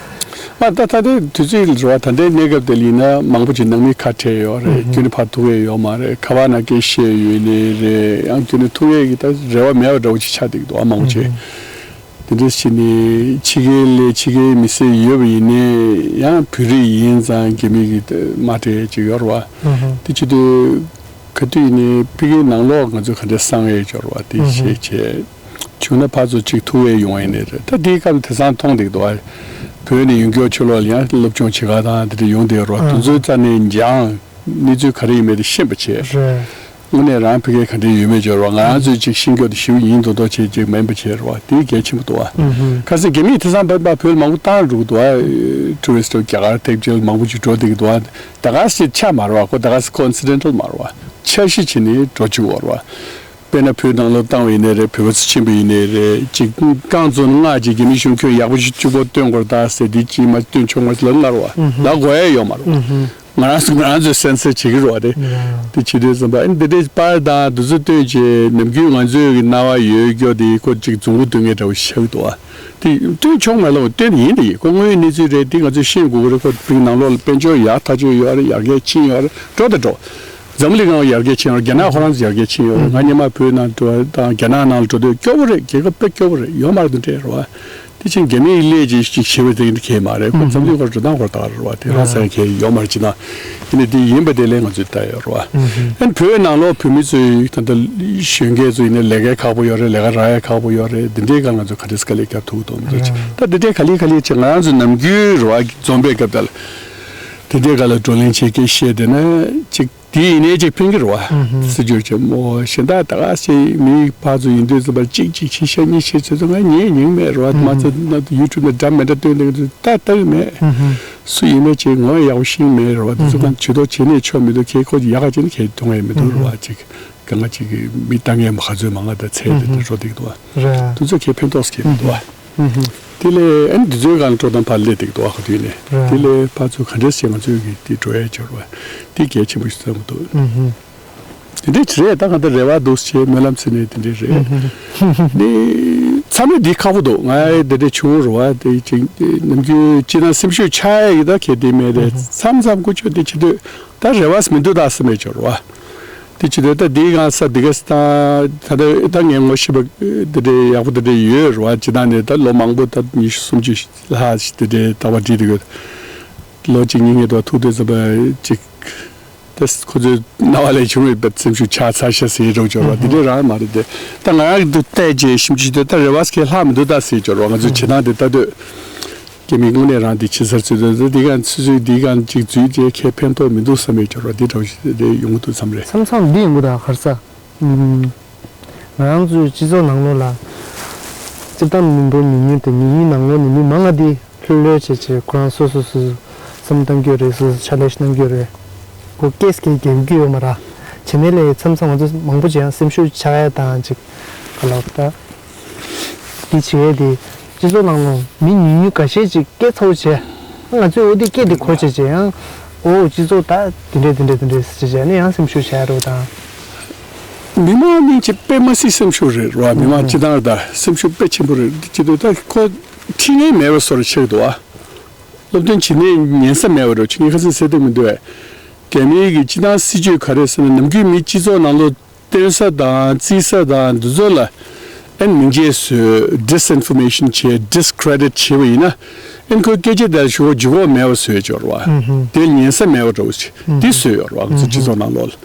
མ་ད་ད་ལྟའི་དུས་ཚོད་ལ་རེད་བ། ད་ལྟའི་གནས་སྐབས་དེ་ལ་ཡིན་ན་མང་པོ་ཅིག་ནང་མི་ཁ་བྲལ་ཡོད་རེད། ཨུ་ཧུ། རྒྱུན་ནས་ཕར་ཐུག་ཡས་ཡོད་མ་རེད། ཁ་པར་ནང་སྐད་བཤད་ཡོད་ནའི་རེད། ཡང་རྒྱུན་ནས་ཐུག་ཡས་ཀྱི་ད་རེ་བ་མེད་པ་འདྲ་བོ་ཅིག་ཆགས་བསྡད་ཀྱི་འདུག་ཨ། མང་པོ་ཅིག་ཨུ་ཧུ། དེ་འདྲ་བྱས་ནས་ཕྱི་རྒྱལ་ལས་ཕྱི་རྒྱལ་མི་སེར་ཡོད་པ་ཡིན་ནའི་ཡང་བོད་རིགས་ཡིན་ཙང་རྒྱ་མི་གི་མ་སྤྲད་ཅིག་ཡོད་རེད་བ། ཨུ་ཧུ། དེ་བྱེད་དུས། ག་དུས་ནས་ཕ་གིའི་ནང་ལོགས་ང་ཚོས་ག་འདྲ་གསང་ཡས་སྦྱོར་བ་དེ་ཨུ་ཧུ། ཤེས་བྱས། བྱུང་ན་ཕར་ཚུར་གཅིག་ཐུག་ཡས་ཡོང་ཡས་ནས་རེད། ད་དེའི་སྐབས་དེང་སང་མཐོང་བསྡད་ཀྱི་འདུག་བ། བོད་ནས་ཡོང་རྒྱུ་ཕྱི་ལོགས་ལ་ཡང་སློབ་སྦྱོང་བྱེད་ག་དང་དེ་འདྲ་ཡོང་བསྡད་རོགས། ཨུ་དེ་ཚོའི་རྩ་ནས་འཇང་གནས་ཚུལ་ག་རེ་ཡིན་མེད་དེ་ཤེས་པ་བྱས། རེད། དངོས་གནས་རང་ཕ་གིར་ག་འདྲ་ཡོད་མེད་སྦྱོར་བ་ང་རང་ཚོས་ཅིག་ཤེས་རྒྱུ་དེ་ཞིབ་ཡིན་མདོག་མདོག་བྱས་ཅིག་མིན་པ་བྱས་རོགས། དེ་གལ་ཆེན་པོ་འདུག་བ། ཨུ་ཧུ། ཁ་སང་རྒྱ་མིས་དེང་སང་བོད་བོད་མང་པོ་བཏང་འགྲོ་གི་འདུག་བ། ཊུ་རི་སི་ཊི་རྒྱ་གར་ཐེབས་ཆེ་མང་པོ་ཅིག་འགྲོ་བསྡད་ཀྱི་འདུག་བ། ད་ག་སེ་ཆ་མ་རེད་བ། ཁོ་ད་ག་སེ་ཁོ་ཨིན་སི་ཌེན་ཊལ་མ་རེད་བ། འཆར་གཞི་བྱས་ནས་འགྲོ་བཅུག་བ་རེད་བ། དཔེར་ན་བོད་ནང་ལོགས་བཏང་བ་ཡིན་ནའི་རེད། བོད་པ་ཚོ་ཕྱིན་པ་ཡིན་ནའི་རེད། ཅིག་རྐང་བཙོན་ལྔ་ཅིག་རྒྱ་མི་གཞུང་ཁྱོན་ཡག་པོ་ཞིག་གཅིག་པོ་སྟོན་དགོས་རེད་ད་ཟེར་དེ་ཅིག་མ་སྟོན་ཆོག་མ་ལབ་ང་རེད་བ། ལབ་དགོས་ཡ་ཡོད་མ་རེད་བ། ང་རང་ཚོ་ང་རང་ཚོས་སེན་སར་བྱེད་ཀྱི་རེད་བ་དེ། དེ་བྱེད་དུས་ཙམ་པ་ཨ་ནི་འདི་འདྲའི་པར་དང་འདི་ཚོ་སྟོན་བྱས་ནམ་རྒྱུན་ང་ཚོའི་གི་རྣ་བ་ཡོད་སྐྱོ་དེ་ཁོ་ཅིག་རྫུན་གོ་སྟོན་མཁན་འདྲ་བོ་ཞིག་ཆགས་འདུག་བ། དེ་སྟོན་ཆོག་མ་ལབ་སྟོན་ཡིན་དེ་ཡིན། ཁོ་དངོས་ཡོད་གནས་ཚུལ་རེད། དེ་ང་ཚོས་ཤེས་དགོས་ཀྱི་རེད། ཁོ་བོད་ནང་ལོགས་ལ་དཔལ་འབྱོར་ཡག་ཐག་ཆོད་ཡོད་རེད། ཡར་རྒྱས་ཕྱིན་ཡོད་རེད། འགྲོ་དང་འགྲོ། འཛམ་གླིང་ནང་ཡར་རྒྱས་ཕྱིན་ཡོད་རེད། རྒྱ་ནག་ཁོ་རང་ཚོ་ཡར་རྒྱས་ཕྱིན་ཡོད་རེད། ང་སྔོན་མ་བོད་ནང་འགྲོ་དང་རྒྱ་ནག་ནང་ལ་འགྲོ་དུས་སྐྱོ་པོ་རེད། རྒྱལ་ཁབ་དཔེ་སྐྱོ་པོ་རེད། ཡོད་མ་རེད་དུ་འདྲ་རེད་བ། དེ་ཕྱིན་རྒྱ་མིའི་སླད་ཅིག་ཅིག་བྱེད་པ་དེ་འདྲ་གས་མ་རེད། ཁོ་འཛམ་གླིང་སྐོར་འགྲོ་སྟངས་སྐོར་ད་རེད་བ། དེ་རང་ས་ཡ་གས་ཡོད་མ་རེད་ཅི་ན། ཡིན་ནའི་དེ་ཡིན་པ་དེ་ལས་ང་ཚོས་ལྟ་ཡོད་རེད་བ། ཨན་བོད་ནང་ལོགས་བོད་མི་ཚོའི་ད་ལྟ་གཞོན་སྐྱེས་ཚོ་ཡིན་ནའི་ལས་ཀའི་ཁག་པོ་ཡོད་རེད། ལས་ཀ་རག་ཡ་ཁག་པོ་ཡོད་རེད། འདི་འདྲའི་སྒང་ང་ཚོ་ག་འདྲས་དཀའ་ལས་རྒྱབ་ཐུབ་ཀྱི་འདུག་མི་འདུག་ཅིག་ད་འདི་འདྲའི་ག་ལེ་ག་ལེ་ཅིག་ང་རང་ཚོ་ནམ་རྒྱུན་རེད་བ། འཛོམས་པའི་སྐབས་དེ་ལ་དེ་འདྲའི་སྒང་ལ་བགྲོ་གླེང་བྱེད་སྐད་བཤད་བསྡད་ན་ཅིག་དེ་ཡིན་ནའི་ཅིག་ཕན་གྱི་རེད་བ། སྲིད་ཇུས་ཆེན་མོ་གཞན་དག་ད་ག་སེ་མིའི་ཕར་ཚུར་ཡིན་དུས་ཙམ་པར་གཅིག་གཅིག་ཕྱི་ཤ་གཉིས་ཤ་བྱེད་ཚོ་ང་ཉན་མྱོང་མེད་རེད་བ། མ་ཚད་ན་ཡུ་ཊུབ་ནས་འདྲ་མི་འདྲ་སྟོན་དེ་ད་ལྟ་གི་མེད། སུ་ཡིན་ནའི་ཅིག་ངོ་ཡག་པོ་ཤེས་མེད་རེད་བ། དེ་ཚོ་གང་ཇུས་གཏོགས་བྱེད་ནས་ཆོག་མི་འདུག་ཁྱེད་ཁོ་ཡག་ག་བྱེད་ནས་ཁྱེད་མཐོང་ཡ་མི་འདུག་རེད་བ། ཅིག་གང་ག་ཅིག་གི་མི་ལྟ་མཁན་མ་ག་ཚོད་མང་ང་ད་ཚད་དེ་འགྲོ་བསྡད་འདུག་བ། དེ་ཚོ་ཁྱེད་ཕན་ཐོགས་སྐྱེས་མི་འདུག་བ། དེ་ལས་ཨ་ནི་འདི་ཚོའི་སྒང་ལ་འགྲོ་སྟངས་ཕར་སླེབས་འདུག་འདུག་ཨ། ཁ་ཐུག་ནས་དེ་ལས་ཕར་ཚུར་ག་འདྲས་བྱས་ང་ཚོས་ཀྱི་དེ་འགྲོ་ཡས་སྦྱོར་བ་དེ་གལ་ཆེན་པོ་ཞིག་བསམ་གྱི་འདུག་དེ་འདྲས་རེད། ད་གང་ལྟར་རེ་བ་འདུག་ཅེས་སྨོན་ལམ་ཟེར་ནས་དེ་འདྲས་རེད། ནི་མཚམས་རེ་འདི་ཁག་པོ་འདུག་ང་ཡི་དེ་འདྲས་བྱུང་རུ་བ་དེ་ཅིག་ནམ་རྒྱུན་ཅི་ན་སེམས་ཤུགས་ཆག་ཡ་ཡི་ད་གལ་ཏེ་མེད་རེད། མཚམས་མཚམས་ཀུ་ཅོ་དེ་བྱེད་དུས་ད་རེ་བ་མི་འདུག་ད་སེམས་མེད་སྦྱོར་བ། དེ་བྱེད་དུས་ད་འདི་གང་ས་འདི་ག་ས་ད་ད་ད་ངས་ངོ་ཤེས་པ་དེ་འདྲས་ཡག་པོ་དེ་འདྲས་ཡོད་རུ་བ། ཅི་ད་ནས་ད་ལོ་མང་པོ་ད་ཉི་ཤུ་སུམ་ཅུ་ལྷག་དེ་འདྲས་ལྟ་བ་བྲིས་འདུག་ལོ་གཅིག་གཉིས་ངེས་དུ་ཐུག་དུས་ཙམ་པ་ཅིག་ད་ཁོ་ཚོའི་རྣ་བ་ལས་བྱུང་བའི་སེམས་ཤུགས་ཆག་ཚར་ཤག་ཟེར་རོགས་སྦྱོར་བ་འདི་འདྲའི་རང་མ་རེད་དེ། ད་ང་རང་གི་འདུག་བལྟས་རྗེས་ཞིབ་འཇུག་དེ་ད་རེ་བ་སྐད་ལྷག་མི་འདུག་ད་ཟེར་སྦྱོར་བ། ང་ཚོའི་བྱེད་སྟངས་དེ་ལྟ་དུས་རྒྱ་མི་དངོས་གནས་རང་འདི་ཕྱི་གསར་ཚུད་དུས་འདི་གང་ཚུད་ཚུད་འདི་གང་ཅིག་འཛུལ་རྗེས་ཁྱད་ཕན་ཐོགས་མི་འདུག་བསམ་པའི་སྦྱོར་བ་འདི་འདྲ་བོ་ཞིག་དེ་ཡོང་གི་འདུག་བསམ་རེད། མཚམས་མཚམས་འདི་ཡོང་གི་འདུག་ག་རེ་ཟ། ང་རང་ཚོའི་སྤྱི་ཚོགས་ནང་ལོགས་ལ་སྤྱིར་བཏང་མི་འབོར་ཉུང་ཉུང་དང་ཉུང་ཉུང་ནང་ལོགས་ནས་མི་མང་ང་དེ་ལྷོད་ལྷོད་བྱས་བྱས་ཁོ་རང་སོ་སོ་སོ་བསམ་བཏང་རྒྱུ་རེད། སོ་སོ་ཆ་ལས་གནང་རྒྱུ་རེད། ཁོ་སྐད་སྐད་རྒྱབ་རྒྱུ་ཡོད་མ་རེད། བྱས་ནས་ལས་མཚམས་མཚམས་ང་ཚོ་མང་པོ་བྱས་ཡང་སེམས་ཤུགས་ཆག་ཡ་དང་ཅིག་ག་ལབ་ད། འདི་བྱེད་ཡས་དེ་སྤྱི་ཚོགས་ནང་ལོགས་མི་ཉུང་ཉུང་འགའ་ཤས་ཅིག་སྐད་ཚ་བོ་བྱས། ང་ཚོས་འོ་དེ་སྐད་དེ་གོ་བྱས་བྱས་ཡང་། འོ་སྤྱི་ཚོགས་ད་དེ་འདྲས་དེ་འདྲས་དེ་འདྲས་ཟེར་བྱས་ནས་ཡང་སེམས་ཤུགས་བྱས་རོགས་དང་། མི་མང་གཉིས་ཀྱི་དཔེ་མ་སྲིད་སེམས་ཤུགས་རེད་རོ། མི་མང་སྤྱི་བཏང་རེད་ད་སེམས་ཤུགས་དཔེ་ཆེན་པོ་རེད། ཅི་འདོད་ད་ཁོ་ཁྲི་ངན་མེད་པ་བཟོ་རུ་ཆགས་འདུག་ཨ། སློབ་སྟོན་བྱེད་ནས་ཉན་ས་མེད་པ་རོ། ཁྱེད་ངས་ཁ་སང་ཟེར་འདུག་མི་འདུག་ཨ། རྒྱ་མིའི་གི་སྤྱི་བཏང་སྲིད་ཇུས་ག་རེ་ཟེར་ན་ནམ་རྒྱུན་མི་སྤྱི་ཚོགས་ནང་ལོགས་སྟོན་ས་དང་བརྩི་ས་དང་འདི་ཚོ་ལ་ཨན་མིང་རྗེས་སུ་disinformation་བྱས་discredit་བྱས་པ་ཡིན་ན་ཨན་ཁོའི་སྐད་ཆ་དེར་ཞུ་བ་ལྗིད་ཁོག་མེད་པ་བཟོས་སྦྱོར་བ་དེ་ཉན་ས་མེད་པ་འདྲ་བོ་ཞིག་འདི་བཟོས་ཡོད་རེད་བ། ང་ཚོ་སྤྱི་ཚོགས་ནང་ལོགས་ལ་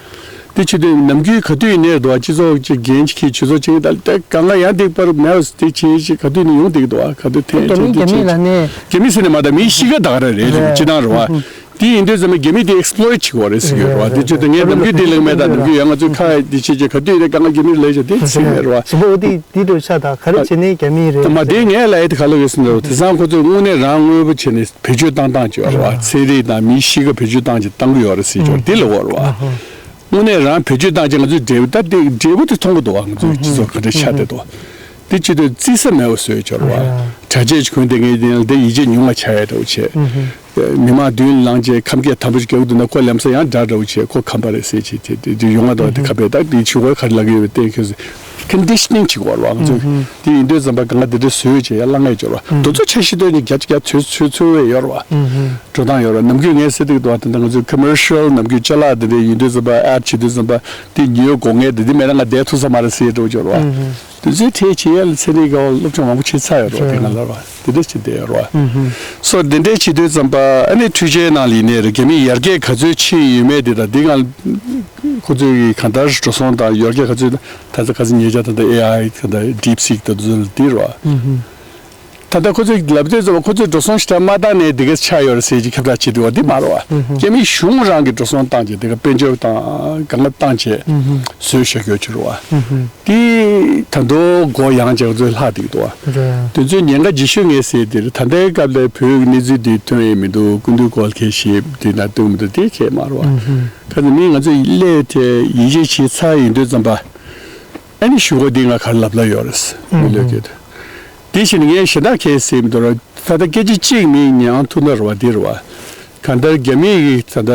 དེ་བྱེད་དུས་ནམ་རྒྱུན་ག་དུས་ཡིན་ནའི་རེད་བ། སྤྱི་ཚོགས་ཀྱི་འགན་ཅིག་གིས་ཇུས་གཏོགས་བྱེད་ད་ལྟ་གང་ག་ཡང་འདེགས་པར་མེད་པ་དེ་བྱེད་ཞིག་ག་དུས་ནས་ཡོང་འདེགས་འདུག་བ། ག་དུས་ཐེངས་རྒྱ་མི་ཅིག་རྒྱ་མི་ཅིག་ལ་ནས་རྒྱ་མི་ཟེར་ནས་མ་ད་མིའི་གཤིས་ཀ་ད་ག་རེ་རེད་ཅེས་སྤྱི་བཏང་རེད་བ། དེ་ཡིན་དུས་ཙམ་པ་རྒྱ་མི་དེ་exploit་བྱེད་ཀྱི་ཡོད་རེད་ཟེར་གྱི་ཡོད་རེད་བ། དེ་བྱས་ཏེ་ངས་ནམ་རྒྱུན་དེ་ལེགས་མེད་དང་ནམ་རྒྱུན་ཡང་ང་ཚོའི་ཁ་དེ་བྱེད་ཀྱི་ག་དུས་ཡིན་ན་གང་ག་རྒྱ་མིར་ལས་བྱ་དེ་བྱེད་མེད་རེད་བ། ཞིམ་པོ་འོ་དེ་དེ་འདྲ་ཆགས་དང་ག་རེ་བྱས་ནས་རྒྱ་མི་རེད། དེ་མ་དེ་ངས་ལ་ཡེ་དེ་ག་ལ་ཡོད་ཟེར་ན་དེང་སང་ཁོ་ཚོས་དངོས་གནས་རང་དངོས་པོ་བྱས་ནས་བེད་སྤྱོད་བཏང་སྟངས་བྱེད་པ་རེད་བ། ཚན་རིག་དང་མིའི་གཤིས་ཀ་བེད་སྤྱོད་བཏང་བྱས་བཏང་གི་ཡོད་རེད་ཟེར་གྱི་ཡོད་རེད། དེ་ལ་འོར་བ། དངོས་གནས་རང་བེད་སྤྱོད་བཏང་བྱས་ང་ཚོའི་འབྲས་བུ་ད་དེ་འབྲས་བུ་དེ་མཐོང་གི་འདུག་བ། ང་ཚོའི་སྤྱི་ཚོགས་ག་འདྲ་ཆགས་བསྡད་འདུག་བ། དེ་བྱེད་དུས་བརྩི་ས་མེད་པ་བཟོས་སྦྱོར་བ། གྲྭ་ཆས་ཀྱི་གོན་དེ་ངའི་དེ་ཡིད་ཆེས་ཉུང་བ་ཆགས་ཡ་འདྲ་བོ་བྱས། མི་མང་མདུན་ལངས་རྗེས་ཁམས་སྐད་དམ་པོ་ཞིག་རྒྱག་གི་འདུག་ན་ཁོ་ལམ་སང་ཡང་འདྲ་འདྲ་བོ་བྱས་ཁོ་ཁམས་པ་རེད་ཟེར་བྱས་དེ་དེ་དེ་ཡོང་བ་འདུག་དེ་ཁ་པས་ད་དེ་ཆུ་བོའི་ཁར་ལབ་ཀྱི་ཡོད་པའི་གཏན་འཁེལ་ཟེར། conditioning་བྱེད་དགོས་རེད་བ། ང་ཚོས་དེ་ཡིན་དུས་ཙམ་པ་གང་ག་དེ་འདྲ་བཟོས་བྱས་ཡར་ལངས་ཡས་སྦྱོར་བ། དེ་ཚོ་འཆར་གཞི་བཏོན་ནས་རྒྱ་རྒྱ་ཚོད་ཚོད་ཚོད་བས་ཡོད་རེད་བ། འགྲོ་སྟངས་ཡོད་རེད། ནམ་རྒྱུན་ངས་ཟེར་བསྡད་ཀྱི་འདུག་བ། དེ་འདྲ་ང་ཚོའི་commercial་ནམ་རྒྱུན་ཅ་ལག་དེ་འདྲ་ཡིན་དུས་ཙམ་པ་ad་བྱེད་དུས་ཙམ་པ་དེ་ཉོས་དགོས་ངེས་དེ་དེ་མེད་ན་ང་བསྡད་ཐུབ་ས་མ་རེད་ཟེར་ཡས་འདྲ་བོ་སྦྱོར་བ། དེ་ཚོའི་གྲས་བྱེད་ཡ་ལ་ཚན་རིག་ག་བ་སློབ་སྦྱོང་མང་པོ་བྱེད་ཚར་ཡོད་རེད་བ། དེ་སྔ་ལ་རེད་བ། དེ་འདྲ་བྱེད་བསྡད་ཡོད་རེད་བ། སོ་དེ་འདྲ་བྱེད་དུས་ཙམ་པ་ཨ་ནི་འཕྲུལ་ཆས་ནང་ལ་ཡིན་ནའི་རེད། རྒྱ་མིས་ཡར་རྒྱས་ག་ཚོད་ཕྱིན་ཡོད་མེད་དེ་དང་དེ་སྒང་ཁོ་ཚོས་གི་གང་ལྟར་འགྲོ་སོང་དང་ཡར་རྒྱས་ག་ཚོད་ད་ལྟ་ག་ཚོད་ཉེ་ཆར་ད་ལྟ་ཨེ་ཨའི་ད་ལྟ་DeepSeek་ད་ཚོ་དེ་རེད་བ། ད་ལྟ་ཁོ་ཚོས་ལབ་དུས་ཙམ་པ་ཁོ་ཚོས་འགྲོ་སོང་ཞེ་དྲག་མ་བཏང་ནའི་དེ་ག་ཆགས་ཡོད་རེད་ཟེར་གྱི་ཁྱབ་བསྒྲགས་བྱེད་འདུག་བ། དེ་མ་རེད་བ། རྒྱ་མིའི་གཞུང་རང་གིས་འགྲོ་སོང་བཏང་བྱས་དེ་ག་དཔལ་འབྱོར་དང་གང་ག་བཏང་བྱས་བཟོས་བཞག་ཡོད་ཀྱི་རེད་བ། དེ་ད་དུང་མགོ་ཡང་བྱས་ཚོས་ལྷག་བསྡད་འདུག་བ། དེ་ཚོའི་ཉེན་ཁ་ལྗིད་ཤོས་ངས་ཟེར་དེ་རེད། ད་ལྟའི་སྐབས་ལ་བོད་ཀྱི་གནས་ཚུལ་འདི་ཐོན་ཡས་མི་འདུག་སྐུ་མདུན་སྐོར་ཁས་ཞེས་དེ་ན་སྟོན་མི་འདུག་དེ་ཁྱད་མ་རེད་བ། ཁ་ཚ་མིས་ང་ཚོས་སླད་དེ་ཡིད་ཆེས་བྱས་ཚར་ཡིན་དུས་ཙམ་པ། ཨ་ནི་ཞུ་གོ་འདི་ང་ག་རེ་ལབ་ལ་ཡོད་རེད། མི་ལོས་ཀྱི་འདུག་དེ་བཞིན་ངས་གཞན་དག་གས་ཟེར་མི་འདུག་ར། ད་ལྟ་སྐད་ཆ་གཅིག་མིན་ཉང་ཐུག་ན་རེད་བ། འདི་རེད་བ། གང་ལྟར་རྒྱ་མིའི་ད་ལྟ་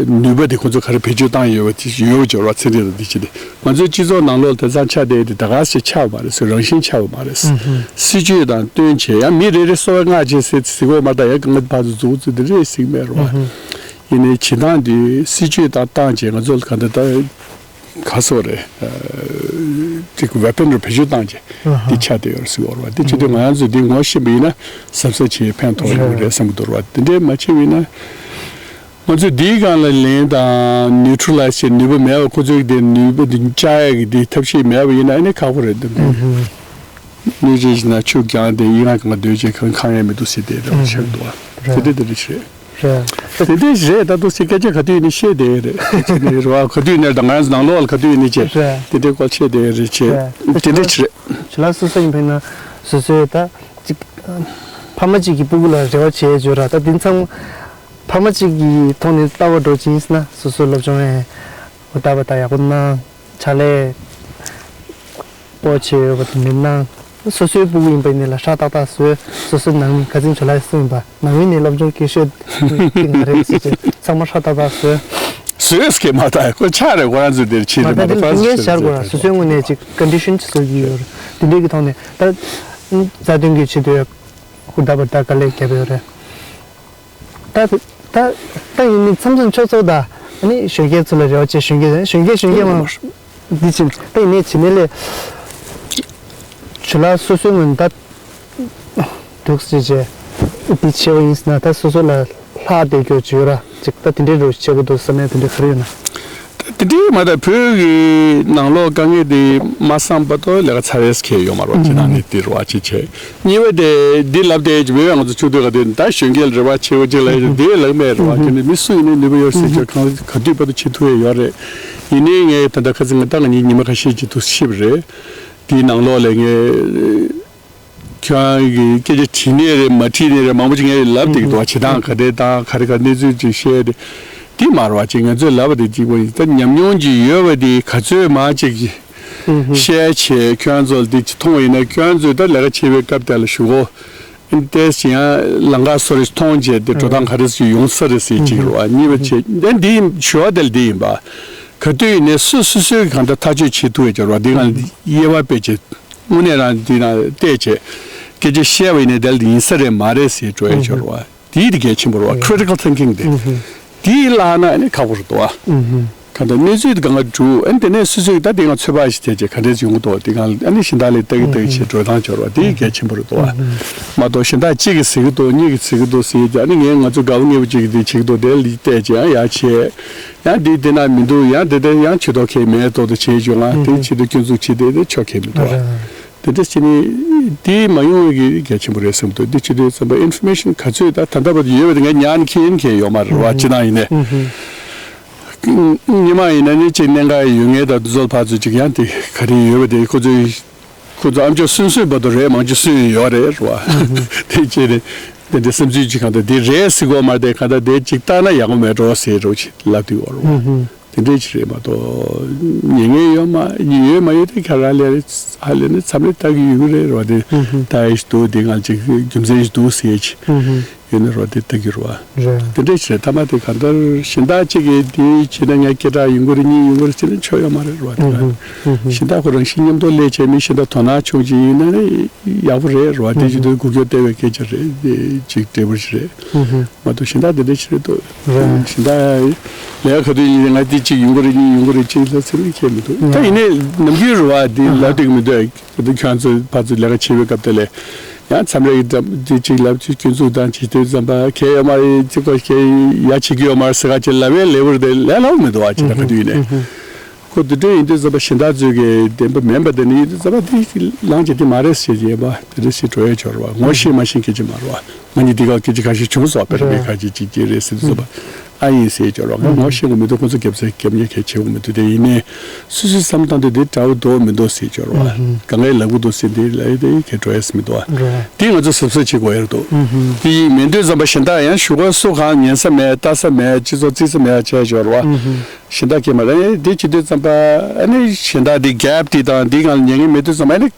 ནུས་པ་དེ་ཁོ་ཚོ་ག་རེ་བེད་སྤྱོད་བཏང་ཡོད་པ་དེ་ཡོད་སྦྱོར་བ་ཚན་རིག་དང་དེ་བྱེད་དེ་ང་ཚོའི་སྤྱི་ཚོགས་ནང་ལོགས་དེང་སང་ཆགས་བསྡད་དེ་ད་ག་ཞིག་ཆགས་པ་མ་རེད་ཟེར། རང་བཞིན་ཆགས་པ་མ་རེད་ཟེར། སྲིད་ཇུས་དང་བསྟུན་བྱས་ཡང་མི་རེ་རེ་གསོ་བའི་སྔགས་བྱས་ཟེར་ཟེར་གོ་མ་ད་ཡང་གང་ག་ཕར་ཚུར་འཛུགས་ཚུལ་དེ་རེད་ཟེར་གི་མེད་རེད་བ། ཡིན་ནའི་བྱེད་སྟངས་དེ་སྲིད་ཇུས་དང་བཏང་བྱས་ང་ཚོ་ལ་གང་ལྟར་ད། ག་སོགས་རེད། ཅིག་ཝེ་པན་རུ་བེད་སྤྱོད་བཏང་རྗེས་འདི་ཆགས་བསྡད་ཡོད་རེད་ཟེར་བ་རེད་བ། དེ་བྱེད་དུས་ང་རང་ཚོས་འདི་ངོ་ཤེས་པ་ཡིན་ན་གཟབ་གཟབ་བྱེད་ཕན་ཐོགས་ཡོད་རེད་བསམ་གྱི་འདུག་རེད་བ། དེ་འདྲའི་མ་བྱས་པ་ཡིན་ན་ང་ཚོས་འདིའི་སྒང་ལ་ལན་དང་ནིའུ་ཊྲ་ལའི་ཛི་བྱེད་ནུས་པ་མེད་པ། ཁོ་ཚོས་འདི་ནུས་པ་འདི་བཅག་ཡག་གི་འདི་ཐབས་ཤེས་མེད་པ་ཡིན་ན་ཨ་ནི་ཁག་པོ་རེད་འདུག་སྣོད་ཆས་ཤིག་ན་ཆུ་རྒྱང་དེ་ཡིན་ང་གང་ག་སྡོད་བྱས་གང་གང་ཡང་མི་འདུག་ཟེར་བསྡད་རེད་བ། ཆགས་འདུག་བ། དེ་འདྲ་དེ་འདྲ་ཞིག་རེད། རེད། དེ་འདྲ་རེད། ད་དུང་སེ་སྐད་ཆ་ག་དུས་ཡིན་ནའི་བཤད་བསྡད་རེད། རེད་བ། ག་དུས་ཡིན་ནའི་ད་ང་རང་ཚོ་ནང་ལོགས་ལ་ག་དུས་ཡིན་ནའི་བྱས། རེད། དེ་འདྲའི་སྐོར་བཤད་བསྡད་རེད་བྱས། རེད། དེ་འདྲ་ཞིག་རེད། ཇོ་ལགས་སོ་སོ་ཡིན་པས་ན་སོ་སོའི་ད་ཅིག་ཕ་མ་གཅིག་གི་སྤུ་གུ་ལ་རེ་བ་བྱས་བརྗོད་ར། ད་དེང་སང་ཕ་མ་གཅིག་གི་ཐོག་ནས་ལྟ་བ་འགྲོ་ཅིག་ཡིན་ན་སོ་སོའི་སློབ་སྦྱོང་ཡང་ལྟ་བ་ད་ཡག་པོ་གནང་། ཕྱག་ལས་པོ་བྱས་ཡོད་པ་དེ་མི་གནང་ སོ་སོའི་སྤུ་གུ་ཡིན་པ་ཡིན་ནའི་ལ་ཧྲ་ཏག་ཏག་བཟོས། སོ་སོའི་ནང་མི་ཁ་སང་ཇོ་ལགས་གསུངས་ཡིན་པ། ནང་མི་ནས་སློབ་སྦྱོང་སྐྱེ་ཤོས་དེ་ང་རེད་ཟེར་བྱས་ཚང་མ་ཧྲ་ཏག་ཏག་བཟོས། བཟོས་ཀྱི་མ་ད་ཁོ་ཆགས་རེད། ཁོ་རང་ཚོ་དེར་ཕྱིན་མ་རེད་ད། མ་ད་དེ་ལ་ཕན་ངེས་བཞག་དགོས་ར། སོ་སོའི་ངོས་ནས་ཅིག་ཀོན་ཌི་ཤན་ཅིག་བཟོ་གི་ཡོད་རེད། དེ་འདྲའི་གི་ཐོག་ནས་ད་རྩ་དོན་གྱི་ཆེད་དུ་ཧུར་ཐག་པར་ད་དཀའ་ལས་བརྒྱབ་ཡོད་རེད། ད་ད་ད་ཡིན་ནི་མཚམས་མཚམས་ཆོས་ཚོགས་དང་ཨ་ནི་གཞོན་སྐྱེས་ཚོ་ལ་རེ་བ་བྱེད། གཞོན་སྐྱེས་གཞོན་སྐྱེས་གཞོན་སྐྱེས་མང་འདི་ཕྱིན་ད་ཡིན་ནའི་བྱེད་ནི་ལས་ཇོ་ལགས་སོ་སོའི་ངོས་ནས་ད་འདུག་ཟེར་བྱས་འདི་བྱས་པ་ཡིན་ཟེར་ན་ད་སོ་སོ་ལ་ལྷག་བསྡད་རྒྱུ་ཅིག་ཡོད་ར། ཅིག་ད་དེ་འདྲའི་རུ་བྱེད་དགོས་འདུག་བསམ་ཡ་དེ་འདྲ་ག་རེ་ཡོད་ན། དེ་འདྲའི་མ་ད་བོད་ཀྱི་ནང་ལོགས་དཀའ་ངལ་དེ་མ་བསམ་པ་དོ་ལས་ཀ་ཚར་རེས་ཁེལ་ཡོད་མ་རེད་བ། ཅི་ནང་ནས་དེ་རུ་བ་ཅི་བྱས། གཉིས་པ་དེ་འདི་ལབ་དེ་ཅི་བོད་ང་ཚོ་ཆུ་སྟོད་ག་དེ་ད་གཞོན་སྐྱེས་ལ་རེ་བ་ཆེ་བོ་ཅིག་ལ་དེ་ལབ་མེད་རེད་བ། དེ་ནི་མི་སུ་ཡིན་ནའི་ནུས་པ་ཡོད་སྲིད་ཀྱི་གང་ག་དུས་བར་དུ་བྱེད་ཐུབ་ཡ་ཡོད་རེད། ཡིན་ནའི་ངས་ད་ལྟ་ཁ་སང་ད་ང་གཉིས་ཉི་མ་ཁ་ཤས་ཅིག་ཏུ་ཤི་བ་རེད། དེའི་ནང་ལོགས་ལ་ངས་ཁྱོད་རང་གི་སྐད་ཆ་དྲིས་ནའི་རེད། མ་དྲིས་ནའི་རེད། མང་པོ་ཅིག་ངས་ལབ་བསྡད་ཀྱི་འདུག་བ། བྱེད་སྟངས་ག་འདྲས་དང་ག་རེ་ག་གནས་ཚུལ་ཅིག་བཤད་དེ། དེ་མ་རེད་བ། ཅིག་ང་ཚོས་ལབ་པ་དེ་གཅིག་པ་ཡིན། ད་ཉམས་མྱོང་ཅིག་ཡོད་པ་དེ་ག་ཚོད་མང་ཅིག་བཤད་བྱས་ཁྱོད་ཚོ་ལ་དེ་ཅིག་མཐོང་བ་ཡིན་ན། ཁྱོད་ཚོས་ད་ལས་ཀ་བྱེད་པའི་སྐབས་དེ་ལ་ཞུ་གོ། ཨིན་ཏེས་ཅིག་ཡང་ལམ་ཁ་སོ་རེ་མཐོང་བྱས་དེ་འགྲོ་སྟངས་ག་རེ་ཞིག་ཡོང་ས་རེད་ཟེར་གཅིག་རེད་བ། གཉིས་པ་བྱས་ད་འདི་ཞུ་བ་དེ་ལ་འདི་ཡིན་པ། ག་དུས་ཡིན་ནའི་སུ་སུ་སུས་གང་ལྟར་ཐག་གཅོད་བྱེད་ཐུབ་ཡོད་ཀྱི་རེད་བ། འདི་ང་དབྱེ་བ་དཔེ་བྱས། དངོས་གནས་རང་འདི་ན་བལྟས་བྱས་སྐད་ཆ་བཤད་པ་ཡིན་ནའི་དེ་ལ་ཡིན་ས་རེད་མ་རེད་ཟེར་འགྲོ་ཡ་ཆོག་རེད་བ། དེའི་དེ་གལ་ཆེན་པོ་རེད་བ། Critical thinking དེ་དེའི་བརླག་ན་ཨ་ནི་ཁག་པོ་རེད་དོ་བ། ག་འདྲ་གནས་ཚུལ་དེ་གང་ག་འགྲུབ། ཨ་ནི་དེ་ནས་སོ་སོས་ད་དེ་ང་ཚོད་དཔག་ཞིག་བྱས་བྱས་ག་འདྲས་ཡོང་གི་འདུག་དེ་གང་ཨ་ནི་གཞན་དག་ལ་ལྟ་གི་ལྟ་གི་བྱས་འགྲོ་སྟངས་ཆོག་རེད་བ། དེ་གལ་ཆེན་པོ་རེད་དོ་བ། མ་གཏོགས་གཞན་དག་གཅིག་གིས་ཟེར་གི་འདུག་གཉིས་ཀྱིས་ཟེར་གི་འདུག་ཟེར་ཡ་ཨ་ནི་ངས་ང་ཚོ་དགའ་བོ་ངེས་པོ་གཅིག་གིས་དེ་བྱེད་ཀྱི་འདུག་དེ་ལ་བལྟས་བྱས་ཨ་ཡ་བྱས། ཡང་འདི་དེ་ན་མི་འདུག་ཡང་དེ་དེ་ཡང་ཆོས་ཐོག་ཁེལ་མེད་ཐོག་ཏུ་བྱེད་བྱུང་ང་། དེ་ཆེད་དུ་སྐྱོན་འཛུགས་བྱེད་དེ་དེ་ཆོག་ཁེལ་མི་འདུག་ཨ། དེ་འདྲ་བྱས་ནས་དེ་མ་ཡོང་བའི་གི་གལ་ཆེན་པོ་རེད་བསམ་འདུག་འདི་བྱེད་དུས་ཙམ་པ་ཨིན་ཕོར་མེ་ཤན་ག་ཚོད་ད་ད་ལྟ་བར་དུ་ཡོད་པ་དེ་ངས་ཉར་ནས་འཁྱེར་མཁན་ཡོད་མ་རེད་བ། སྤྱི་བཏང་ཡིན་ནའི་སྔོན་མ་ཡིན་ན་ནི་ཅིག་གནད་འགག་ཡོད་ངེས་ད་འདི་ཚོ་ཕར་ཚུར་ཅིག་ཡང་དེ་ག་རེ་ཡོད་པ་དེ་ཁོ་ཚོའི་ཁོ་ཚོ་ཨམ་ཅོག་སུན་སུན་བར་དུ་རེད། མང་ཆེ་སུན་ཡོད་རེད་རེད་བ། དེ་བྱས་ནས་དེ་འདྲའི་བསམ་ཚུལ་ཅིག་གང་ལྟར་འདི་རེད་ཟེར་གོ་མ་རེད། དེ་གང་ལྟར་དེ་ཅིག་ལྟ་ན་ཡག་པོ་མེད་འགྲོ་ཟེར་འགྲོ་ཅིག་ལབ་དུས་བར་རེད་བ། དེ་འདྲའི་ཅིག་རེད་མ་གཏོགས་ཉེ་ངན་ཡོད་མ་ཡོད་མ་ཡོད་དེ་ཁ་རང་ལས་རེད། ཧ་ལས་ནི་མཚམས་རེ་ལྟ་གི་ཡོད་གི་རེད་རེད་བ། དེ་ལྟ་ཡི་ཞིག་འདུག་དེ་ང་ཅིག་རྒྱུ་མཚན་ཞིག་འདུག་ཟེར་ཅིག་ཡོད་ནི་རོ་དེ་ལྟ་གི་རོ། རེད། དེ་འདྲ་ཞིག་རེད། ཐ་མ་དེ་གང་ལྟར་གཞན་དག་ཅིག་གིས་དེ་བྱས་ན་ངས་སྐད་གྲགས་ཡོང་གི་རེད། གཉིས་ཡོང་གི་རེད་ཟེར་ན་ཆོག་ཡོད་མ་རེད་རོ། དེ་གང་གཞན་དག་ཁོ་རང་བཞིན་མཉམ་དུ་སླེབས་བྱས་མི་གཞན་དག་དོ་སྣང་ཆུང་ཅིག་ཡིན་ན་ནི་ཡག་པོ་རེད་རོ། དེ་བྱེད་དུས་སྒུག་སྐྱོར་སྟེར་བའི་སྐད་ཆ་རེད། དེ་ཅིག་འབྲས་བུ་ཞིག་རེད། མ་གཏོགས་གཞན་དག་དེ་འདྲ་ཞིག་རེད་འདུག་རེད། གཞན་དག་ལས་ཀ་ག་དུས་ཡིན་ན་ང་དེ་གཅིག་ཡོང་གི་རེད། གཉིས་ཡོང་གི་རེད། གཅིག་ལ་ཚེ་རིང་ཁྱད་མི་འདུག་ད་ཡིན་ནའི་ནམ་རྒྱུན་རེད་བ། དེ་ལབ་འགྲིག་གི་མི་འདུག་ཁྱོད་ཚོ་ཕར་ཚུར་ལས་ཀ་བྱེད་པའི་སྐབས་དེ་ལས་ཡང་མཚམས་རེ་ཡི་འགྲམ་དེ་གཅིག་ལབ་ཅིག་སྐྱོན་འཛུགས་དང་ཅིག་དེ་ཙམ་པ་གལ་ཡོད་མ་རེད། ཅིག་གོ་གལ་ཡ་བྱེད་ཀྱི་ཡོད་མ་རེད་ཟེར་ག་ཅིག་ལབ་པའི་ལེ་བར་དེ་ལས་སླ་བོ་མི་འདུག་བ། ཅི་ད་ག་དུས་ཡིན་ནའི་ཁོ་དེ་འདྲ་ཡིན་དུས་ཙམ་པ་གཞན་དག་ཚོས་ཀྱི་བདེན་པ་མིན་པ་དེ་ནི་ཡིན་དུས་ཙམ་པ་དེ་ལངས་བྱེད་དེ་མ་རེད་ཟེར་གྱི་ཡོད་པ་དེ་འདྲ་ཞིག་འགྲོ་ཡས་ཆོག་རེད་བ། ངོ་ཤེས་མ་ཤེས་སྐད་ཆ་མ་རེད་བ། ང་གཉིས་འདི་ག་སྐད་ཆ་ཁ་ཤས་བྱུང་སོང་བ། དཔེར་ན་མི་ཁ་ཅིག་ཅིག་ཅིག་རེད་ཟེར་དུས་ཙམ་པ་ཨ་ཡིན་ཟེར་ཀྱོག་རོགས། ང་ངོ་ཤེས་དགོས་མི་འདུག་ཁོ་ཚོ་རྒྱབ་ས་རྒྱབ་ཉེས་གལ་ཆེ་དགོས་མི་འདུག་དེ་ཡིན་ནའི་སུ་སུའི་བསམ་སྟངས་དེ་འདི་འདྲ་བོ་འདུག་མི་འདུག་ཟེར་ཀྱོག་རོགས། གང་གའི་ལབ་གི་འདུག་ཟེར་འདི་ལ་ཡི་དེ་གལ་འགྲོ་ཡས་མི་འདུག་བ། དེ་ང་ཚོ་གཟབ་གཟབ་བྱེད་དགོས་ཡ་འདུག་དེ་ཡིན་མི་འདུག་བསམ་པ་གཞན་དག་ཡང་ཞུ་ག་སུ་གང་ཉན་ས་མེད། ལྟ་ས་མེད། སྤྱི་ཚོགས་བརྩི་ས་མེད་བྱས་ཀྱོག་རོགས། གཞན་དག་གིས་མ་རེད་དེ་བྱེད་དུས་ཙམ་པ་ཨ་ནི་གཞན་དག་འདི་གེབ་འདི་དང་འདི་གང་ལ་ཉན་གི་མེད་དུས་ཙམ་པ་ཨ་ནི།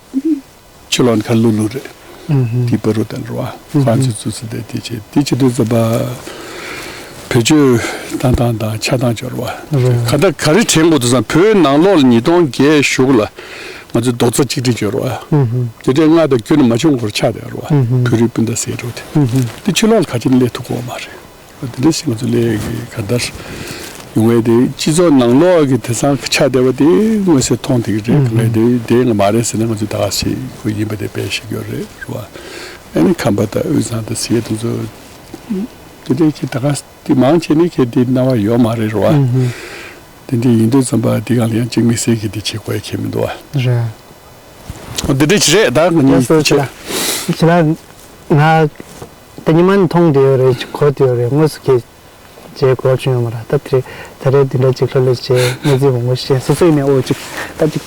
ཕྱི་ལོགས་ནས་ཁ་ལུ་ལུ་རེད། དེ་པ་རུ་དན་རུ་བ་ཧྥ་རན་སི་ཚུ་སི་དེ་དེ་བྱེད་དེ་བྱེད་དུས་ཙམ་པ་བེད་སྤྱོད་བཏང་སྟངས་དང་ཆགས་སྟངས་སྦྱོར་བ་ག་ད་ག་རེ་དྲན་དགོས་འདུག་བསམ། བོད་ནང་ལོགས་ལ་ཉིས་སྟོང་བརྒྱད་གཞུག་ལ་ང་ཚོ་རྡོག་རྩ་གཅིག་སྒྲིལ་སྦྱོར་བ་དེ་འདྲའི་སྔ་དང་རྒྱུན་ནས་མ་བྱུང་བར་ཆགས་བསྡད་རུ་བ་བོད་རིགས་སྤུན་ཟླ་ཟེར་རུ་དེ་དེ་ཕྱི་ལོགས་ལ་ག་ཅི་ནས་སླེབས་ཐུབ་ཀྱི་ཡོད་མ་རེད། དེ་འདྲ་ཞིག་ང་ཚོ་ལས་ཀྱི་ག་འདྲ་ཡོང་བའི་དེ་སྤྱི་ཚོགས་ནང་ལོགས་ཀྱི་དེང་སང་ཆགས་བསྡད་པ་དེ་མངོན་གསལ་མཐོང་བསྡད་ཀྱི་རེད། ངས་དེ་དེ་ང་མ་རེད་ཟེར་ན་ང་ཚོ་ད་ག་ཞིག་ཁོ་ཡིན་པ་དེ་དཔེ་ཤེས་ཀྱི་ཡོད་རེད་རེད་བ། ཨ་ནི་ཁམས་པ་དང་དབུས་གཙང་དང་ཟེར་དེ་ཚོ་དེ་འདྲའི་ཅིག་ད་ག་དེ་མང་ཆེ་ནི་ཁྱེད་དེ་སྣང་བ་ཡོད་མ་རེད་རེད་བ། དེ་འདྲའི་ཡིན་དུས་ཙམ་པ་དེ་གང་ལ་ཡང་གཅིག་དམིགས་བསལ་གྱི་དེ་བྱེད་དགོས་ཡ་ཁྱད་མི་འདུག་བ། རེད། འོ་དེ་འདྲ་ཅིག་རེད། ད་ང་གཉིས་ཡ་སོ་ཅི་ལ་ཅི་ལ་ང་ད་ཉི་མ་ནས་མཐོང་བསྡད་ཡོད་རེད། གོ་བསྡད་ཡོད་རེད། དངོས་སུ་ཁྱེད་རྗེས་གོ་བྱུང་ཡོད་མ་རེད། ད་དེ་ད་རེས་འདི་འདྲ་ཅིག་ལྷོད་ལྷོད་བྱས་གནས་ཚུལ་མང་པོ་བཤད། སོ་སོ་ཡིན་ནའི་འོ་ཅིག་ད་ཅིག་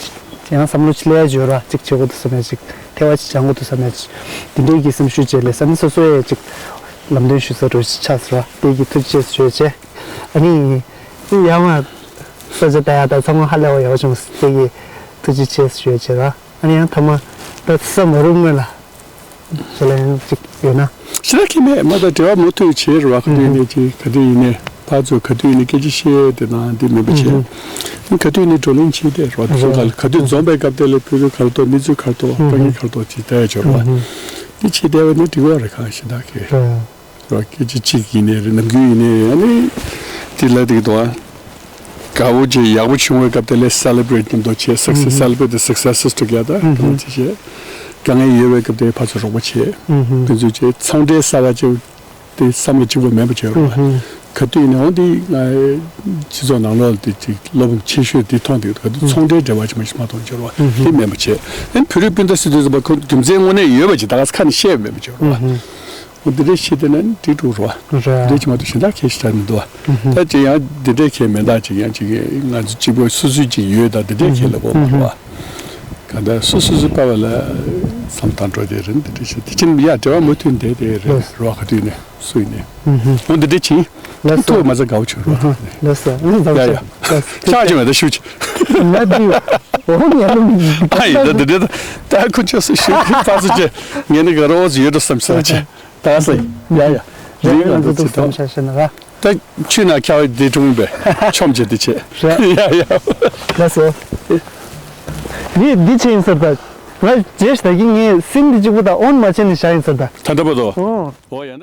ཡང་བསམ་བློ་ཅིག་སླེབས་ཡ་ཅིག་ཡོད་ར། ཅིག་བྱེད་དགོས་འདུག་བསམ་ཡ་ཅིག་ཐལ་བ་ཅིག་སྦྱང་དགོས་འདུག་བསམ་ཡ་ཅིག་འདི་འདྲའི་གི་སེམས་ཤུགས་བྱས་ལས་ས་ནི་སོ་སོ་ཡ་ཅིག་ལམ་སྟོན་ཞུ་ས་འདྲ་ཅིག་ཆགས་སོང་ར། དེ་གི་ཐུགས་རྗེ་ཆེ་ཞུ་ཡ་བྱས། ཨ་ནི་ཡང་མ་ས་ཆ་ལྟ་ཡ་ད་ཚང་མ་ཧ་ལས་པ་ཡག་པོ་བྱུང་། དེ་གི་ཐུགས་རྗེ་ཆེ་ཞུ་ཡ་བྱས་ར། ཨ་ནི་ཡང་ཐ་མ་ ད་ས་མ་རུབ་སྔོན་ལ་ཞལ་ལག་ཡང་ཅིག་ཡོད་ན། ཞེ་དྲག་གི་མེད། མ་ད་འབྲེལ་བ་མུ་མཐུད་བྱེད་རོགས། ག་དུས་ཡིན་ནའི་ཅིག་ག་དུས་ཡིན་ནའི་ཕར་ཚུར་ག་དུས་ཡིན་ནའི་སྐད་ཆ་བཤད་དེ་དང་འདི་མེད་པ་བྱས། ག་དུས་ཡིན་ནའི་བགྲོ་གླེང་བྱེད་དེ་རོགས། དེ་ཚོ་ག་ལ་ག་དུས་འཛོམས་པའི་སྐབས་དེ་ལ་ཕུ་རུ་གར་ཐོག་གནས་ཚུལ་གར་ཐོག་དཀའ་ངལ་གར་ཐོག་ཅིག་བལྟས་ཆོག་རོགས། འདི་བྱེད་བསྡད་པ་ནི་འགྲིག་གི་རེད། གང་ཞེ་དྲག་གི་རོགས། སྐད་ཆ་གཅིག་ཡིན་ནའི་རེད། ནམ་རྒྱུན་ཡིན་ནའི་རེད། ཨ་ནི་དེ་ལ་དེ་གི་དོ་དགའ་བོ་ཅིག་ཡག་པོ་བྱུང་བའི་སྐབས་དེ་ལ་celebrate་མཉམ་དུ་བྱས། success celebrate the successes together་དེ་མ་ཅི་བྱས། དཀའ་ངལ་ཡོད་པའི་སྐབས་དེ་ཕར་ཚུར་རོགས་པ་བྱས། ཕན་ཚུན་བྱས། ཚོང་འབྲེལ་གསར་པ་ཅིག་དེ་བསམ་བློ་གཅིག་པོ་མེད་པ་བྱས་རོགས། ག་དུས་ཡིན་ནའི་འོང་དེ་ང་སྤྱི་ཚོགས་ནང་ལོགས་དེ་ཅིག་བློ་ཕམ་ཆེ་ཤོས་དེ་མཐོང་དེ་ག་དུས་ཚོང་འབྲེལ་འབྲེལ་བ་ཅིག་མ་ཞིག་མ་མཐོང་བྱས་རོགས། དེ་མེད་པ་བྱས། ཨ་ནི་བོད་རིགས་སྤུན་ཟླ་ཟེར་དུས་ཙམ་པ་ཁོ་རྒྱུ་མཚན་དངོས་གནས་ཡོད་པ་ཅིག་ད་ག་ས་ཁ་ནས་བཤད་མེད་པ་བྱས་རོགས། འོ་འདི་འདྲ་བྱས་དེ་ན་འགྲིག་འགྲོ་རོགས། རེད། འདི་ཅི་མ་གཏོགས་གཞན་དག་གལ་ཞིག་ཆགས་མི་འདུག་བ། ད་ཅི་ཡང་འདི་འདྲའི་གལ་མེད་ད་ཅིག་ཡང་ཅིག་ང་ཚོ་གཅིག་པོ་སོ་སོའི་ཅིག་ཡོད་ད་འདི་འདྲའི་གལ་ལ་གོ་མ་རེད་བ། ག་ད་སོ་སོ་སོ་པ་བ་ལ་བསམ་བཏང་འགྲོ་དེ་རེད། འདི་འདྲ་ཞིག་དེ་ཕྱིན་ཡ་འབྲེལ་བ་མུ་མཐུད་འདས་དེ་རེད་རོགས། ག་དུས་ནས་སུ་ཡིན་ནས་འོ་འདི་འདྲ་ཅིག་ཐུག་མ་ཚད་དགའ་བོ་བྱུང་རོགས། ལགས་སོ། ལགས་སོ། ཡ་ཡ། ལགས་སོ། ཆགས་ཀྱི་མེད་ད་ཞུ་ཅིག་ང་འདི་འོ་ངས་ལུང་ཨ་ཡིན་ད་འདི་འདྲ་ད་ཁོ་ཆོས་སུ་ཞུ་གི་ཕ་སུ་ཅེ་ངས་ནི་ག་རོ་ཡོད་འགྲོ་བསམ་ས་ཅེ། ད་ས་ཡ་ཡ། རེད། ང་ཚོ་ཐུག་བསམ་ཤ་ཤ་ན་ག་ད་ཆུ་ན་ཁྱ་བའི་འདི་ཀྲུང་པས་ཆོམ་བྱེད་འདི་བྱེད། རེད། ཡ་ཡ། ལགས་སོ། ངས་འདི་བྱེད་ཡིན་ཟེར་ད། ང་རྗེས་ད་གི་ངས་སིན་འདི་གཅིག་པུ་ད་ཨོན་མ་བྱེད་ནས་བཞག་ཡིན་ཟེར་ད། ད་འདྲ་པོ་དོ། ཨོ། ཨོ་ཡ་ན།